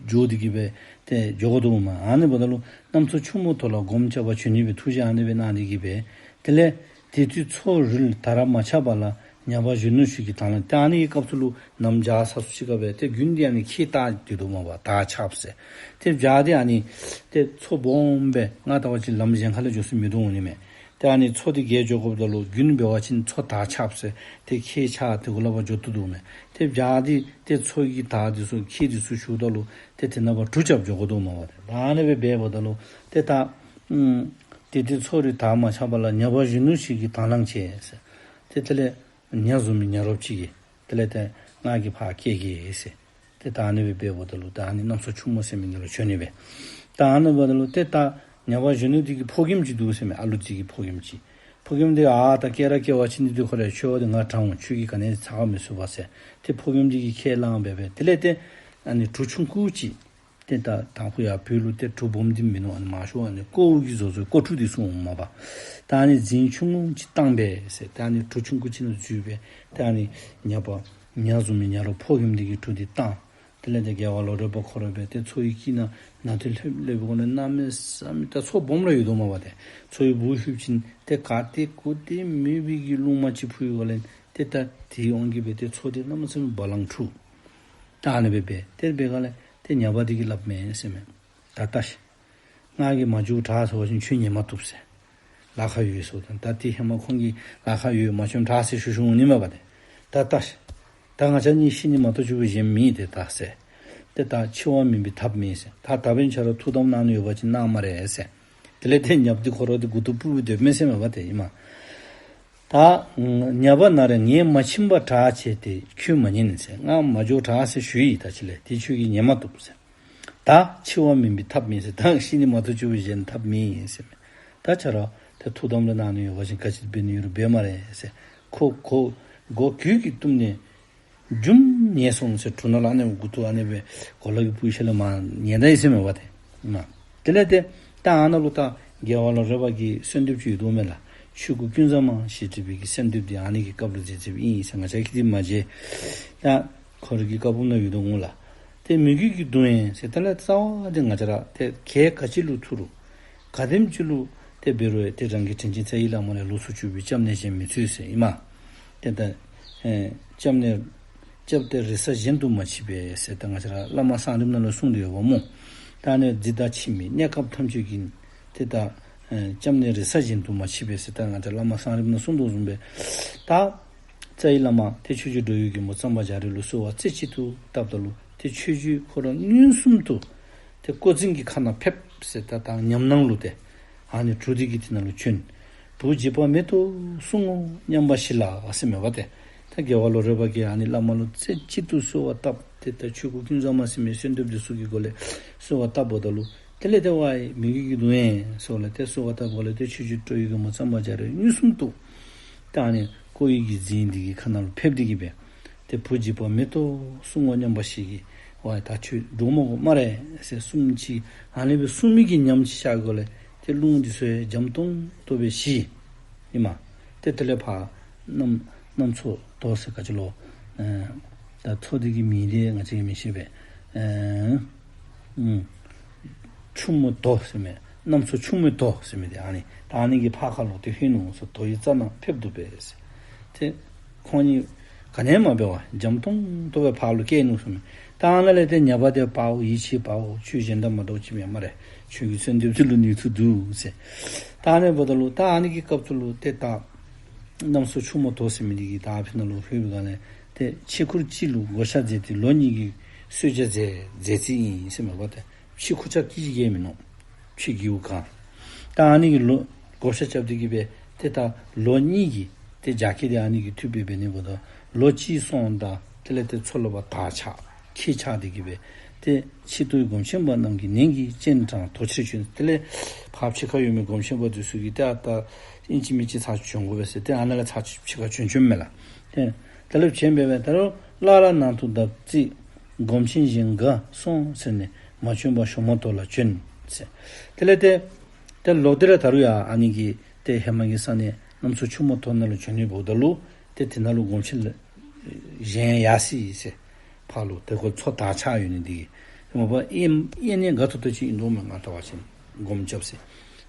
འགྱོ་སྟེ་གི་སྦེ་ཏེ་འགྱོ་དགོ་དོ་མས། ཨ་ནི་འབདཝ་ད་ལུ་གནམ་མཚོ་ཕྱུག་མོ་དོ་ལ་སྒོམ་རྐྱབ་པར་བྱོན་ནི་སྦེ་ཐུགས་བཞེད་ཨ་ནི་སྦེ་གནང་སྟེ་གི་སྦེ། དེ་ལས་དེ་དུས་མཚོ་རུལ་དར་མ་ཆག་པ་ལ་ཉ་པ་གཞོན་ནུ་ཞིག་གིས་དང་བླངས། ཏེ་ཨ་ནི་གི་སྐབས་སུ་ལུ་གནམ་བྱཱར་ཚ་སུ་ཅིག་ཁར་སྦེ་ཏེ་དགུན་འདི་ཨ་ནི་ཁྱེགས་བཏགས་སྡོད་དོ་མས་པ། དར་ཆགཔ་ཟེར། ཏེ་བྱཱར་འདི་ཨ་ནི་ཏེ་མཚོ་སྦོམ་སྦེ་ང་བལྟ་བ་ཅིན་ལམ་གཞན་ཁ་ལས་འགྱོ་ས་མིན་འདུག་འོང་ནི་མས། ཏེ་ཨ་ནི་མཚོ་འདི་བརྒལ་འགྱོ་དགོཔ་ད་ལུ་དགུན་འབད་བ་ཅིན་མཚོ་དར་ཆགཔ་ཟེར་ཏེ་ཁྱེགས་ཆག་སྟེ་གུ་ལས་ཕར་འགྱོ་བཏུབ་དོ་མས། ཏེ་བྱཱར་འདི་ཏེ་མཚོ་གི་དར་འདི་ཚུ་ཁྱེགས་འདི་ཚུ་ཞུཝ་ད་ལུ་ཏེ་དེ་ནང་ཕར་གྲུ་རྐྱབ་འགྱོ་དགོ་དོ་མས་པ། ཏེ་ཨ་ནི་སྦེ་འབདཝ་ད་ལུ་ཏེ་ད་ཨམ་དེ་དུས་མཚོ་རུལ་དར་མ་ཆག་པ་ལ་ཉ་པ་གཞོན་ནུ་ཞིག་གིས་དང་བླངས་བྱས་ཟེར། ཏེ་དེ་ལས་ཉ་བཟུམ་མའི་ཉ་རོགསཔ་ཅིག་གིས་དེ་ལས་ཏེ་ང་གིས་ཕར་བསྐྱལ་གེ་ཟེར། ཏེ་ད་ཨ་ནི་སྦེ་འབདཝ་ད་ལུ་ད་ཨ་ནི་གནམ་མཚོ་ཕྱུག་མོ་ཟེར་མི་འདི་ལུ་བྱོན་ནི་སྦེ། ད་ཨ་ནི་འབདཝ་ད་ལུ་ཏེ་ད་ཉ་པ་གཞོན་ནུ་འདི་གི་ཕོ་རྒནམ་ཅིག་འདུག་ཟེར་མས། ཨ་ལུ་ཅིག་གི་ཕོ་རྒནམ་ཅིག། ཕོ་རྒནམ་འདི་ཨ་ད་བསྐྱལ་ར་བསྐྱལ་བ་ཅིན་འདི་ཁོ་ར་ཁྱོད་འདི་ང་དྲང་འོང་། ཁྱོད་ཀྱིས་ག་ནི་ཚ་ག་མི་ཚུགས་པས་ཟེར། ཏེ་ཕོ་རྒནམ་འདི་གིས་ཁས་བླངས་སྦེ་སྦེ་དེ་ལས་ཏེ་ཨ་ནི་གྲུ་ཆུང་ཀུ་ཅིག་ཏེ་ད་དང་ཕུ་ཡར་བོད་ལུ་ཏེ་གྲུ་སྦོམ་འདི་མིན་ནུག། ཨ་ནི་མང་ཤོས་ཨ་ནི་ཀོཝ་གིས་བཟོ་བཟོཝ་ཀོ་གྲུ་འདི་ཚུ་འོངམ་མས་པ། ད་ཨ་ནི་རྫིང་ཆུང་ངུ་ཅིག་བཏང་སྦེ་ཟེར། ད་ཨ་ནི་གྲུ་ཆུང་ཀུ་ཅིག་ནང་འཛུལ་སྦེ་ད་ཨ་ནི་ཉ་པ་ཉ་བཟུམ་མའི་ཉ་རོགསཔ་ཕོ་རྒནམ་འདི་གིས་གྲུ་འདི་བཏང་། དེ་ལས་ཏེ་རྒྱལ་བ་ལོ་རས་པ་ཁོ་ར་སྦེ་ཏེ་མཚོ་ཡི་དཀྱིལ་ནང་ནང་དུ་ལྷོདཔ་ལྷོདཔ་གོ་ནི་གནམ་མེད་ས་མེད་ད་མཚོ་སྦོམ་ར་ཡོད་དོ་མས་པ། ཏེ་མཚོ་ཡི་སྦུག་ལྷོད་ཅིན་ཏེ་ག་ཏེ་གུ་ཏེ་མེད་པའི་གི་རླུང་མ་ཅིག་ཕུ་ཡི་གོ་ལས་ཏེ་ད་དེའི་དབང་གིས་སྦེ་ཏེ་མཚོ་འདི་གནམ་མེད་ས་མེད་བ་ལང་འཁྲུགས། ད་ཨ་ནི་སྦེ་སྦེ་ཏེ་སྦེ་ག་ལས་ཏེ་ཉ་པ་འདི་གིས་སླབ་མས་ཟེར་མས། ད་ལྟ་ཤི། ང་གིས་མ་འགྱོ་དྲག་ཟེར་བ་ཅིན་ཁྱོད་ཉན་མ་བཏུབ་ཟེར། ལཱ་ཁག་ཡོད་ཟེརཝ་ད་ད་དེ་ཧེ་མ་ཁོང་གིས་ལཱ་ཁག་ཡོད་མ་བྱོན་དྲག་ཟེར་ཞུ་ཞུཝ་འོང་ནི་མས་པ་ཏེ། ད་ལྟ་ཤི། ད་ང་བཅས་གཉིས་ཤི་ནི་མ་གཏོགས་ཆུང་བའི་གཞན་མེད་དེ་ད་ཟེར། ཏེ་ད་འཆི་བ་མིན་པའི་ཐབས་མེད་ཟེར། ད་ད་འབདན་ཁྱོད་ར་ཐུགས་དམ་གནང་ནི་ཡོད་པ་ཅིན་གནང་སྨ་རེ་ཟེར། དེ་ལས་ཏེ་ཉ་པ་འདི་ཁོ་ར་འདི་མགུ་ཏོ་སྤུབས་སྦེ་སྡོདཔ་མས་ཟེར་མས་པ་ཏེ་ཨིན་མས། ད་ཉ་པ་ན་རེ་ངས་མ་ཕྱིན་པར་དྲག་བྱས་ཏེ་ཁྱོད་མ་ཉན་ཟེར། ང་མ་འགྱོ་དྲག་ཟེར་ཞུ་ཡི་ད་ཅི་ལས་ཏེ་ཁྱོད་ཀྱིས་ཉན་མ་བཏུབ་ཟེར། ད་འཆི་བ་མིན་པའི་ཐབས་མེད་ཟེར། ད་ཤི་ནི་མ་གཏོགས་ཆུང་བའི་གཞན་ཐབས་མེད་ཟེར་མས། ད་ཁྱོད་ར་ཏེ་ཐུགས་དམ་རེ་གནང་ནི་ཡོད་པ་ཅིན་ག་ཅི་འབད་ནི་ཡོད་རུང་འབད་སྨ་རེ་ཟེར། ཁོ་ཁོ་མགོ་གུད་ཀྱིས་བཏུམས་ནས་རྒྱུག་ཉལ་སོང་ཟེར། གྲུ་ནང་ལུ་ཨ་ནི་མགུ་ཏོ་ཨ་ནི་སྦེ་གོ་ལ་གིས་སྤུབས་ཞིནམ་ལས་མར་ཉལ་ད་ཡི་ཟེར་མས་པ་ཏེ། ཨིན་མས། དེ་ལས་ཏེ་ད་ཨ་ནཱ་ལུ་ད་རྒྱལ་བ་ལོ་རས་པ་གི་གསོལ་འདེབས་ཅིག་ཡོད་དོ་མས་ལགས། ཆོས་སྐུ་ཀུན་བཟང་མ་ཞེས་བྲིས་པའི་གི་གསོལ་འདེབས་འདི་ཨ་ནི་གི་སྐབས་ལུ་མཛད་མཛདཔ་ཨིན་ཟེར། ང་བཅས་ཀྱིས་འདི་མ་མཇལ། ད་ཁོ་རའི་གི་བཀའ་འབུམ་ནང་ཡོད་དོ་འོང་ལགས། ཏེ་མོས་གུས་ཀྱི་གདུང་བས་ཟེར། དེ་ལས་རྩ་བ་འདི་ང་བཅས་ར་ཏེ་གལ་ག་ཅི་ལུ་ཐུག་རུང་ག་དེམ་ཅིག་ལུ་ཏེ་འབད་རུང་ཏེ་རང་གི་དྲིན་ཅན་རྩ་བའི་བླ་མ་ལས་ལོགས་སུ་གྱུར་པའི་སྐྱབས་གནས་གཞན་མི་འཚོལ་ཟེར་ཨིན་མས། ཏེ་ད་ཨེ་སྐྱབས་གནས་སྐྱབས་ཏེ་རེ་ས་གཞན་དུ་མ་མཆིས་པས་ཟེར་ད་ང་བཅས་ར་བླ་མ་གསང་རིམ་ནང་ལུ་གསུངས་ཏེ་ཡོདཔ་སྨོ། ད་ཨ་ནི་འདི་དང་ཕྱི་མའི་གནས་སྐབས་ཐམས་ཅད་ཀྱི་ཏེ་ད་ཨེ་སྐྱབས་གནས་རེ་ས་གཞན་དུ་མ་མཆིས་པས་ཟེར་ད་ང་བཅས་བླ་མ་གསང་རིམ་ནང་གསུངས་དོ་བཟུམ་སྦེ་ད་རྩ་བའི་བླ་མ་ཏེ་ཆོས་རྗེ་འགྲོ་བའི་མགོན་པོ་གཙང་པ་རྒྱ་རས་ལུ་གསོལ་བ་རྩེ་གཅིག་ཏུ་བཏབ་ད་ལུ་ཏེ་ཆོས་རྗེ་ཁོ་ར་མངོན་སུམ་དུ་ཏེ་བསྐོ་འཛིན་གྱི་ཁ་ནང་ཕེབས་ཟེར་ད་ད་ཉམས་སྣང་ལུ་ཏེ་ཨ་ནི་གྲུ་འདི་གི་དེ་ནང་ལུ་བྱོན། བུ་འཇིགས་པ་མེད་དོ་གསུང་ངོ་སྙམ་པ་ཞིག་ལ་ཟེར་མས་པ་ཏེ། ད་རྒྱལ་བ་ལོ་རས་པ་གིས་ཨ་ནི་བླ་མ་ལུ་རྩེ་གཅིག་ཏུ་གསོལ་བ་བཏབ། ཏེ་ད་ཆོས་སྐུ་ཀུན་བཟང་མ་ཟེར་མི་གསོལ་འདེབས་འདི་ཚུ་གི་སྒོ་ལས་གསོལ་བ་བཏབ་འབདཝ་ད་ལུ་དེ་ལས་ཏེ་ཝའི་མོས་གུས་ཀྱི་གདུང་བས་ཟེར་ལས་ཏེ་གསོལ་བ་བཏབ་སྒོ་ལས་ཏེ་ཆོས་རྗེ་འགྲོ་བའི་མགོན་པོ་གཙང་པ་རྒྱ་རས་མངོན་སུམ་དུ་ད་ཨ་ནི་བསྐོ་བའི་གི་རྫིང་འདི་གི་ཁ་ནང་ལུ་ཕེབས་ཏེ་གི་སྦེ་ཏེ་བུ་འཇིགས་པ་མེད་དོ་གསུང་ངོ་སྙམ་པ་ཞིག་གིས་ཝའི་ད་ཁྱོད་འདྲོག་མ་དགོ་སྨ་རེ་ཟེར་གསུངམ་ཅིག་ཨ་ནི་སྦེ་གསུངས་མི་གི་ཉམས་ཅིག་ཤར་སྒོ་ལས་ཏེ་རླུང་འདི་ཚུ་ཡང་འཇམ་ཏོང་ཏོ་སྦེ་ཞི་ཨིན་མས། ཏེ་དེ་ལས་ཕར་གནམ་གནམ་མཚོ་དོ་ཟེར་ག་ཅི་ལོ། ཨེ་ད་མཚོ་འདི་གི་མིང་འདི་ང་བཅས་ཀྱིས་མི་ཤེས་པས། ཨེ་ཨུམ་ཕྱུག་མོ་དོ་ཟེར་མི་གནམ་མཚོ་ཕྱུག་མོ་དོ་ཟེར་མི་འདི་ཨ་ནི་ད་ཨ་ནི་གི་ཕར་ཁ་ལུ་ཏེ་ལྷོད་ནུག་ཟེར། དོ་ཡི་རྩ་ནང་ཕེབས་འདུག་པས་ཟེར། ཏེ་ཁོང་གཉིས་ག་ནི་ཡང་མ་འབད་བར་འཇམ་ཏོང་ཏོ་སྦེ་ཕར་ལུ་བསྐྱལ་ནུག་ཟེར་མས། ད་ཨ་ནཱ་ལས་ཏེ་ཉ་པ་འདི་དཔའ་བོ་ཡིད་ཆེས་དཔའ་བོ་ཁྱོད་གཞན་དང་མ་འདྲཝ་ཅིག་མས་སྨ་རེ། ཁྱོད་ཀྱི་གསོལ་འདེབས་འདི་ལུ་ནུས་མཐུ་འདུག་ཟེར། ད་ཨ་ནི་འབདཝ་ད་ལུ་ད་ཨ་ནི་གི་སྐབས་སུ་ལུ་ཏེ་ད་གནམ་མཚོ་ཕྱུག་མོ་དོ་ཟེར་མི་འདི་གིས་ད་ཕི་ནང་ལུ་ལྷོད་པའི་སྒང་ལས་ཏེ་ཕྱི་ཁུག་ཅིག་ལུ་བགོ་བཤའ་མཛད་དེ་ལོ་གཉིས་ཀྱི་གསོལ་ཇ་མཛད་མཛད་རྩིས་ཨིན་ཟེར་མས་པ་ཏེ། ཕྱི་ཁུག་ཆ་གཅིག་ཅིག་གིས་མིན་ནུག། ཕྱི་གི་ཡུལ་གང་། ད་ཨ་ནི་གི་ལོ་བགོ་བཤའ་རྐྱབ་སྟེ་གི་སྦེ་ཏེ་ད་ལོ་གཉིས་ཀྱི་ཏེ་རྒྱ་སྐྱེད་འདི་ཨ་ནི་གི་མཐུ་སྦེ་འབད་ནི་འབདཝ་ད་ལོ་གཅིག་སོང་ད་དེ་ལས་ཏེ་མཚོ་ལུ་ཕར་དར་ཆགས་ཁྱེགས་ཆགས་ཏེ་གི་སྦེ་ཏེ་ཕྱི་དུ་སྒོམ་ཆེན་པ་རྣམས་ཀྱི་ནན་གྱིས་སྤྱན་དྲངས་དོ་ཕྱིར་བྱོན། དེ་ལས་ཕར་ཕྱི་ཁར་ཡོད་མི་སྒོམ་ཆེན་པ་འདི་ཚུ་གིས་ཏེ་ཨ་ད་ཨིན་ཅི་མིན་ཅི་ཚར་བྱོན་དགོ་པས་ཟེར་ཏེ་ཨ་ནཱ་ལས་ཚར་ཕྱི་ཁར་བྱོན་བྱོནམ་མས་ལགས། ཏེ་དེ་ལས་བྱོན་སྦེ་སྦེ་ད་རུང་སླར་ར་ནང་དུ་བརྡབ་གསིག་སྒོམ་ཆེན་གཞན་འགའ་སོང་ཟེར་ནས་མ་བྱོན་པར་ཞོ་མོ་དོ་ལ་བྱོན་ཟེར། དེ་ལས་ཏེ་ཏེ་ལོག་སྟེ་ར་ད་རུང་ཡང་ཨ་ནི་གི་ཏེ་ཧེ་མ་གི་ས་གནས་ གནམ་སྲོ་ཆུ་མོ་ཐོག་ནང་ལུ་བྱོན་ནི་འབདཝ་ད་ལུ་ཏེ་དེ་ནང་ལུ་སྒོམ་ཆེན་ལ་གཞན་ཡར་སོ་ཡི་ཟེར། ཕར་ལུ་དེ་ཁོ་མཚོ་དར་ཆགས་ཡོད་ནི་འདི་གིས་མ་པ་ཨེ་ཨེ་ནི་དགའ་ཏོག་ཏོ་ཅིག་ཨིན་དོ་མས། ང་ལྟ་བ་ཅིན་སྒོམ་རྐྱབ་ཟེར།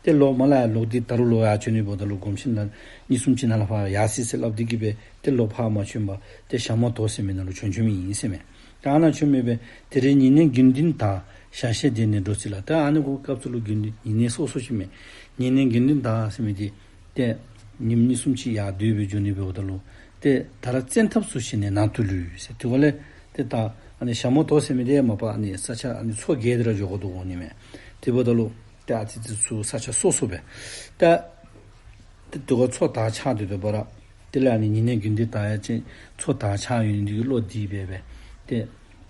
ཏེ་ལོག་མར་ལས་ཡར་ལོག་སྟེ་ད་རུང་ལོག་ཡར་བྱོན་ནི་འབདཝ་ད་ལུ་སྒོམ་ཆེན་ལ་གཉིས་གསུམ་ཅིག་ནཱ་ལས་ཕར་ཡར་སོ་ཡི་ཟེར་སླབ་སྟེ་གིས་སྦེ་ཏེ་ལོག་ཕར་མ་བྱོན་པར་ཏེ་ཞྭ་མོ་དོག་ཟེར་མི་ནང་ལུ་བྱོན་བྱོནམ་ཨིན་ཟེར་མས། ད་ཨ་ནཱ་བྱོན་སྦེ་སྦེ་དེ་རིང་ཉེ་གནས་དགེ་འདུན་དག་ཞལ་ཤེས་ལྡན་ནས་འགྲོ་རྩིས་ལ། ད་ཨ་ནི་གུ་སྐབས་སུ་ལུ་དགེ་འདུན་ཉེ་གནས་སོ་སོ་ཅིག་མས། ཉེ་གནས་དགེ་འདུན་དག་ཟེར་མི་འདི་ཏེ་ཉིནམ་གཉིས་གསུམ་ཅིག་ཡར་སྡོད་སྦེ་འགྱོ་ནི་འབདཝ་ད་ལུ་ཏེ་ད་ར་བཙན་ཐབས་སུ་ཞིག་ནས་ནང་དུ་ལུས་ཟེར། དེ་འབདཝ་ལས་ཏེ་ད་ཨ་ནི་ཞྭ་མོ་དོག་ཟེར་མི་འདི་མ་པ་ཨ་ནི་ས་ཆ་ཨ་ནི་མཚོ་བརྒལ་ཏེ་ར་འགྱོ་དགོ་དོ་འོང་ནི་མས། དེ་འབདཝ་ད་ལུ་ཏེ་ཨ་ཙི་ཙི་ཚུ་ས་ཆ་སོ་སོ་སྦེ་ཏེ་ཏེ་དེ་ཁར་མཚོ་དར་ཆགས་ཏེ་སྡོད་པ་ར། དེ་ལས་ཨ་ནི་ཉེ་གནས་དགེ་འདུན་དག་ཡང་ཅིན་མཚོ་དར་ཆགས་ཡོད་ནི་འདི་གིས་བློ་བདེ་སྦེ་སྦེ་ཏེ་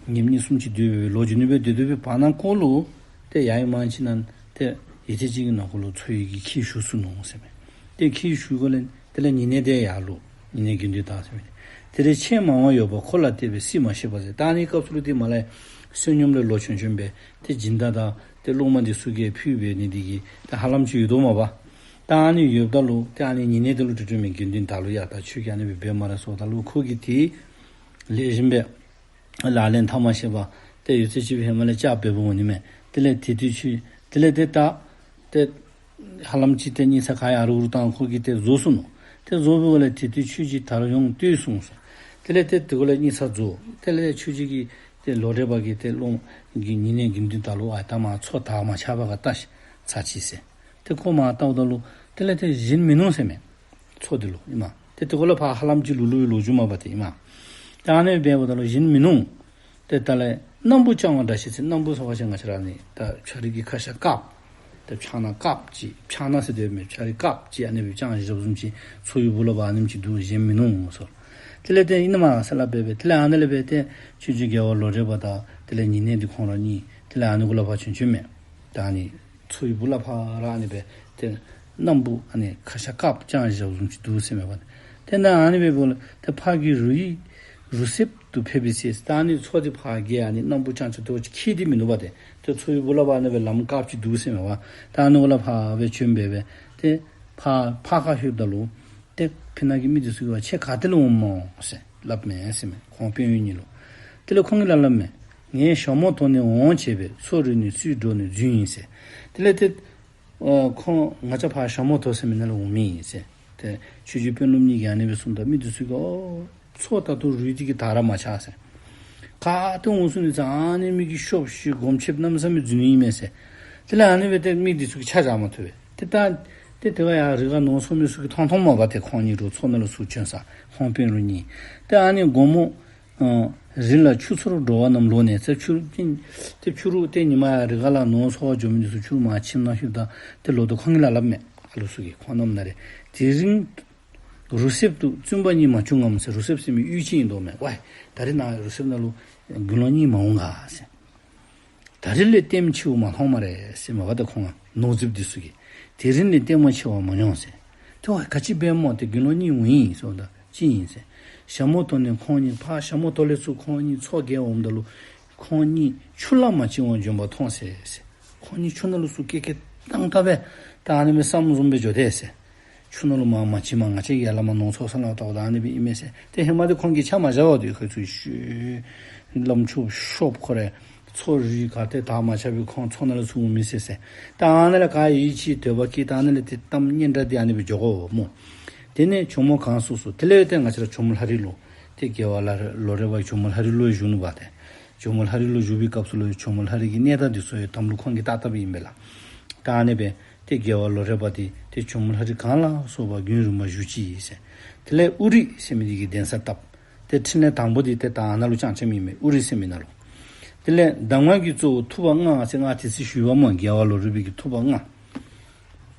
ཉིནམ་གཉིས་གསུམ་ཅིག་སྡོད་སྦེ་སྦེ་ལོག་འགྱོ་ནི་སྦེ་སྡོད་སྡོད་པའི་བར་ན་ཁོ་ལུ་ཏེ་ཡར་ཡར་མར་ཅིག་ནང་ཏེ་ཡུད་ཙམ་ཅིག་གི་ནང་འཁོད་ལུ་མཚོ་ཡི་གེ་ཁྱེགས་ཞུགས་སོ་ནུག་ཟེར་མས། ཏེ་ཁྱེགས་ཞུགས་སྒང་ལས་དེ་ལས་ཉེ་གནས་དེ་ཡར་ལོག། ཉེ་གནས་དགེ་འདུན་དག་ཟེར་མི་དེ་རེ་ཆེས་མང་བ་ཡོད་པ་ཁོ་ལ་བལྟས་པས་སྲིད་མ་ཤེས་པ་ཟེར། ད་ཨ་ནི་སྐབས་སུ་ལུ་ཏེ་མར་ལས་བསོད་སྙོམས་ལས་ལོག་བྱོན་བྱོན་སྦེ་ཏེ་སྦྱིན་བདག་དང་ཏེ་སློབ་མ་འདི་ཚུ་གིས་ཕུལ་འབད་ནི་འདི་གིས་ཏེ་ཧ་ལམ་ཅིག་ཡོད་དོ་མས་པ། ད་ཨ་ནི་ཡོདཔ་ད་ལུ་ཏེ་ཨ་ནི་ཉེ་གནས་དེ་ལུ་དྲི་དྲི་མི་དགེ་འདུན་དག་ལུ་ཡ་ད་ཁྱོད་ཀྱིས་ཨ་ནི་སྦེ་འབད་སྨ་རེ་ཟེརཝ་ད་ལུ་ཁོ་གིས་ཏེ་ལེགས་ཤོམ་སྦེ་ལག་ལེན་འཐབ་མ་ཤེས་པར་ཏེ་ཡུད་ཙམ་ཅིག་ཧེ་མ་ལས་ལྕགས་འབད་འབདཝ་འོང་ནི་མས། དེ་ལས་དེ་དུས་ཁྱོད་དེ་ལས་ཏེ་ད་ཏེ་ཧ་ལམ་ཅིག་ཏེ་གཉིད་ཚད་ག་ཡ་རུག་རུག་བཏང་། ཁོ་གིས་ཏེ་བཟོད་སོ་ནུག། ཏེ་བཟོད་པའི་སྒང་ལས་དེ་དུས་ཁྱོད་ཅིག་ད་རུང་ཡོང་ལྟོས་གསུངས་ཟེར། དེ་ལས་ཏེ་དེ་སྒང་ལས་གཉིད་ཚད་རྫོགས། དེ་ལས་ཁྱོད་ཅིག་གིས་ཏེ་ལོག་འདྲེན་པ་གིས་ཏེ་སློབ་མ་གི་ཉེ་གནས་དགེ་འདུན་དག་ལུ་ཨ་ད་མར་མཚོ་དར་མ་ཆགས་པ་ག་ལྟ་ཤིག་ཚར་ཅིག་ཟེར། ཏེ་ཁོ་མར་བལྟཝ་ད་ལུ་དེ་ལས་ཏེ་གཞན་མིན་ནུག་ཟེར་མས། མཚོ་འདི་ལུ་ཨིན་མས། ཏེ་དེ་ཁར་ལས་ཕར་ཧ་ལམ་ཅིག་ལུ་ལུ་ལུ་འགྱོཝ་མས་པ་ཏེ་ཨིན་མས། ད་ཨ་ནི་འབདཝ་ད་ལུ་གཞན་མིན་ནུག། ཏེ་ད་ལས་སྣམ་བུ་བཅང་བ་འདྲ་ཞིག་ཟེར། སྣམ་བུ་ཟེར་བ་ཅིན་ང་བཅས་ར་ཨ་ནི་ད་ཕྱག་རིས་ཀྱི་ཁ་ཤ་དཀརཔོ། ཏེ་ཕྱག་ན་དཀརཔོ་ཅིག་ཕྱག་ན་ཟེར་དོ་མས། ཕྱག་རིས་དཀརཔོ་ཅིག་ཨ་ནི་སྦེ་བཅང་བཞགཔ་བཟུམ་ཅིག་མཚོ་ཡི་སྦུག་ལུ་ཕར་ཨ་ནེམ་ཅིག་འདུག། གཞན་མིན་ནུག་ཟེར། དེ་ལས་ཏེ་ཨིན་ན་མས་ཟེར་སླབ་སྦེ་སྦེ་དེ་ལས་ཨ་ནི་ལས་སྦེ་ཏེ་ཆོས་རྗེ་རྒྱལ་བ་ལོ་རས་པ་དང་དེ་ལས་ཉེ་གནས་འདི་ཁོང་ར་གཉིས་དེ་ལས་ཨ་ནི་གུ་ལས་ཕར་བྱོན་བྱོནམ་མས། ད་ཨ་ནི་མཚོ་ཡི་སྦུག་ལུ་ཕར་ར་ཨ་ནི་སྦེ་ཏེ་སྣམ་བུ་ཨ་ནི་ཁ་ཤ་དཀརཔོ་བཅང་བཞགཔ་བཟུམ་ཅིག་འདུག་ཟེར་མས་པ། ཏེ་ད་ཨ་ནི་སྦེ་འབདཝ་ལས་ཏེ་ཕར་གྱི་རུ་ཡི་རུ་གསེབ་ཏུ་ཕེབས་པའི་ཚེ། ད་ཨ་ནི་མཚོ་འདི་ཕར་གྱི་ཨ་ནི་སྣམ་བུ་བཅང་ཅི་ཏོ་ཅིག་ཁྱད་དེ་མིན་ནུག་པ་ཏེ། ཏེ་མཚོ་ཡི་སྦུག་ལུ་ཕར་ཨ་ནི་སྦེ་ལམ་དཀརཔོ་ཅིག་འདུག་ཟེར་མས་པ། ད་ཨ་ནི་གུ་ལས་ཕར་སྦེ་བྱོན་སྦེ་སྦེ་ཏེ་ཕར་ཕར་ཁར་ལྷོདཔ་ད་ལུ་ཏེ་ཕར་ནང་གི་མི་འདི་ཚུ་གིས་ཁྱེད་ག་ཏེ་ལས་འོངམ་སྨོ་ཟེར་སླབ་མས་ཟེར་མས། ཁོང་དཔོན་གཡོག་གཉིས་ལུ། དེ་ལས་ཁོང་གིས་སླབ་སླབ་མས། ངས་ཞྭ་མོ་དོག་ནས་འོང་བྱས་པས་མཚོ་རུད་ནས་ཚུར་འགྲོ་ནས་རྫུན་ཡིན་ཟེར། དེ་ལས་ཏེ་ཨ་ཁོང་ང་བཅས་ཕར་ཞྭ་མོ་དོག་ཟེར་མི་ནང་ལས་འོང་མི་ཨིན་ཟེར། ཏེ་ཆོས་རྗེ་དཔོན་སློབ་གཉིས་ཀྱིས་ཨ་ནི་སྦེ་གསུངམ་ད་མི་འདི་ཚུ་གིས་ཨོ་མཚོ་ད་ལྟོ་རུད་དེ་གིས་དར་ར་མ་ཆགས་ཟེར། ག་ཏེ་འོང་ཚུགས་ནི་ཟེར། ཨ་ནི་མི་གིས་ཤོབ་ཤོབ་སྒོམ་ཆེན་གནམ་མེད་ས་མེད་རྫུན་ཨིན་མས་ཟེར། དེ་ལས་ཨ་ནི་སྦེ་ཏེ་མི་འདི་ཚུ་གིས་ཆ་བཞག་མ་བཏུབ་པས། ཏེ་ད་ཏེ་དེ་བ་ཡར་རི་ཁར་ནོར་སོང་མི་ཚུ་གིས་མཐོང་མཐོངམ་མས་པ་ཏེ། ཁོང་གཉིས་རུང་མཚོ་ནང་ལུ་ཚུར་བྱོན་ས། ཁོང་དཔོན་སློབ་གཉིས། ཏེ་ཨ་ནི་དགོང་མོ་ཨ་རི་ལ་ཆུ་འཚོར་འགྲོ་བ་རྣམས་ལོག་ནས་ཟེར། ཕྱི་རུ་ཏེ་ཕྱི་རུ་ཏེ་ཉི་མ་ཡར་རི་ཁ་ལས་ནོར་འཚོ་བར་འགྱོ་མི་འདི་ཚུ་ཕྱི་རུ་མར་ཁྱིམ་ནང་ལྷོདཔ་ད་ཏེ་ལོག་སྟེ་ཁོང་གཉིས་ལུ་སླབ་མས། ཨ་ལུ་ཚུ་གིས་ཁོང་རྣམས་ན་རེ། དེ་རིང་རུ་གསེབ་ཏུ་བཙུན་པ་གཉིས་མ་བྱུང་ངམ་ཟེར། རུ་གསེབ་ཟེར་མི་གཡུས་ཅིག་ཨིན་དོ་མས། ཝའི་ད་རིས་ནཱ་རུ་གསེབ་ནང་ལུ་དགེ་སློང་གཉིས་མ་འོང་ག་ཟེར། ད་རིས་ལས་ལྟདམོ་ཆེཝ་མ་མཐོང་སྨ་རེ་ཟེར་མས་པ་ད་ཁོང་ནོར་རྫིཔ་འདི་ཚུ་གིས། དེ་རིང་ལས་ལྟདམོ་ཆེ་བ་མ་མྱོང་ཟེར། ཏེ་ཝའི་ག་ཅི་འབད་སྨོ། ཏེ་དགེ་སློང་གཉིས་འོང་ཡི་ཟེརཝ་ད་ཅི་ཨིན་ཟེར། ཞྭ་མོ་དོག་ནས་ཁོང་གཉིས་ཕར་ཞྭ་མོ་དོག་ལས་ཚུར་ཁོང་གཉིས་མཚོ་བརྒལ་འོངམ་ད་ལུ་ཁོང་གཉིས་ཆུ་ལ་མ་བྱིང་བར་འབྱོན་པ་མཐོང་ཟེར་ཟེར། ཁོང་གཉིས་ཆུ་ནང་ལུ་ཚུར་སྐེ་སྐེ་བཏང་བཏང་སྦེ་ད་ཨ་ནི་སྦེ་བསམ་བཟུམ་སྦེ་འགྱོ་དེས་ཟེར། ཆུ་ནང་ལུ་མར་མ་བྱིང་མར་ང་བཅས་ཀྱིས་ཡར་ལས་མར་ནོར་འཚོ་ས་ནང་ལྟཝ་ད་ཨ་ནི་སྦེ་ཨིན་མས་ཟེར། ཏེ་ཧེ་མ་འདི་ཁོང་གིས་ཆ་མ་བཞག་པར་དེ་ཁོང་ཚུ་ཤུལ་ལམ་ཆུ་ཤོབ་ཁོ་རེ་མཚོ་རུད་ག་ཏེ་དར་མ་ཆགས་པའི་ཁོང་མཚོ་ནང་ལུ་ཚུར་འོང་མི་ཟེར་ཟེར། ད་ཨ་ནི་ལས་ག་ཡིད་ཆེས་འདོད་པ་སྐྱེས། ད་ཨ་ནི་ལས་ཏེ་གཏམ་སྙན་གྲགས་འདི་ཨ་ནི་སྦེ་འགྱོ་དགོ་སྨོ། དེ་ནས་ཇོ་མོ་གང་སོགས་སུ། དེ་ལས་ཏེ་ང་བཅས་ར་ཇོ་མོ་ལྷ་རི་ལུ་ཏེ་རྒྱལ་བ་ལ་ལོ་རས་པ་ཇོ་མོ་ལྷ་རི་ལུ་བཞུགས་ནུག་པ་ཏེ། ཇོ་མོ་ལྷ་རི་ལུ་བཞུགས་པའི་སྐབས་སུ་ལུ་ཇོ་མོ་ལྷ་རི་གི་གནས་བདག་འདི་ཚུ་ཡང་དམ་ལུ་ཁོང་གིས་བཏགས་བཏགསཔ་ཨིན་པས་ལགས། ད་ཨ་ནི་སྦེ་ཏེ་རྒྱལ་བ་ལོ་རས་པ་འདི་ཏེ་ཇོ་མོ་ལྷ་རི་སྒང་ལ་སོགས་པ་རྒྱུན་རིང་པོ་བཞུགས་ཅི་ཟེར། དེ་ལས་ཨུ་རི་ཟེར་མི་འདི་གིས་གདན་ས་བཏབ། ཏེ་ཕྲིན་ལས་དང་པོ་འདི་ཏེ་ད་ཨ་ནཱ་ལུ་བསྐྱངས་བསྐྱངསམ་ཨིན་མས། ཨུ་རི་ཟེར་མི་ནང་ལུ། དེ་ལས་གདམས་ངག་གི་གཙོ་བོ་ཐུབ་པ་ལྔ་ཟེར་ང་དེ་ཚེ་ཞུ་བ་སྨོ། རྒྱལ་བ་ལོ་རས་པའི་གི་ཐུབ་པ་ལྔ།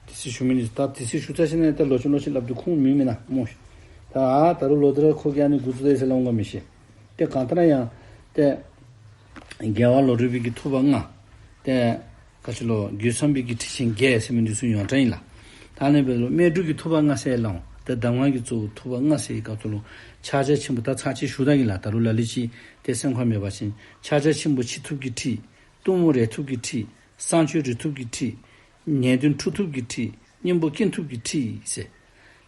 དེ་ཚེ་ཞུ་མི་འདི་ད་དེ་ཚེ་ཞུ་ཚར་ཞིནམ་ལས་ད་ལོག་ཅི་ལོག་ཅི་སླབ་སྟེ་ཁུངས་མེད་མེན་ན་སྨོ། ད་ད་རུང་ལོག་སྟེ་ར་ཁོ་གིས་ཨ་ནི་འགོ་བཙུགས་ད་ཡི་ཟེར་སླབ་འོང་ག་མི་ཤེས། ཏེ་གང་ལྟར་ཡང་ཏེ་རྒྱལ་བ་ལོ་རས་པའི་གི་ཐུབ་པ་ལྔ། ཏེ་ག་ཅི་ལོ་རྒོད་ཚང་པའི་གི་ཁྲི་ཆེན་བརྒྱད་ཟེར་མི་འདི་ཚུ་ཡོངས་གྲགས་ཨིན་ལགས། ད་ཨ་ནི་སྦེ་ལོ་སྨད་འབྲུག་གི་ཐུབ་པ་ལྔ་ཟེར་སླབ་འོང་། ཏེ་གདམས་ངག་གི་གཙོ་བོ་ཐུབ་པ་ལྔ་ཟེར་བའི་སྐབས་སུ་ལུ་ཕྱག་རྒྱ་ཆེན་པོ་ད་ཚར་གཅིག་ཞུ་ད་གི་ལགས། ད་རུང་ལ་ལུ་ཅིག་ཏེ་སེམས་ཁར་མེད་པ་ཅིན་ཕྱག་རྒྱ་ཆེན་པོ་ཕྱི་ཐུབ་ཀྱི་ཁྲིད། གཏུམ་མོ་རལ་ཐུབ་ཀྱི་ཁྲིད། གསང་སྤྱོད་རི་ཐུབ་ཀྱི་ཁྲིད། ངེས་དོན་འཁྲུལ་ཐུབ་ཀྱི་ཁྲིད། སྙིང་པོ་སྐྱེ་ཐུབ་ཀྱི་ཁྲིད་ཟེར།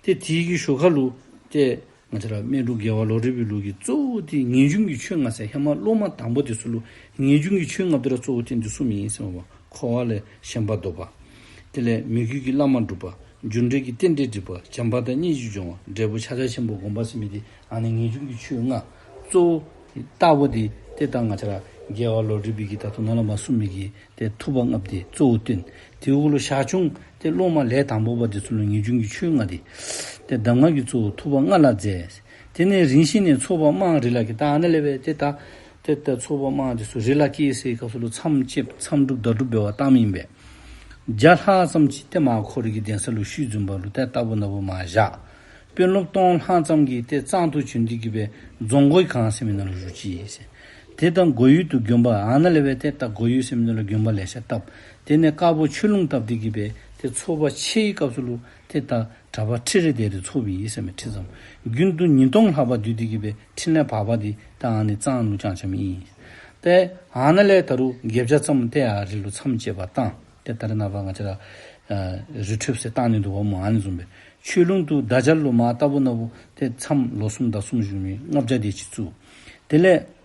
ཏེ་དེའི་གི་ཞོར་ཁ་ལུ་ཏེ་ང་བཅས་ར་སྨན་འབྲུག་རྒྱལ་བ་ལོ་རས་པའི་ལུགས་ཀྱི་གཙོ་བོ་དེ་ངེས་འབྱུང་གི་ཆོས་ལྔ་ཟེར། ཧེ་མ་སློབ་མ་དང་པོ་དེ་ཚུ་ལུ་ངེས་འབྱུང་གི་ཆོས་ལྔ་དེ་ར་གཙོ་བོ་བསྟན་ཏེ་གསུངས་མི་ཨིན་ཟེར་མས་པ། འཁོར་བ་ལས་ཞེན་པ་ལྡོག་པ། དེ་ལས་མོས་གུས་ཀྱི་བླ་མ་སྒྲུབ་པ། རྒྱུ་འབྲས་ཀྱི་རྟེན་འབྲེལ་འགྲིག་པ། བྱམས་པ་དང་སྙིང་རྗེ་སྦྱོང་བ། འབྲས་བུ་ཕྱག་རྒྱ་ཆེན་པོ་བསྒོམ་པ་ཟེར་མི་དེ་ཨ་ནི་ངེས་འབྱུང་གི་ཆོས་ལྔ་གཙོ་བོ་ལྟ་བུ་དེ་ཏེ་ད་ང་བཅས་ར་རྒྱལ་བ་ལོ་རས་པའི་གི་ད་ལྟོ་ནཱ་ལས་མར་གསུངས་མི་གི་ཏེ་ཐུབ་པ་ལྔ་པོ་དེ་གཙོ་བོ་བསྟན། དེ་འོག་ལུ་ཞར་བྱུང་ཏེ་སློབ་མ་ལས་དང་པོ་པ་དེ་ཚུ་ལུ་ངེས་འབྱུང་གི་ཆོས་ལྔ་དེ་ཏེ་གདམས་ངག་གི་གཙོ་བོ་ཐུབ་པ་ལྔ་ལ་མཛད། དེ་ནས་རིམ་བཞིན་ནས་ཚོགས་པ་དམངས་རི་ལ་སྐྱེས། ད་ཨ་ནཱ་ལས་སྦེ་ཏེ་ད་ཏེ་ད་ཚོགས་པ་དམངས་དེ་ཚུ་རི་ལ་སྐྱེས་ཟེར་བའི་སྐབས་སུ་ལུ་མཚམས་བཅད་མཚམས་སྒྲུབ་བརྡ་སྒྲུབ་འབད་བར་བཏང་མི་ཨིན་པས། བརྒྱ་ལྷག་ཙམ་ཅིག་ཏེ་མར་ཁོ་རའི་གི་གདན་ས་ལུ་ཤུལ་འཛིན་པ་ལུ་ཏེ་ལྟ་བུ་ན་བུ་མར་བཞག། དཔོན་སློབ་སྟོང་ལྷག་ཙམ་གྱིས་ཏེ་གཙང་དུ་བྱོན་ཏེ་གི་སྦེ་རྫོང་མགོའི་སྒང་ཟེར་མི་ནང་ལུ་བཞུགས་ཅི་ཟེར། དེ་དང་སྒོ་ཡུལ་དུ་དགོན་པ། ཨ་ནཱ་ལས་སྦེ་ཏེ་ད་སྒོ་ཡུལ་ཟེར་མི་ནང་ལུ་དགོན་པ་ལེ་ཤ་བཏབ། དེ་ནས་དཀར་པོ་ཆོས་ལུང་བཏབ་སྟེ་གི་སྦེ་ཏེ་ཚོགས་པ་ཆེ་བའི་སྐབས་སུ་ལུ་ཏེ་ད་གྲྭ་པ་ཁྲི་རེ་དེ་རེ་ཚོགས་པའི་ཨིན་ཟེར་མས། ཁྲི་ཙམ། རྒྱུན་དུ་ཉིས་སྟོང་ལྷག་པ་འདུས་ཏེ་གི་སྦེ་འཕྲིན་ལས་བར་པ་དེ་ད་ཨ་ནི་གཙང་ལུ་རྐྱངམ་རྐྱངམ་ཨིན། ཏེ་ཨ་ནཱ་ལས་ད་རུང་བརྒྱད་བརྒྱ་ཙམ་ཏེ་ཨ་རི་ལུ་མཚམས་བཅད་པ་བཏང་། ཏེ་ད་རེས་ནངས་པ་ང་བཅས་ར་ཨ་རི་ཁྲོད་ཟེར་བཏང་ནི་འདུག་པ་སྨོ། ཨ་ནི་བཟུམ་སྦེ་ཆོས་ལུང་དུ་བརྡ་སྦྱར་ལུ་མར་ལྟ་བུ་ན་བུ་ཏེ་མཚམས་ལོ་གསུམ་ཟླ་གསུམ་བཞུགས་མི་ལྔ་བརྒྱ་དེ་ཅིག་བཙུགས། དེ་ལས་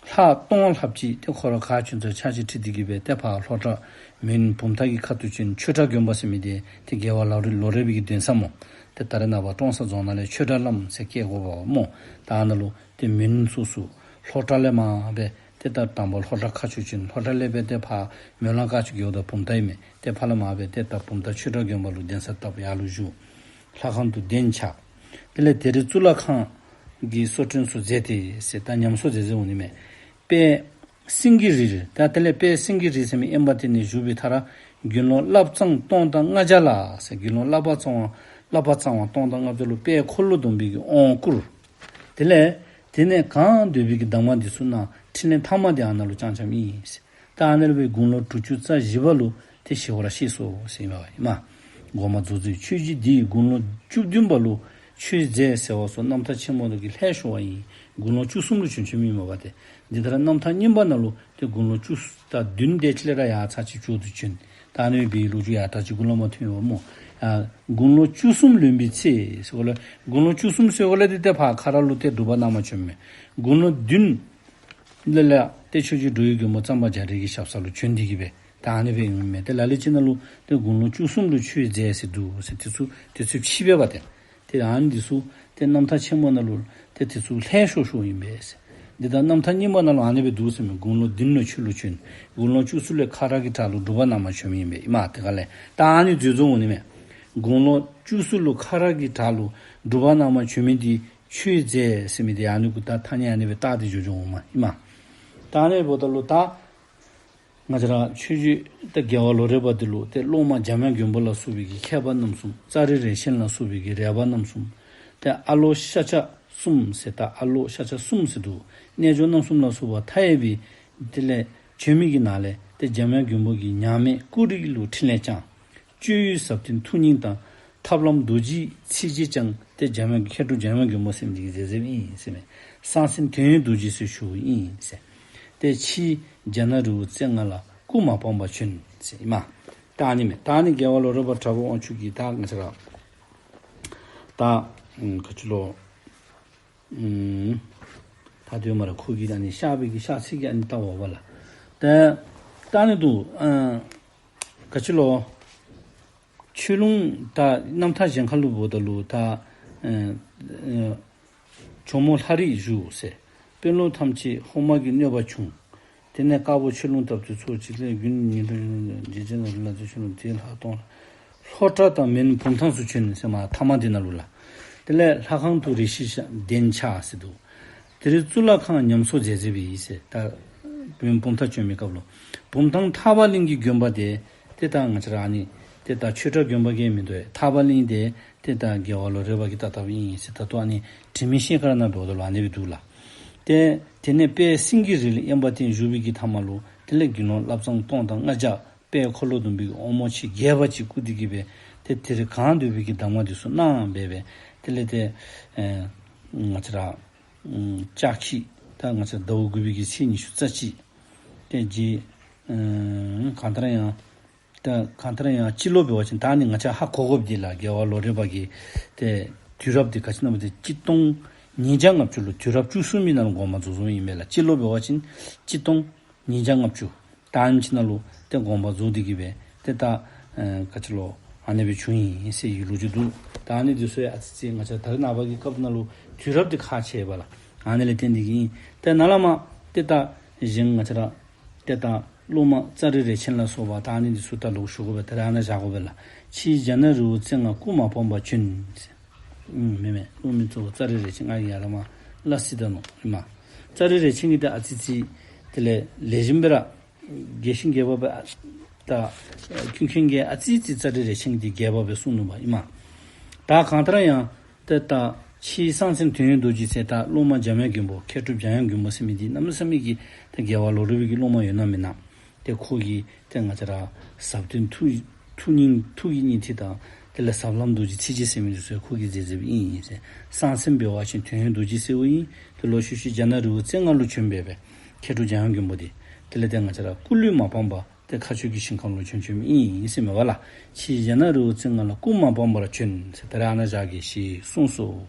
ལྷག་སྟོང་ལྷགཔ་ཅིག་ཏེ་ཁོ་ར་ག་བྱོན་ཚར་ཕྱག་ཕྱིད་ཁྲིད་དེ་གི་སྦེ་ཏེ་ཕར་ལྷོ་བྲག་མོན་བུམ་ཐང་གི་ཁ་ཐུག་བྱོན། ཆོས་གྲྭ་དགོན་པ་ཟེར་མི་དེ་ཏེ་རྒྱལ་བ་ལོ་རས་ལོ་རས་པའི་གི་གདན་ས་སྨོ། ཏེ་ད་རེས་ནངས་པ་ཀྲོང་གསར་རྫོང་ནང་ལས་ཆོས་གྲྭ་བླམ་ཟེར་བཀལ་དགོ་པ་སྨོ། ད་ཨ་ནཱ་ལུ་ཏེ་མོན་སོ་སོ་ལྷོ་བྲག་ལས་མར་སྦེ་ཏེ་ད་དང་པ་ལྷོ་བྲག་མཁར་ཆུ་བྱོན། ལྷོ་བྲག་ལས་སྦེ་ཏེ་ཕར་སྨོན་ལམ་དཀར་ཆུ་རྒེད་འོག་དང་བུམ་ཐང་ཨིན་མས། ཏེ་ཕར་ལས་མར་སྦེ་ཏེ་ད་བུམ་ཐང་ཆོས་གྲྭ་དགོན་པ་ལུ་གདན་ས་བཏབ། ཡར་ལུ་བཞུགས། ལྷ་ཁང་དུ་གདན་འཆའ། དེ་ལས་དེ་རིང་གཙུག་ལག་ཁང་གི་གསོལ་ཐུན་སོགས་མཛད་དེ་ཟེར་ད་ཉམས་གསོ་མཛད་མཛད་འོང་ནི་མས། དཔལ་སེང་གེ་རི་རེ། ད་དེ་ལས་དཔལ་སེང་གེ་རི་ཟེར་མི་དབེན་པ་དེ་ནས་བཞུགས་པའི་མཐར་དགེ་སློང་བསླབ་གཙང་སྟོང་དང་ལྔ་བརྒྱ་ལ་ཟེར། དགེ་སློང་བསླབ་པ་གཙང་བ་བསླབ་པ་གཙང་བ་སྟོང་དང་ལྔ་བརྒྱ་ལུ་དཔལ་འཁོར་ལོ་སྡོམ་པའི་གི་དབང་བསྐུར། དེ་ལས་དེ་ནས་གང་འདོད་པའི་གི་གདམས་ངག་འདི་ཚུ་གནང་། འཕྲིན་ལས་ཐ་མ་དེ་ཨ་ནཱ་ལུ་རྐྱངམ་རྐྱངམ་ཨིན་ཟེར། ད་ཨ་ནཱ་ལས་སྦེ་དགུང་ལོ་དྲུག་ཅུ་རྩ་བཞི་པ་ལུ་ཏེ་ཞི་བར་གཤེགས་སོ་ཟེར་ཨིན་མས་པ། ཨིན་མས། འགོག་མ་རྫོགས་མཛད་ཆོས་རྗེ་འདི་ཡིས་དགུང་ལོ་བཅུ་བདུན་པ་ལུ་ཆོས་མཛད་ཟེར་བ་སོགས་རྣམ་ཐར་ཆེན་མོ་ནང་གི་ལྷའི་ཤོ་བ་ཡིན། དགུང་ལོ་བཅུ་གསུམ་ལུ་བྱོན་བྱོནམ་ཨིན་མས་པ། ཏེ་འདི་ལྟར་རྣམ་ཐར་རྙིང་པ་ནང་ལུ་ཏེ་དགུང་ལོ་བཅུ་དང་བདུན་དེ་ཅིག་ལས་ར་ཡར་ཚར་ཅིག་མཆོག་ཏུ་བྱོན། ད་ཨ་ནི་སྦེ་ལོ་རྒྱུས་ཡར་དྲག་ཅིག་གུ་ལས་མར་ཐོན་ཡོདཔ་སྨོ། ཨ་དགུང་ལོ་བཅུ་གསུམ་ལོན་པའི་ཚེ་ཟེར་གོ་ལས། དགུང་ལོ་བཅུ་གསུམ་ཟེར་གོ་ལས་ཏེ་ཏེ་ཕར་ཁ་རག་ལུ་ཏེ་སྒྲུབ་པ་ནང་མར་བྱོནམ་མས། དགུང་ལོ་བདུན་ལས་ལས་ཏེ་ཆོས་རྗེ་འགྲོ་བའི་མགོན་པོ་གཙང་པ་རྒྱ་རས་ཀྱི་ཞབས་ས་ལུ་བྱོན་ཏེ་གི་སྦེ་ད་ཨ་ནི་སྦེ་ཨིན་མས། ཏེ་ལ་ལུ་ཅིག་ནང་ལུ་ཏེ་དགུང་ལོ་བཅུ་གསུམ་ལུ་ཆོས་མཛད་ཟེར་འདུག་ཟེར། དེ་ཚུ་དེ་ཚུ་ཕྱི་པས་པ། ཏེ་ཏེ་ཨ་ནི་འདི་ཚུ་ཏེ་རྣམ་ཐར་ཆེན་མོ་ནང་ལུ་ཏེ་དེ་ཚུ་ལྷའི་ཤོ་ཤོ་ཨིན་པས་ཟེར། འདི་ད་རྣམ་ཐར་རྙིང་པ་ནང་ལུ་ཨ་ནི་སྦེ་འདུག་ཟེར་མས། དགུང་ལོ་བདུན་ལུ་ཆོས་ལུ་བྱོན། དགུང་ལོ་བཅུ་གསུམ་ལས་ཁ་རག་གི་བྲག་ལུ་སྒྲུབ་པ་ནང་མར་བྱོནམ་ཨིན་པས། ཨིན་མས། ཏེ་ག་ལས་ད་ཨ་ནི་འཛོལ་འཛོལཝ་འོང་ནི་མས། དགུང་ལོ་བཅུ་གསུམ་ལུ་ཁ་རག་གི་བྲག་ལུ་སྒྲུབ་པ་ནང་མར་བྱོན་མི་འདི་ཆོས་མཛད་ཟེར་མི་འདི་ཨ་ནི་གུ་ད་ཐ་སྙད་ཨ་ནི་སྦེ་བཏགས་ཏེ་འགྱོ་འགྱོཝ་འོང་མས། ཨིན་མས། ད་ཨ་ནི་འབདཝ་ད་ལུ་ད་ང་བཅས་ར་ཆོས་རྗེ་ད་རྒྱལ་བ་ལོ་རས་པ་འདི་ལུ་ཏེ་སློབ་མ་འཇམ་དབྱངས་མགོན་པོ་ལ་སོགས་པའི་གི་མཁས་པ་རྣམ་གསུམ། ཙཱ་རི་རས་ཆེན་ལ་སོགས་པའི་གི་རས་པ་རྣམ་གསུམ། ཏེ་ཨ་ལོ་ཤཱཀྱ་གསུམ་ཟེར། ད་ཨ་ལོ་ཤཱཀྱ་གསུམ་ཟེར་འདུག། རྣལ་འབྱོར་རྣམ་གསུམ་ལ་སོགས་པ་མཐའ་ཡས་པའི་དེ་ལས་བྱོན་མི་གི་ནང་ལས་ཏེ་འཇམ་དབྱངས་མགོན་པོ་གིས་མྱ་ངན་མེད་ཀུན་རིག་ལུ་འཕྲིན་ལས་བསྐྱངས། སྤྱོད་ཡུལ་ཟབ་དོན་ཐུགས་སྙིང་དང་། ཐབས་ལམ་རྡོ་རྗེའི་ཚིག་རྗེས་བསྐྱངས། ཏེ་འཇམ་དབྱངས་མཁས་གྲུབ་འཇམ་དབྱངས་མགོན་པོ་ཟེར་མི་འདི་གིས་མཛད་མཛདཔ་ཨིན་ཟེར་མས། གསང་མཚན་དོན་ཡོད་རྡོ་རྗེ་ཟེར་ཞུཝ་ཨིན་ཟེར། ཏེ་ཕྱིས་རྒྱ་ནག་རི་བོ་རྩེ་ལྔ་ལ་སྐུ་མ་སྤངས་པར་བྱོན་ཟེར་ཨིན་མས། ད་ཨ་ནི་མས། ད་ཨ་ནི་རྒྱལ་བ་ལོ་རས་པ་གྲགས་པ་དབང་ཕྱུག་གིས་ད་ང་བཅས་ར་ད་ཨམ་ག་ཅི་ལོ་ཨམ་ད་དེ་མར་ཁོ་གིས་ད་ཨ་ནི་བཤད་པའི་གི་བཤད་ཚིག་གི་ཨ་ནི་ལྟ་བ་བ་ལ། ད་ད་ཨ་ནི་འདུག། ཨ་ག་ཅི་ལོ། ཆོས་ལུང་ད་རྣམ་ཐར་གཞན་ཁ་ལུ་འབདཝ་ད་ལུ་ད་ཨ་ཨ་ཇོ་མོ་ལྷ་རིས་བཞུགས་ཟེར། དཔོན་སློབ་ཐམས་ཅད་ཧོ་མ་གི་གནོད་པ་བྱུང་། དེ་ནས་དཀར་པོ་ཆོས་ལུང་བཏབ་སྟེ་ཚོགས་ཅིག་ལས་རྒྱུན་ཉིན་རེ་རྗེ་བཙུན་ལ་དེ་ཆོས་ལུང་དེ་ལྷག་སྟོང་ལྷོ་བྲག་དང་མོན་བུམ་ཐང་སུ་བྱོན་ཟེར་མས། ཐ་མ་དེ་ནང་ལུ་ལགས། དེ་ལས་ལྷ་ཁང་དུ་རེ་ཞིག་གདན་འཆའ་ཟེར་འདུག། དེ་རིང་གཙུག་ལག་ཁང་ཉམས་གསོ་མཛད་མཛདཔ་ཨིན་ཟེར། ད་བུམ་བུམ་ཐང་བྱོན་མི་སྐབས་ལུ་བུམ་ཐང་ཐར་པ་གླིང་གི་དགོན་པ་དེ་ཏེ་ད་ང་བཅས་ར་ཨ་ནི་ཏེ་ད་ཆོས་གྲྭ་དགོན་པ་གིས་མིན་འདུག། ཐར་པ་གླིང་དེ་ཏེ་ད་རྒྱལ་བ་ལོ་རས་པ་གིས་བཏབ་བཏབཔ་ཨིན་ཟེར། ད་ལྟོ་ཨ་ནི་དྲི་མེད་ཤེལ་དཀར་ནང་འབདཝ་ད་ལུ་ཨ་ནི་སྦེ་འདུག་ལགས། ཏེ་དེ་ནས་དཔལ་སེང་གེ་རི་ལ་དབེན་པ་དེར་བཞུགས་པའི་གི་ཐ་མ་ལུ་དེ་ལས་དགེ་སློང་བསླབ་གཙང་སྟོང་དང་ལྔ་བརྒྱ། དཔལ་འཁོར་ལོ་སྡོམ་པའི་དབང་མོ་ཆེ་བརྒྱད་པ་ཅིག་བསྐུར་ཏེ་གི་སྦེ་ཏེ་དེར་གང་འདོད་པའི་གི་གདམས་ངག་དེ་ཚུ་གནང་སྦེ་སྦེ་དེ་ལས་ཏེ་ཨེ་ང་བཅས་ར་ཨམ་ལྕགས་ཁྱི་ད་ང་བཅས་ཟླཝ་དགུ་པའི་གི་ཚེས་ཉི་ཤུ་རྩ་གཅིག་ཏེ་རྗེ་ཨམ་གང་ལྟར་ཡང་ ད་གང་ལྟར་ཡང་སྤྱི་ལོ་འབད་བ་ཅིན་ད་ནི་ང་བཅས་ཧ་གོ་དགོཔ་འདི་ལགས། རྒྱལ་བ་ལོ་རས་པ་གི་ཏེ་དུས་རབས་འདི་ག་ཅི་ཨིན་ན་སྨོ། ཏེ་གཅིག་སྟོང་ཉིས་བརྒྱ་ལྔ་བཅུ་ལུ་དུས་རབས་བཅུ་གསུམ་པའི་ནང་ལུ་དགོངས་པ་རྫོགས་རྫོགསཔ་ཨིན་མས་ལགས། སྤྱི་ལོ་འབད་བ་ཅིན་གཅིག་སྟོང་ཉིས་བརྒྱ་ལྔ་བཅུ། ད་ཨ་ནི་ཅིག་ནང་ལུ་ཏེ་དགོངས་པ་རྫོགས་ཏེ་གི་སྦེ་ཏེ་ད་ཨེ་ག་ཅི་ལོ་ཨ་ནི་སྦེ་བྱུང་ཡི་ཟེར་བའི་ལོ་རྒྱུས་འདུག། ད་ཨ་ནི་འདི་ཚུ་ཡང་ཨ་ཙི་ཙི་ང་བཅས་ད་རེས་ནངས་པ་གི་སྐབས་ནང་ལུ་དུས་རབས་འདི་ཁག་ཆེ་བས་ལགས། ཨ་ནི་ལས་བརྟེན་ཏེ་གི་ཨིན། ཏེ་ནཱ་ལས་མར་ཏེ་ད་གཞན་ང་བཅས་ར་ཏེ་ད་སློབ་མ་ཙ་རི་རས་ཆེན་ལ་སོགས་པ་ད་ཨ་ནི་འདི་ཚུ་ད་ལོག་ཞུ་དགོ་པས། ད་རེས་ཨ་ནཱ་བཞག་དགོ་པས་ལགས། ཕྱིས་རྒྱ་ནག་རི་བོ་རྩེ་ལྔ་སྐུ་མ་སྤངས་པར་བྱོན། ཨུམ་མེན་མེན། སློབ་མའི་གཙོ་བོ་ཙ་རི་རས་ཆེན། ང་གིས་ཡར་ལས་མར་སླབ་ཅི་ད་ནོ་ཨིན་མས། ཙ་རི་རས་ཆེན་གྱིས་ད་ཨ་ཙི་ཙི་དེ་ལས་ལེགས་ཤོམ་སྦེ་ར་རྒྱས་ཤིང་རྒྱས་པ་སྦེ་ད་ཀུན་མཁྱེན་གྱིས་ཨ་ཙི་ཙི་ཙ་རི་རས་ཆེན་གྱིས་རྒྱས་པ་སྦེ་གསུངས་ནུག་པ་ཨིན་མས། ད་གང་ལྟར་ཡང་ཏེ་ད་ཕྱིས་གསང་སེམས་དོན་ཡོད་རྡོ་རྗེ་ཟེར་ད་སློབ་མ་འཇམ་དབྱངས་མགོན་པོ་མཁས་གྲུབ་འཇམ་དབྱངས་མགོན་པོ་ཟེར་མི་འདི་གནམ་མེད་ས་མེད་ཀྱི་ཏེ་རྒྱལ་བ་ལོ་རས་པའི་གི་སློབ་མ་ཡོད་ན་མེན་ན། ཏེ་ཁོ་གིས་ཏེ་ང་བཅས་ར་ཟབ་དོན་ཐུགས་ཐུགས་སྙིང་ཐུགས་ཀྱི་སྙིང་ཐིག་དང་དེ་ལས་ཟབ་ལམ་རྡོ་རྗེ་ཚིག་བརྒྱད་ཟེར་མི་འདི་ཚུ་ཁོ་གིས་མཛད་མཛདཔ་ཨིན་ཟེར། གསང་སེམས་འབད་བ་ཅིན་དོན་ཡོད་རྡོ་རྗེ་ཟེརཝ་ཨིན། ཏེ་ལོག་ཤུལ་ཤུལ་རྒྱ་ནག་རི་བོ་རྩེ་ལྔ་ལུ་བྱོན་སྦེ་སྦེ་མཁས་གྲུབ་འཇམ་དབྱངས་མགོན་པོ་འདི་དེ་ལས་ཏེ་ང་བཅས་ར་སྐུ་ལུས་མ་སྤངས་པར་ཏེ་མཁའ་སྤྱོད་ཀྱི་ཞིང་ཁམས་ལུ་བྱོན་བྱོནམ་ཨིན་ཟེར་མས་པ་ལགས། ཕྱིས་རྒྱ་ནག་རི་བོ་རྩེ་ལྔ་ལ་སྐུ་མ་སྤངས་པར་བྱོན་ཟེར་ད་རེས་ཨ་ནཱ་བཞག་གེ་ཞེས་གསུངས་སོ།